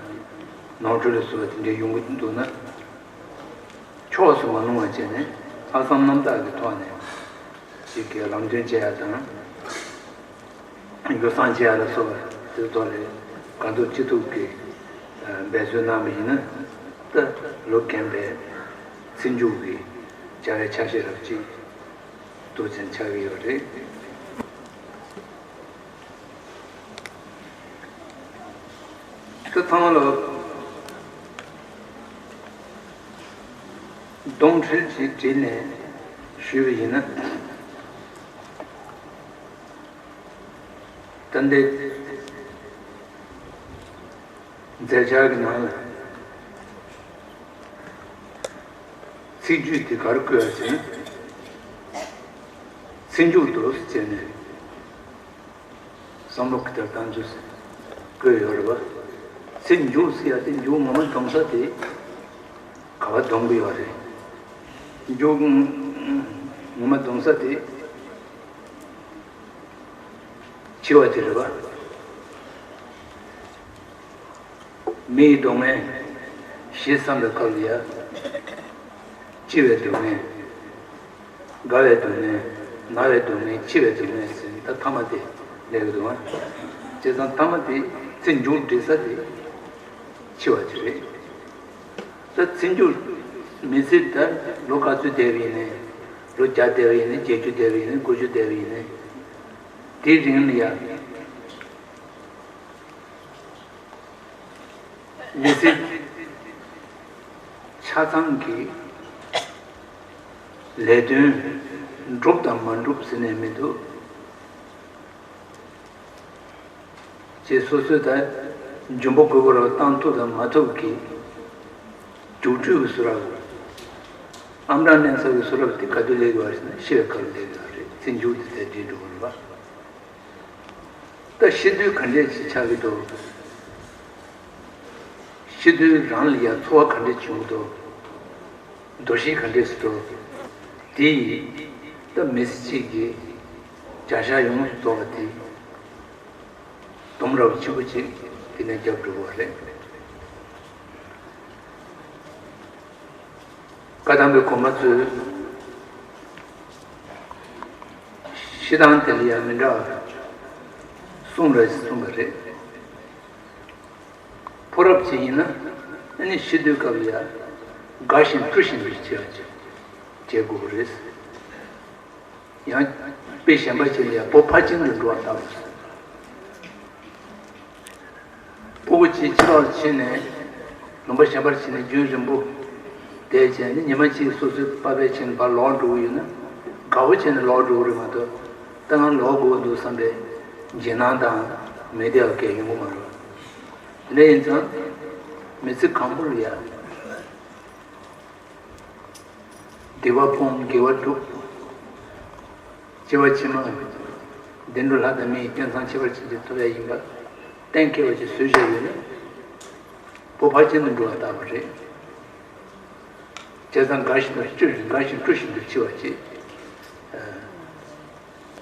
ནོར་འཁྲུལ་ལ་སོགས་པ་དེ་འདྲ་ཡོང་གི་འདུག་ན། ཕྱོགས་སུ་མ་ལྷུང་བ་བྱས་ནས་ལྷག་བསམ་རྣམ་དག་གི་ཐོག་ནས་ཅིག་གི་ལམ་སྟོན་བྱེད་ཡ་དང་། ཡོ་བསྲང་བྱེད་ཡ་ལ་སོགས་པ་དེ་ཚོ་ལས་གང་ཐུབ་ཅི་ཐུབ་ཀྱི་འབད་རྩོལ་གནང་བ་ཡིན་ན་ད་ལོ་རྒན་པའི་ཚེ་མཇུག་གི་བྱ་བའི་ཆ་ཤས་རབ་ཅིག་ཏུ་ཚན་ཆགས་ཀྱི་ཡོད་རེད། དེ་ཚང་མ་ལ་གདོང་འཁྲུལ་གྱིས་བྲིས་ནས་ཞུས་པ་ཡིན་ན། ད་འདི་མཛད་འཆར་གྱི་ནང་ལ་ཚིག་བརྗོད་དེ་ག་རེ་བཀོད་ཡོད་ཟེར་ན། ཚེ་མཇུག་ཏུ་ཟེར་ནས། བསམ་བློ་གི་ལྟར་བཏང་ཚུལ་བཀོད་ཡོད་རེད་བ། ཚེ་མཇུག་ཟེར་ཡ་དེ་མཇུག་ངོ་མ་འདོམས་ས་དེ་ག་བ་འདོམས་གི་ཡོད་རེད། མཇུག་ངོ་མ་འདོམས་ས་དེ་འཆི་བ་དེ་རེད་བ། མི་ཡི་སྡུག་བསྔལ་ཞེས་བསམ་པའི་སྐབས་ལ་ཡ། སྐྱིད་པའི་སྡུག་བསྔལ། དགའ་བའི་སྡུག་བསྔལ། ན་བའི་སྡུག་བསྔལ། འཆི་བའི་སྡུག་བསྔལ་ཟེར་ད་ཐ་མ་དེ་སླེབས་ཀྱི་འདུག་ཨ། བྱས་ཙང་ཐ་མ་དེ་ཚེ་མཇུག་སྒྲིལ་ས་དེ་འཆི་བ་དེ་རེད། ད་ཚེ་མཇུག་མི་ཚེ་ད་ལོ་ག་ཚོད་བསྡད་པ་ཡིན་ནའི་ལོ་བརྒྱ་བསྡད་པ་ཡིན་ནའི་བརྒྱད་ཅུ་བསྡད་པ་ཡིན་ནའི་དགུ་བཅུ་བསྡད་པ་ཡིན་ནའི་དེའི་རིང་ལ་ཡ། མི་ཚེ་ཆ་ཚང་གི་ལས་དོན་འགྲུབ་དང་མ་འགྲུབ་ཟེར་ནས་མི་འདུག་ཅེས་སོ་སོས་ད་འཇོན་པོ་དགོས་པ་རུ་བཏང་ཐུབ་དང་མ་ཐུབ་ཀྱི་རྒྱུགས་སྤྲོད་ཀྱི་བཟོ་འདྲ། ཨམ་བྲང་མནན་ས་གི་གསུང་རབ་དེ་ག་དུས་སླེབས་ཡོད་པ་ཞེ་ན། ཤི་བའི་སྐབས་སླེབས་ཡོད་རེད། ཚེ་མཇུག་དེ་དེར་བསྒྲིལ་འགྲོ་གི་རེད་པ། ད་ཤི་དུས་ག་འདྲས་ཅིག་ཆགས་ཀྱི་འདུག་ཤི་དུས་རང་ལ་ཡང་ཚོར་བ་ག་འདྲས་བྱུང་གི་འདུག་འདུ་ཤེས་ག་འདྲས་སུ་འགྲོ། དེ་ཡིས་ད་མི་ཚེ་གཅིག་གི་བྱ་བཞག་ཡོངས་སུ་རྫོགས་པ་དེ་སྡོམ་རབས་ཆེན་པོ་ཅིག་དེ་ནས་བརྒྱབ་འགྲོ་བ་རེད། བཀའ་གདམས་པའི་གོང་མ་ཚོས་ཤི་སྟངས་དེ་ལ་ཡང་མི་འདྲ་བ་གསུངས་རེད་གསུངས་པ་རེད། ཕོ་རབ་ཅིག་ཡིན་ན་ཨ་ནི་ཤི་དུས་སྐབས་ལ་ཡང་དགའ་བཞིན་སྤྲོ་བཞིན་དུ་བྱེད་པ་ཅིག་བྱེད་དགོས་པ་རེད། ཡང་དཔེ་གཞན་པ་ཅིག་ལ་ཡང་བུ་ཕར་ཕྱིན་དུ་འགྲོ་བ་ལྟ་བུ། སྤུ་གུ་གཅིག་ཕྱི་ལོགས་ཕྱིན་ནས་ལུང་པ་གཞན་པར་ཕྱིན་ནས་རྒྱུན་རིང་པོ་བསྡད་བྱས་ནས་ཉི་མ་གཅིག་སོ་སོའི་པ་ཕར་ཕྱིན་ནས་ཕར་ལོག་འགྲོ་གི་ཡོད་ན་དགའ་བོ་བྱས་ནས་ལོག་འགྲོ་གི་རེད་མ་གཏོགས། ད་ང་ལོག་དགོས་འདུག་བསམ་པའི་འཇིགས་སྣང་དང་མི་བདེ་བ་གང་ཡང་ཡོང་གི་མ་རེད། དེ་འདྲ་ཡིན་ཙང་མི་ཚེ་གང་པོ་ལ་ཡ། སྡིག་པ་སྤོང་དགེ་བ་སྒྲུབ། སྐྱེ་བ་ཕྱི་མ་བདེ་འགྲོ་ལྷ་དང་མི་ཡི་སྐལ་བཟང་ཁྱད་པར་ཅན་ཅིག་ཐོབ་ཡ་ཡིན་པ་གཏན་འཁེལ་བ་ཅིག་བཟོས་བཞག་ཡོད་ན། བུ་ཕར་ཕྱིན་དུ་འགྲོ་བ་ལྟ་བུ་རེད། བྱས་ཙང་དགའ་བཞིན་དུ་སྤྲོ་དགའ་བཞིན་སྤྲོ་བཞིན་དུ་འཆི་བ་ཅིག་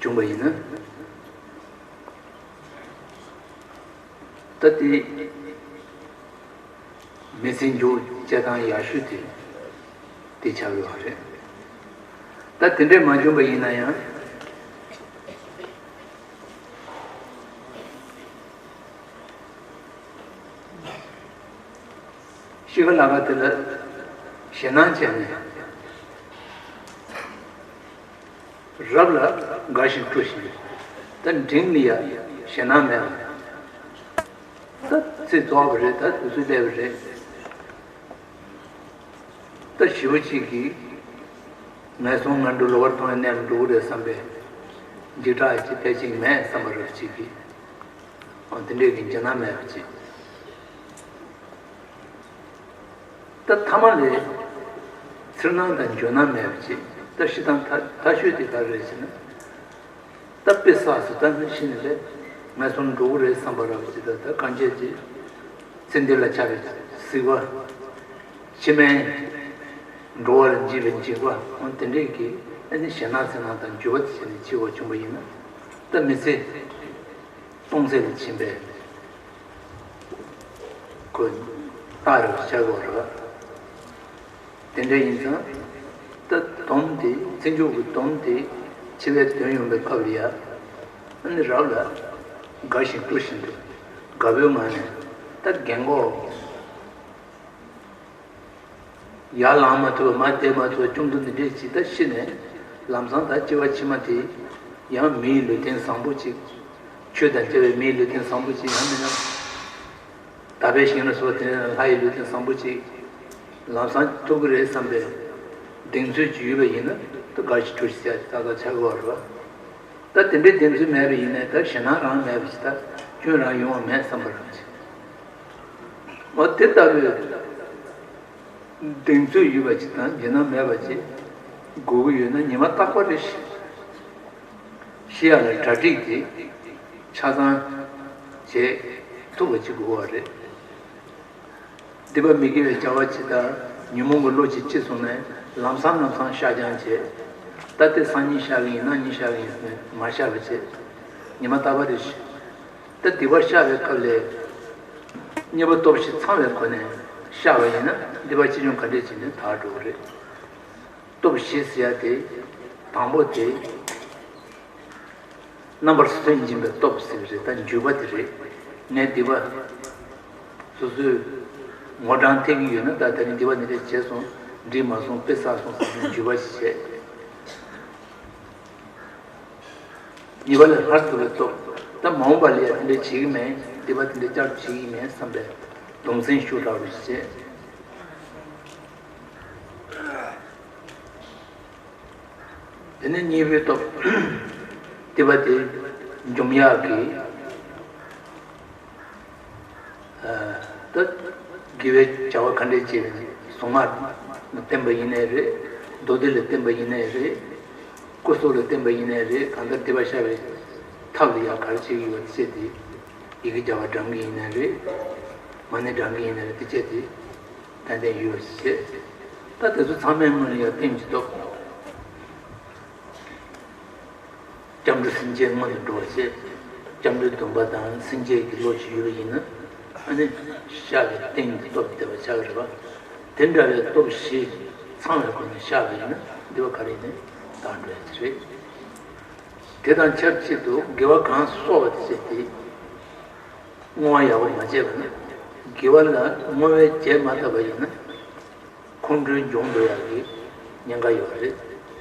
བྱུང་བ་ཡིན་ན། ད་དེ་མི་ཚེ་མཇུག་བྱེད་སྟངས་ཡག་ཤོས་དེ་དེ་ཆགས་ཡོད་པ་རེད། ད་དེ་འདྲས་མ་བྱུང་པ་ཡིན་ན་ཡང་། ཤི་ཁ་ལ་ཁ་དེ་ལ་ཞེད་སྣང་བྱས་ནས། རབ་ལ་དགའ་ཞིང་སྤྲོ་ཞིང་། ད་འབྲིང་ལ་ཡ་ཞེད་སྣང་མེད་པ། ད་ཚེ་རྫོགས་པ་རེད། ད་དུས་ཚོད་སླེབས་པ་རེད། ད་ཞེ་པོ་ཅིག་གིས་ངན་སོང་ངན་འགྲོ་ལོག་པར་ལྟུང་བའི་གནས་ལ་འགྲོ་གི་རེད་བསམ་པའི་འཇིགས་སྐྲག་ཅིག་ཕལ་ཆེར་མེད་བསམ་པ་རབ་ཅིག་གིས། འོ་དེ་འདྲས་ཀྱི་འཇིགས་སྣང་མེད་པ་ཅིག་ད་ཐ་མ་ལས་འཚེར་སྣང་དང་འགྱོད་སྣང་མེད་པ་ཅིག་ད་ཤི་སྟངས་ཐ་ཐ་ཤོས་དེ་ག་རེ་རེད་ཟེར་ན། ད་དཔེ་བསགས་སུ་ད་ནི་ཤི་ནས་ལས་ངན་སོང་འགྲོ་གི་རེད་བསམ་པ་རབ་ཅིག་ད་ད་གང་བྱས་ཅིག་ཚེ་འདི་ལ་ཆགས་པའི་གཟིགས་པ། ཕྱི་མའི་འགྲོ་བ་ལ་འཇིགས་པའི་འཇིགས་པ། འོ་དེ་འདྲས་ཀྱི་ཨ་ནི་ཞེད་སྣང་འཚེར་སྣང་དང་འགྱོད་པ་དེ་བྱས་ནས་འཆི་བ་བྱུང་བ་ཡིན་ན། ད་མི་ཚེ་སྟོང་ཟད་དུ་ཕྱིན་པས་ཁོ་རྟག་རེད་བྱ་དགོས་རེད། དེ་འདྲ་ཡིན་ཙང་། ད་སྡོམ་དེ་ཚེ་མཇུག་གི་སྡོམ་དེ་འཆི་བའི་དོན་ཡོང་པའི་སྐབས་ལ་ཡ། ཨ་ནི་རབ་ལ་དགའ་ཞིང་སྤྲོ་བཞིན་དུ་དགའ་པོའི་ངང་ནས་ད་རྒན་གོག་ཡར་ལངས་མ་ཐུབ་པ་མར་བསྡད་མ་ཐུབ་པ་ཅུང་ཐུང་འདི་འདྲས་ཅིག་ད་ཤི་ནས་ལམ་སང་ད་སྐྱེ་བ་ཕྱི་མ་དེ་ཡང་མིའི་ལུས་རྟེན་བཟང་པོ་ཅིག་ཆོས་དང་བཅས་པའི་མིའི་ལུས་རྟེན་བཟང་པོ་ཅིག་ཡང་མིན་ན་དག་པའི་ཞིང་ལ་སོགས་དེ་ནས་ལྷ་ཡི་ལུས་རྟེན་བཟང་པོ་ཅིག་ལམ་སང་ཐོབ་ཀྱི་རེད་བསམ་པའི་གདེང་ཚོད་ཅིག་ཡོད་པ་ཡིན་ན་ད་དགའ་ཞིང་སྤྲོ་ཞིང་ཏག་ཏག་ཆགས་ཀྱི་ཡོད་རེད་པ། ད་དེ་འདྲའི་གདེང་ཚོད་མེད་པ་ཡིན་ནའི་ད་ཞེད་སྣང་རང་མེད་པ་ཞིག་ད་སྐྱོན་རང་ཡོང་བ་མེད་བསམ་པ་རང་ཞིག་འོ་དེ་ལྟ་བུའི་གདེང་ཚོད་ཡོད་པ་ཅིག་དང་འཇིགས་སྣང་མེད་པ་ཅིག་དགོས་ཀྱི་ཡོད་ན་ཉི་མ་རྟག་པར་རེ་ཞིག་ཤི་ཡག་ལ་གྲ་སྒྲིག་དེ་ཆ་ཚང་བྱེད་ཐུབ་པ་ཅིག་དགོས་པ་རེད། སྡིག་པ་མི་དགེ་བའི་བྱ་བ་ཅིག་དང་ཉོན་མོངས་ཀྱི་བློ་ཅིག་སྐྱེས་སོང་ནས་ལམ་སང་ལམ་སང་བཤགས་སྦྱང་བྱེད། ད་ལྟའི་སང་ཉིན་བཤགས་ཀྱི་ཡིན་ན་ཉིན་བཤགས་ཀྱི་ཡིན་ཟེར་ནས་མ་བཤགས་པ་བྱེད། ཉི་མ་རྟག་པར་རེ་ཞིག་ད་སྡིག་པ་བཤགས་པའི་སྐབས་ལ་གཉིས་པ་སྟོབས་བཞི་ཚང་བའི་སྒོ་ནས་བཤགས་པ་ཡིན་ན་སྡིག་པ་ཆེ་ཆུང་ག་འདྲས་ཅིག་ནས་དག་འགྲོ་གི་རེད། སྟོབས་བཞི་ཟེར་ཡ་དེ་དང་པོ་དེ། རྣམ་པར་སུན་འབྱིན་པའི་སྟོབས་ཟེར་གྱི་རེད། ད་འཇུག་པ་དེ་རེད། ངས་སྡིག་པ་སོ་སོའི་ངོ་གྲངས་ཐེབས་ཀྱི་ཡོད་ན་ད་དེ་རིང་སྡིག་པ་འདི་འདྲས་བྱས་སོང་། འགྲིག་མ་སོང་། དཔེ་བསགས་སོང་བསམ་ནས་འཇུག་པ་ཞིག་བྱས། གཉིས་པ་ལ་སླར་བསྡུ་བའི་སྟོབས། ད་མ་འོངས་པ་ལ་ཡང་དེ་འདྲས་བྱེད་ཀྱི་མེད། སྡིག་པ་དེ་འདྲས་བསྐྱར་བྱེད་ཀྱི་མེད་བསམ་པའི་གདུང་སེམས་ཤུགས་དྲག་པོ་ཞིག་བྱས། དེ་ནས་གཉིས་པའི་སྟོབས། སྡིག་པ་དེ་འཇོམས་ཡག་གི་ད་དགེ་བའི་བྱ་བ་ག་འདྲས་བྱས་ནས་གཟུངས་སྔགས་བསྟན་པ་ཡིན་ནའི་རེད། མདོ་སྡེ་ལ་བརྟེན་པ་ཡིན་ནའི་རེད། སྐུ་སྲོག་ལ་བརྟེན་པ་ཡིན་ནའི་རེད། གང་ལྟར་སྡིག་པ་བཤགས་པའི་ཐབས་ལ་ཡང་ག་རེ་བྱེད་ཀྱི་ཡོད་པ་དེ་བྱས་ཏེ། ཡི་གེ་བརྒྱ་པ་བགྲང་གི་ཡིན་ནའི་རེད། མ་ཎི་བགྲང་གི་ཡིན་ནའི་རེད། དེ་བྱས་ཏེ་ཏན་ཏན་ཡོད་པ་བྱས། ད་དེ་ཚོ་ཚང་མའི་སྔོན་ལ་ཡང་རྟེན་གྱི་སྟོབས། སྐྱབས་འགྲོ་སེམས་ཅན་སྔོན་དུ་འགྲོ་བ་བྱས། སྐྱབས་འགྲོའི་སྡོམ་པ་དང་སེམས་བསྐྱེད་ཀྱི་བློ་ཞིག་ཡོད་པ་ཡིན་ན། ཨ་ནི་བཤགས་པའི་རྟེན་གྱི་སྟོབས་དེ་བ་ཆགས་ཀྱི་རེད་པ། དེ་འདྲ་བའི་སྟོབས་བཞི་ཚང་བའི་སྒོ་ནས་བཤགས་པ་ཡིན་ན། འདི་བ་ག་རེ་ཡིན་ནའི་དག་འགྲོ་ཡ་དེ་རེད། དེ་དང་ཆབས་ཅིག་ཏུ་དགེ་བ་གང་བསགས་པ་དེ་བྱས་ཏེ། བསྔོ་བ་ཡག་པོ་མ་བྱས་པ་ན། དགེ་བ་ལ་བསྔོ་བས་རྒྱས་མ་བཏབ་པ་ཡིན་ན། ཁོང་ཁྲོའི་སྦྱོང་འགྲོ་ཡག་གི་ཉེན་ཁ་ཡོད་རེད།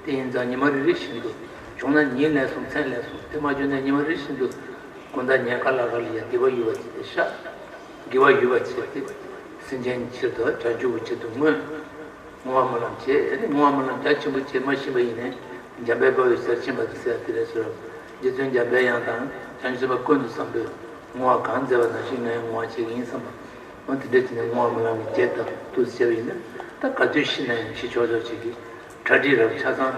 དེ་ཡིན་ཙང་ཉི་མ་རེ་རེ་བཞིན་དུ། བྱུང་ན་ཉིན་ལས་སོང་མཚན་ལས་སོང་། དེ་མ་བྱུང་ན་ཉི་མ་རེ་བཞིན་དུ། དགོང་དག་ཉལ་ཁ་ལ་ཁ་ལ་ཡ་སྡིག་པ་ཡོད་པ་བྱས་ཏེ་བཤགས། དགེ་བ་ཡོད་པ་བྱས་ཏེ། སེམས་ཅན་གྱི་ཕྱིར་དུ་བྱང་ཆུབ་ཀྱི་ཕྱིར་དུ་བསྔོས། བསྔོ་བ་སྨོན་ལམ་བྱས། ཨ་ནི་བསྔོ་བ་སྨོན་ལམ་རྒྱ་ཆེན་པོ་བྱེད་མ་ཤེས་པ་ཡིན་ནའི། འཇམ་དཔལ་དཔའ་བོས་ཟེར་ཕྱིན་པ་དེ་ཟེར་དེ་རེད་ཟེར། རྗེ་བཙུན་འཇམ་དཔལ་དབྱངས་དང་བྱང་ཆུབ་སེམས་དཔའ་ཀུན་ཏུ་བཟང་པོས་བསྔོ་བ་གང་མཛད་པ་ནང་བཞིན་ངས་བསྔོ་བ་བྱེད་ཀྱི་ཡིན་བསམ་པ། འོ་དེ་འདྲ་བྱས་ནས་བསྔོ་བ་སྨོན་ལམ་གྱི་རྒྱས་བཏབ་ཏུ་བྱས་པ་ཡིན་ན། ད་ག་དུས་ཤི་ན་ཡང་འཆི་ཆོག་ཆོག་ཅིག་གི་གྲ་སྒྲིག་རབ་ཆ་ཚང་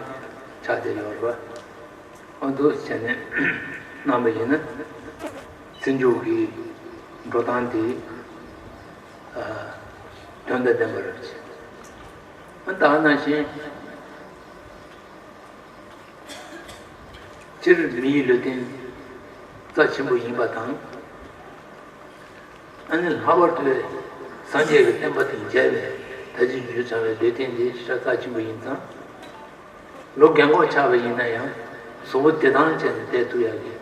ཆགས་བསྡད་ཡོད་རེད་པ། འོ་འདུག་བྱས་ནས་གནང་བ་ཡིན་ན། ཚེ་མཇུག་གི་འགྲོ་སྟངས་དེ་དོན་དང་ལྡན་པ་རེད། ད་ནང་བཞིན། སྤྱིར་མི་ཡི་ལུས་རྟེན་རྩ་ཆེན་པོ་ཡིན་པ་དང་། ཨ་ནི་ལྷག་པར་དུ་སངས་རྒྱས་ཀྱི་བསྟན་པ་དང་མཇལ་བའི་ད་ཅི་ཞུ་ཚང་བའི་ལུས་རྟེན་འདི་ཤ་རྩ་ཆེན་པོ་ཡིན་ཙང་། ལོ་རྒན་གོག་ཆགས་པ་ཡིན་ན་ཡང་གཟུགས་པོ་བདེ་ཐང་བྱས་ནས་བསྡད་ཐུབ་ཡག་གི་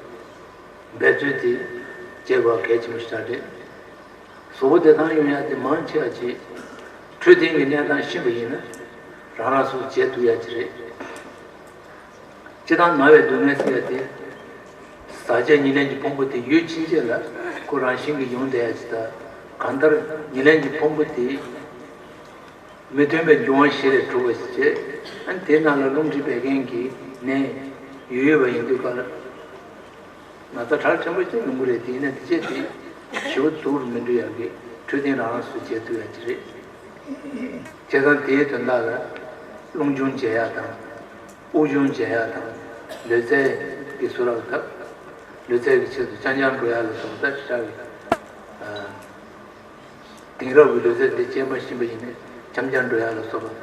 འབད་རྩོལ་དེ་བྱེད་དགོས་གལ་ཆེན་པོ་ཞིག་རེད། གཟུགས་པོ་བདེ་ཐང་ཡོང་ཡག་དེ་མང་ཆེ་བ་ཅིག་འཕྲོད་བསྟེན་གྱི་གནས་སྟངས་ཤེས་པ་ཡིན་ན། རང་རང་སོ་སོ་བྱེད་ཐུབ་ཡག་ཅིག་རེད། སྤྱིར་བཏང་ན་བའི་སྡུག་བསྔལ་ཟེར་ཡག་དེ། ཟག་བཅས་ཉེར་ལེན་གྱི་ཕུང་པོ་དེ་ཡུལ་ཕྱིན་ཆད་ལ་ཁོ་རང་བཞིན་གྱིས་ཡོང་བསྡད་ཡག་ཅིག་དང་། གང་ལྟར་ཉེར་ལེན་གྱི་ཕུང་པོ་དེ་མི་མཐུན་པའི་འབྱུང་བ་བཞི་ལས་གྲུབ་པ་ཞིག་བྱས། ཨ་ནི་དེའི་ནང་ལ་རླུང་མཁྲིས་བད་ཀན་གྱི་ནད་ཡོད་ཡོད་པ་ཡིན་དུས་སྐབས་ལ། ན་ཚ་གྲགས་ཆེན་པོ་ཞིག་ཡོང་གི་རེད། དེ་ཡིན་ན་དེ་བྱས་ཏེ་ཞེ་པོ་སྡུག་རུ་མི་འགྲོ་ཡག་གི་འཕྲོད་བསྟེན་རང་རང་སོ་སོས་བྱེད་ཐུབ་ཡག་ཅིག་རེད། བྱས་ཙང་དེའི་དོན་དག་ལ་རླུང་སྦྱོང་བྱེད་ཡག་དང་། དབུགས་སྦྱོང་བྱེད་ཡག་དང་། ལུས་རྩལ་གྱི་སུ་རག་ཐབས། ལུས་རྩལ་གྱི་ཆེད་དུ་རྐྱང་རྐྱང་འགྲོ་ཡག་ལ་སོགས་པ་ལྟར་ཤར་བའི། དེང་རབས་ཀྱི་ལུས་རྩལ་འདི་སྤྱད་མ་ཤེས་པ་ཡིན་ན་འཁྱམ་འཁྱམ་འགྲོ་ཡག་ལ་སོགས་པ།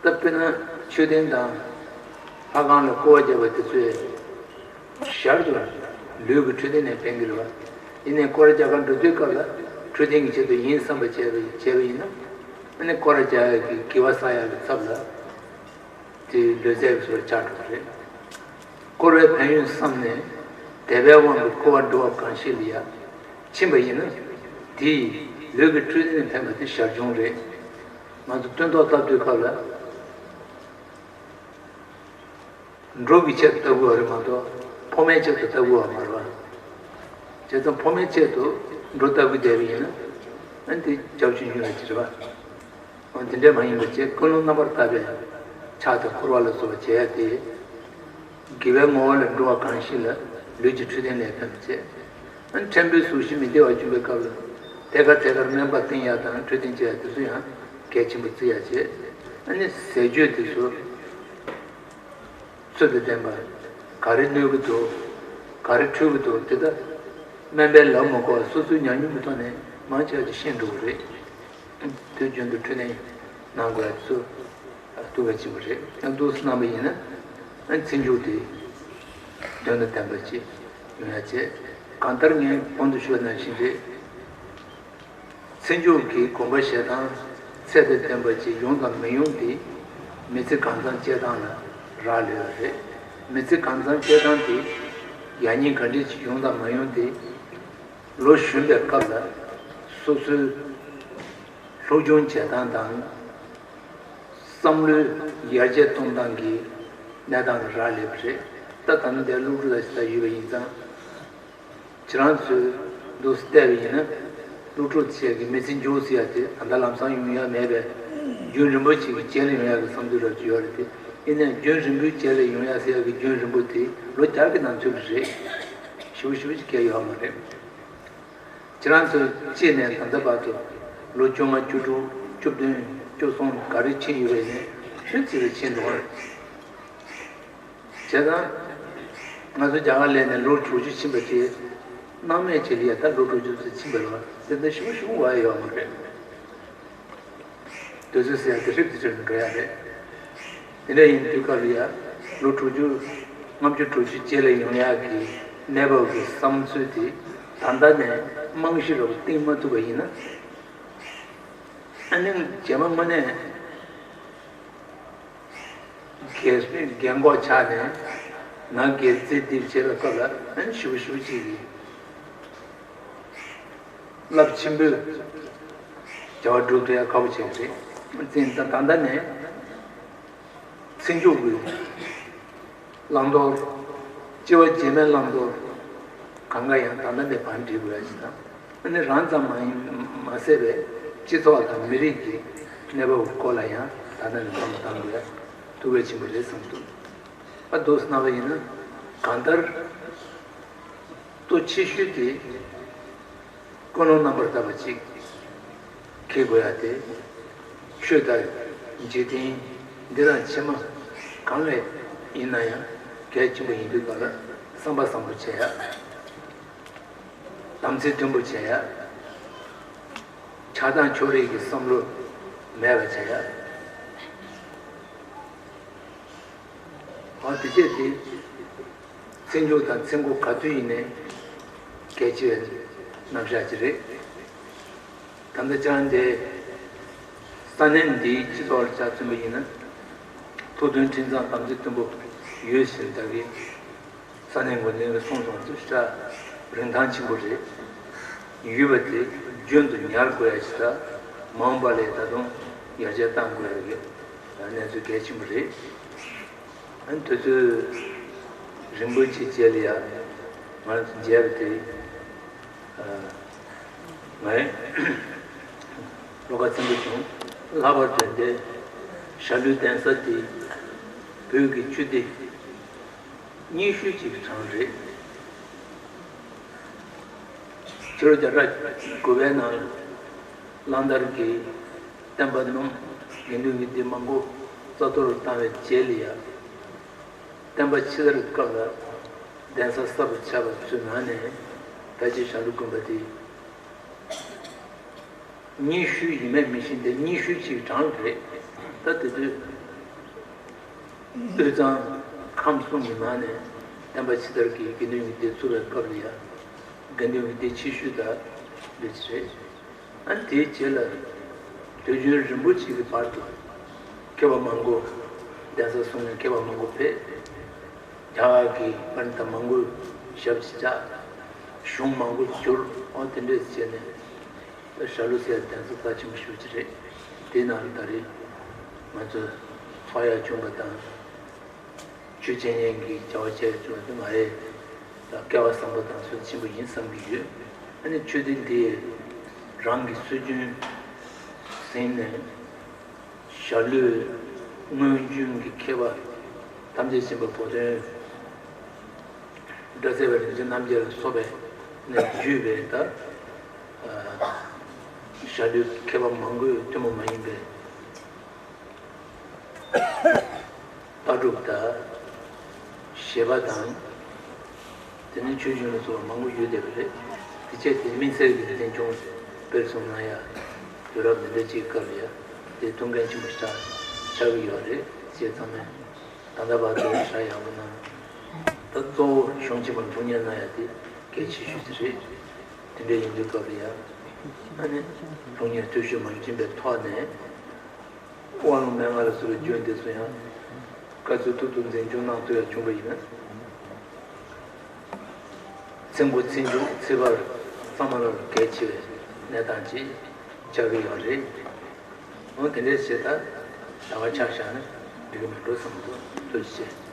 ད་དཔེར་ན་མཆོད་རྟེན་དང་ལྷ་ཁང་ལ་སྐོར་བ་རྒྱག་པ་དེ་ཚོས་ཞར་དུ་ལུས་ཀྱི་འཕྲོད་བསྟེན་ནས་ཕན་གྱི་རེད་པ། ཡིན་ནའི་སྐོར་ར་རྒྱག་གར་འགྲོ་དུས་སྐབས་ལ་འཕྲོད་བསྟེན་གྱི་ཆེད་དུ་ཡིན་བསམ་པ་བྱས་པ་བྱས་པ་ཡིན་ན། ཨ་ནི་སྐོར་ར་རྒྱག་ཡག་གི་གི་བ་ས་ཡག་གི་ཚབ་ལ། དེ་ལུས་རྩལ་གྱི་སོར་ཆགས་འགྲོ་གི་རེད། སྐོར་བའི་ཕན་ཡོན་བསམ་ནས་དད་པའི་དབང་གིས་སྐོར་བར་འགྲོ་བ་གང་ཞིག་ལ་ཡ་ཕྱིན་པ་ཡིན་ན། དེས་ལུས་ཀྱི་འཕྲོད་བསྟེན་ལ་ཕན་པ་དེ་ཞར་བྱུང་རེད། ང་ཚོ་སྟོན་ཐོག་བཏབ་དུས་སྐབས་ལ་འགྲོ་གི་ཆེད་དུ་བཏབ་དགོས་པ་རེད་མ་གཏོགས་ཕོ་མོའི་ཆེད་དུ་བཏབ་དགོས་པ་མ་རེད་པ། བྱས་ཙང་ཕོ་མོའི་ཆེད་དུ་འགྲོ་བཏབ་གི་བསྡད་པ་ཡིན་ན། ཨ་ནི་དེ་རྒྱབ་ཆུ་ཉུལ་ཡག་ཅིག་རེད་པ། འོ་དེ་འདྲ་མ་ཡིན་པ་བྱས་ཀུན་སློང་རྣམ་པར་དག་པའི་ཕྱག་དང་འཁོར་བ་ལ་སོགས་པ་བྱེད་ཡག་དེ། དགེ་བའི་བསྔོ་བ་ལ་འགྲོ་བ་གང་ཞིག་ལ་ལུས་ཀྱི་འཕྲོད་བསྟེན་ལ་ཕན་པ་བྱེད། ཨ་ནི་ཕྲན་བུའི་གཟུགས་གཞི་མི་བདེ་བ་བྱུང་བའི་སྐབས་ལ་ཐད་ཀར་ཐད་ཀར་སྨན་པ་བསྟེན་ཡག་དང་འཕྲོད་བསྟེན་བྱེད་ཡག་དེ་ཚོ་ཡང་གལ་ཆེན་པོ་བརྩི་ཡག་བྱེད། ཨ་ནི་ཟས་སྤྱོད་དེ་ཚོ། ཚུལ་དང་ལྡན་པ། ག་རེ་གནོད་ཀྱི་འདུག་ག་རེ་འཕྲོད་ཀྱི་འདུག་དེ་དག་སྨན་པས་ལབ་མ་དགོས་པར་སོ་སོའི་ཉམས་མྱོང་གི་ཐོག་ནས་མང་ཆེ་བ་ཅིག་ཤེས་འགྲོ་གི་རེད། དུས་རྒྱུན་དུ་འཕྲོད་བསྟེན་གནང་དགོས་ཡག་དེ་ཚོ་ཐུགས་གལ་ཆེན་པོ་རེད། ཡང་འདུག་སེ་གནང་བ་ཡིན་ན། ཚེ་མཇུག་དེ་དོན་དང་ལྡན་པ་ཅིག་ཡོང་ཡག་བྱེད། གང་ལྟར་ངས་གོང་དུ་ཞུས་པ་ནང་བཞིན་རེད། ཚེ་མཇུག་གི་གོམས་པ་བཞེས་སྟངས་ཚད་དང་ལྡན་པ་ཅིག་ཡོང་དང་མི་ཡོང་དེ་མི་ཚེ་གང་འཚམ་སྐྱེལ་སྟངས་ལ་རག་ལས་པ་རེད། མི་ཚེ་གང་འཚམ་སྐྱེལ་སྟངས་དེ་ཡག་ཉེས་ག་འདྲས་ཅིག་ཡོང་དང་མ་ཡོང་དེ་ལོ་གཞོན་པའི་སྐབས་ལ་སོ་སོའི་སློབ་སྦྱོང་བྱེད་སྟངས་དང་བསམ་བློའི་ཡར་རྒྱས་གཏོང་སྟངས་ཀྱི་གནས་སྟངས་ལ་རག་ལས་པ་རེད། ད་ད་ནི་འདིར་སློབ་ཕྲུག་ལ་ཞིག་ད་ཡོད་པ་ཡིན་ཙང་། ཁྱེད་རང་ཚོས་འདུག་སེ་བལྟས་པ་ཡིན་ན། སློབ་ཕྲུག་ཚོས་ཀྱི་མི་ཚེ་མཇུག་ཟེར་ཡག་དེ་ད་ལྟ་ལམ་སང་ཡོང་ཡག་མེད་པས། རྒྱུན་རིང་པོ་ཞིག་གི་རྗེས་ལ་ཡོང་ཡག་གི་བསམ་ཚུལ་རབ་ཅིག་ཡོད་རེད་དེ། ཡིན་ནའི་རྒྱུན་རིང་པོའི་རྗེས་ལ་ཡོང་ཡག་ཟེར་ཡག་གི་རྒྱུན་རིང་པོ་དེ་ལོ་བརྒྱ་གི་ནང་ཚུད་ཀྱི་རེད། ཞེ་པོ་ཞེ་པོ་ཅིག་བསྐྱལ་ཡོད་མ་རེད། ཁྱེད་རང་ཚོ་སྐྱེས་ནས་ད་ལྟ་བར་དུ་ལོ་བཅོ་ལྔ་བཅུ་དྲུག་བཅུ་བདུན་ བཅུ་གསུམ་ག་རེ་ཕྱིན་ཡོད་པ་ཡིན་ནའི་ཆུ་ཚོད་ལ་ཕྱིན་འགྲོ་བ་རེད། བྱས་ཙང་ང་ཚོ་རྒྱ་གར་སླེབས་ནས་ལོ་དྲུག་ཅུ་ཕྱིན་པ་དེ་སྣང་མེད་བྱས་ལ་ཡ་ད་ལོ་དྲུག་ཅུ་ཙམ་ཕྱིན་པ་ལ་དེ་འདྲ་ཞིབ་པོ་ཞིབ་པོ་བ་ཡོད་མ་རེད། དུས་ཚོད་ཟེར་ཡ་དེ་ཧྲིབ་ཏུ་ཆུད་ནས་འགྲོ་ཡ་རེད། དེ་འདྲ་ཡིན་དུས་སྐབས་ལ་ཡ་ལོ་དྲུག་ཅུ་ལྔ་བཅུ་དྲུག་ཅུ་རྗེས་ལ་ཡོང་ཡ་གི་གནས་བབ་ཀྱི་བསམ་ཚུལ་དེ་ད་ལྟ་ནས་རྨང་གཞི་འདྲ་པོ་བཏིང་མ་ཐུབ་པ་ཡིན་ན། ཨ་ནི་རྗེས་མ་དངོས་གནས་རྒན་རྒན་གོག་ཆགས་ནས་ང་རྒན་རྩེ་རྡིབ་བྱེད་པའི་སྐབས་ལ་ཨ་ནི་ཞིབ་པོ་ཞིབ་པོ་ཅིག་གིས་རླབས་ཆེན་པོས་བྱ་བ་སྒྲུབ་ཐུབ་ཡ་ཁག་པོ་ཆགས་ཀྱི་རེད། བཙན་ད་ད་ལྟ་ནས། ཚེ་མཇུག་གི་བླང་དོར། སྐྱེ་བ་རྗེས་མའི་བླང་དོར། གང་ག་ཡང་ད་ལྟ་ནས་བར་འགྲིག་དགོས་ཡ་ཞིག་དང་། ཨ་ནི་རང་ཙམ་མ་ཡིན་མ་ཟད་པའི་སྤྱི་ཚོགས་དང་མི་རིགས་ཀྱི་གནས་བབ་སྐོར་ལ་ཡང་ད་ལྟ་ནས་བསམ་བློ་བཏང་དགོས་ཡ་ཐུགས་གལ་ཆེན་པོ་རེད་བསམ་འདུག་ཨ་འདུག་སེ་གནང་བ་ཡིན་ན་གང་ལྟར་གཙོ་ཆེ་ཤོས་དེ། ཀུན་སློང་རྣམ་པར་དག་པ་ཅིག་འཁྱེར་དགོས་ཡ་དེ། ཆོས་དང་འཇིག་རྟེན་འདི་དང་ཕྱི་མ་གང་ལ་ཡིན་ན་ཡང་གལ་ཆེན་པོ་ཡིན་དུས་ག་ལ་བསམ་པ་བཟང་པོ་བྱེད་ཡ། དམ་ཚིག་མཐུན་པོ་བྱེད་ཡ། ཆགས་སྡང་ཕྱོགས་རིས་ཀྱི་བསམ་བློ་མེད་པ་བྱེད་ཡ། འོ་དེ་བྱས་ཏེ། ཚེ་མཇུག་དང་ཚེ་འགོ་ག་དུས་ཡིན་ནའི་གལ་ཆེ་བའི་རྣམ་གཞག་ཅིག་རེད། ད་ལྟ་ཅང་དེ་ས་གནས་འདིའི་སྤྱི་ཚོགས་ལ་ཆ་མཚོན་པ་ཡིན་ན། ཐུགས་མཐུན་ཁྲིམས་གཙང་དམ་ཚིག་མཐུན་པོ་ཡོད་ཟིན་ད་གི། ས་གནས་འགོ་འཛིན་གྱིས་གསུངས་སོང་དུས་ཤ་རིན་ཐང་ཆེན་པོ་རེད། ཡོད་པ་དེ་རྒྱུན་དུ་ཉར་དགོས་ཡ་ཞིག་དང་མ་འོངས་པ་ལ་ད་དུང་ཡར་རྒྱས་གཏང་དགོས་ཡ་གི་གནས་ཚུལ་གལ་ཆེན་པོ་རེད། ཨ་ནི་དུས་ཚོད་རིང་པོ་ཅིག་རྗེས་ལ་ཡ་ང་རང་ཚོ་མཇལ་བ་དེ་ཨ་ངས་བློ་ཁ་ཚིམ་པོ་བྱུང་། ལྷག་པར་དུ་འདི་ཞྭ་ལུའི་གདན་ས་དེ་བོད་ཀྱི་ཆོས་སྡེ་རྙིང་ཤོས་ཅིག་གི་གྲས་རེད། ཕྱི་ལོ་བརྒྱ་ཕྲག་དགུ་པའི་ནང་གླང་དར་གྱིས་བསྟན་པ་སྣུམ་དགེ་འདུན་གྱི་སྡེ་མང་པོ་རྩ་གཏོར་བཏང་བའི་རྗེས་ལ་ཡ། བསྟན་པ་ཕྱི་དར་སྐབས་ལ་གདན་ས་གསར་དུ་ཆགས་པ་ཚོའི་ནང་ནས་ད་ཅི་ཞྭ་ལུ་དགོན་པ་དེ། རྙིང་ཤོས་ཡིན་མིན་མི་ཤེས་འདི་རྙིང་ཤོས་ཅིག་གྲས་རེད། ད་དེ་དུས་དབུས་གཙང་ཁམས་གསུམ་གྱི་ནང་ནས་བསྟན་པ་ཕྱི་དར་གྱི་དགེ་འདུན་གྱི་སྡེ་བཙུགས་པའི་སྐབས་ལ་ཡང་དགེ་འདུན་གྱི་སྡེ་ཆེ་ཤོས་དག་འདི་རེད། ཨ་ནི་དེའི་རྗེས་ལ་དུས་རྒྱུན་རིང་པོ་ཅིག་གི་བར་དུ་མཁས་པ་མང་པོ་གདན་ས་སོང་ནས་མཁས་པ་མང་པོ་ཕེབས། རྒྱ་གར་གྱི་པཎྜི་ཏ་མང་པོས་ཞབས་ཕྱི་བཅགས། གཞུང་མང་པོ་བསྒྱུར། འོ་དེ་འདྲས་བྱས་ནས། ཞྭ་ལུ་ཟེར་ཡ་གདན་ས་རྩ་ཆེན་པོ་ཞེ་པོ་ཅིག་རེད། དེའི་ནང་ལ་ད་རེས་ང་ཚོ་ཚོགས་ཡ་བྱུང་བ་དང་། ཆོས་འཆད་ཉན་གྱི་བྱ་བ་བྱས་བྱུང་བ་དེ་ང་རའི་ད་སྐལ་བ་བཟང་པོ་དང་ཚོད་ཆེན་པོ་ཡིན་བསམ་གྱི་ཡོད། ཨ་ནི་ཆོས་སྡེ་འདིས་རང་གི་སྲོལ་རྒྱུན་ཟིན་ནས་ཞྭ་ལུའི་སྔོན་བྱོན་གྱི་མཁས་པ་ཐམས་ཅད་མཁྱེན་པ་གོ་སྟོན། སྒྲ་ཚད་པ་རིན་ཆེན་རྣམ་རྒྱལ་ལ་སོགས་པའི་ནས་བརྒྱུད་པའི་ད་ཞྭ་ལུའི་མཁས་པ་མང་པོས་ཐུན་མོང་མ་ཡིན་པའི་ལྟ་གྲུབ་དང་བཞེད་པ་དང་། དེ་ནས་ཆོས་བྱུང་ལ་སོགས་པ་མང་པོ་ཡོད་བསྡད་པ་རེད། དེ་བྱས་ཏེ་དམིགས་བསལ་གྱི་རྟེན་འབྱུང་སྤེལ་གསུམ་གནང་ཡ་དུས་རབས་འདི་འདྲ་ཅིག་སྐབས་ལ་ཡ་དེ་ཐུགས་འགན་ཆེན་པོ་ཆགས་ཆགས་ཀྱི་ཡོད་རེད་ཅེས་ཚང་མས། ད་ལྟ་བར་དུ་ཧྲ་ཡག་པོ་གནང་། ད་གཙོ་བོ་གཞུང་ཆེན་པོ་འཁྲུངས་ཉེར་གནང་ཡ་དེ་གལ་ཆེ་ཤོས་དེ་རེད། དེ་འདྲ་ཡིན་དུས་སྐབས་ལ་ཡ། ཨ་ནི་འཁྲུངས་ཉེར་དུས་ཞུ་མ་ཡིན་པའི་ཐོག་ནས། དབང་ལུང་མན་ངག་ལ་སོགས་པའི་རྒྱུན་དེ་ཚོ་ཡང་བཀའ་ཚོད་ཐུག་ཐུག་འཛིན་སྐྱོང་གནང་ཐུབ་ཡ་བྱུང་བ་ཡིན་ན། ཚེ་འགོ་ཚེ་མཇུག་ཚེ་བར་ཚང་མ་ལ་གལ་ཆེ་བའི་གནས་སྟངས་ཅིག་ཆགས་ཀྱི་ཡོད་རེད། འོ་དེ་འདྲའི་བྱས་ད་ཟླ་བ་ཆ་བཞག་ན་འགྲིག་གི་མི་འགྲོ་བསམ་འདུག་ཐུགས་རྗེ་ཆེ།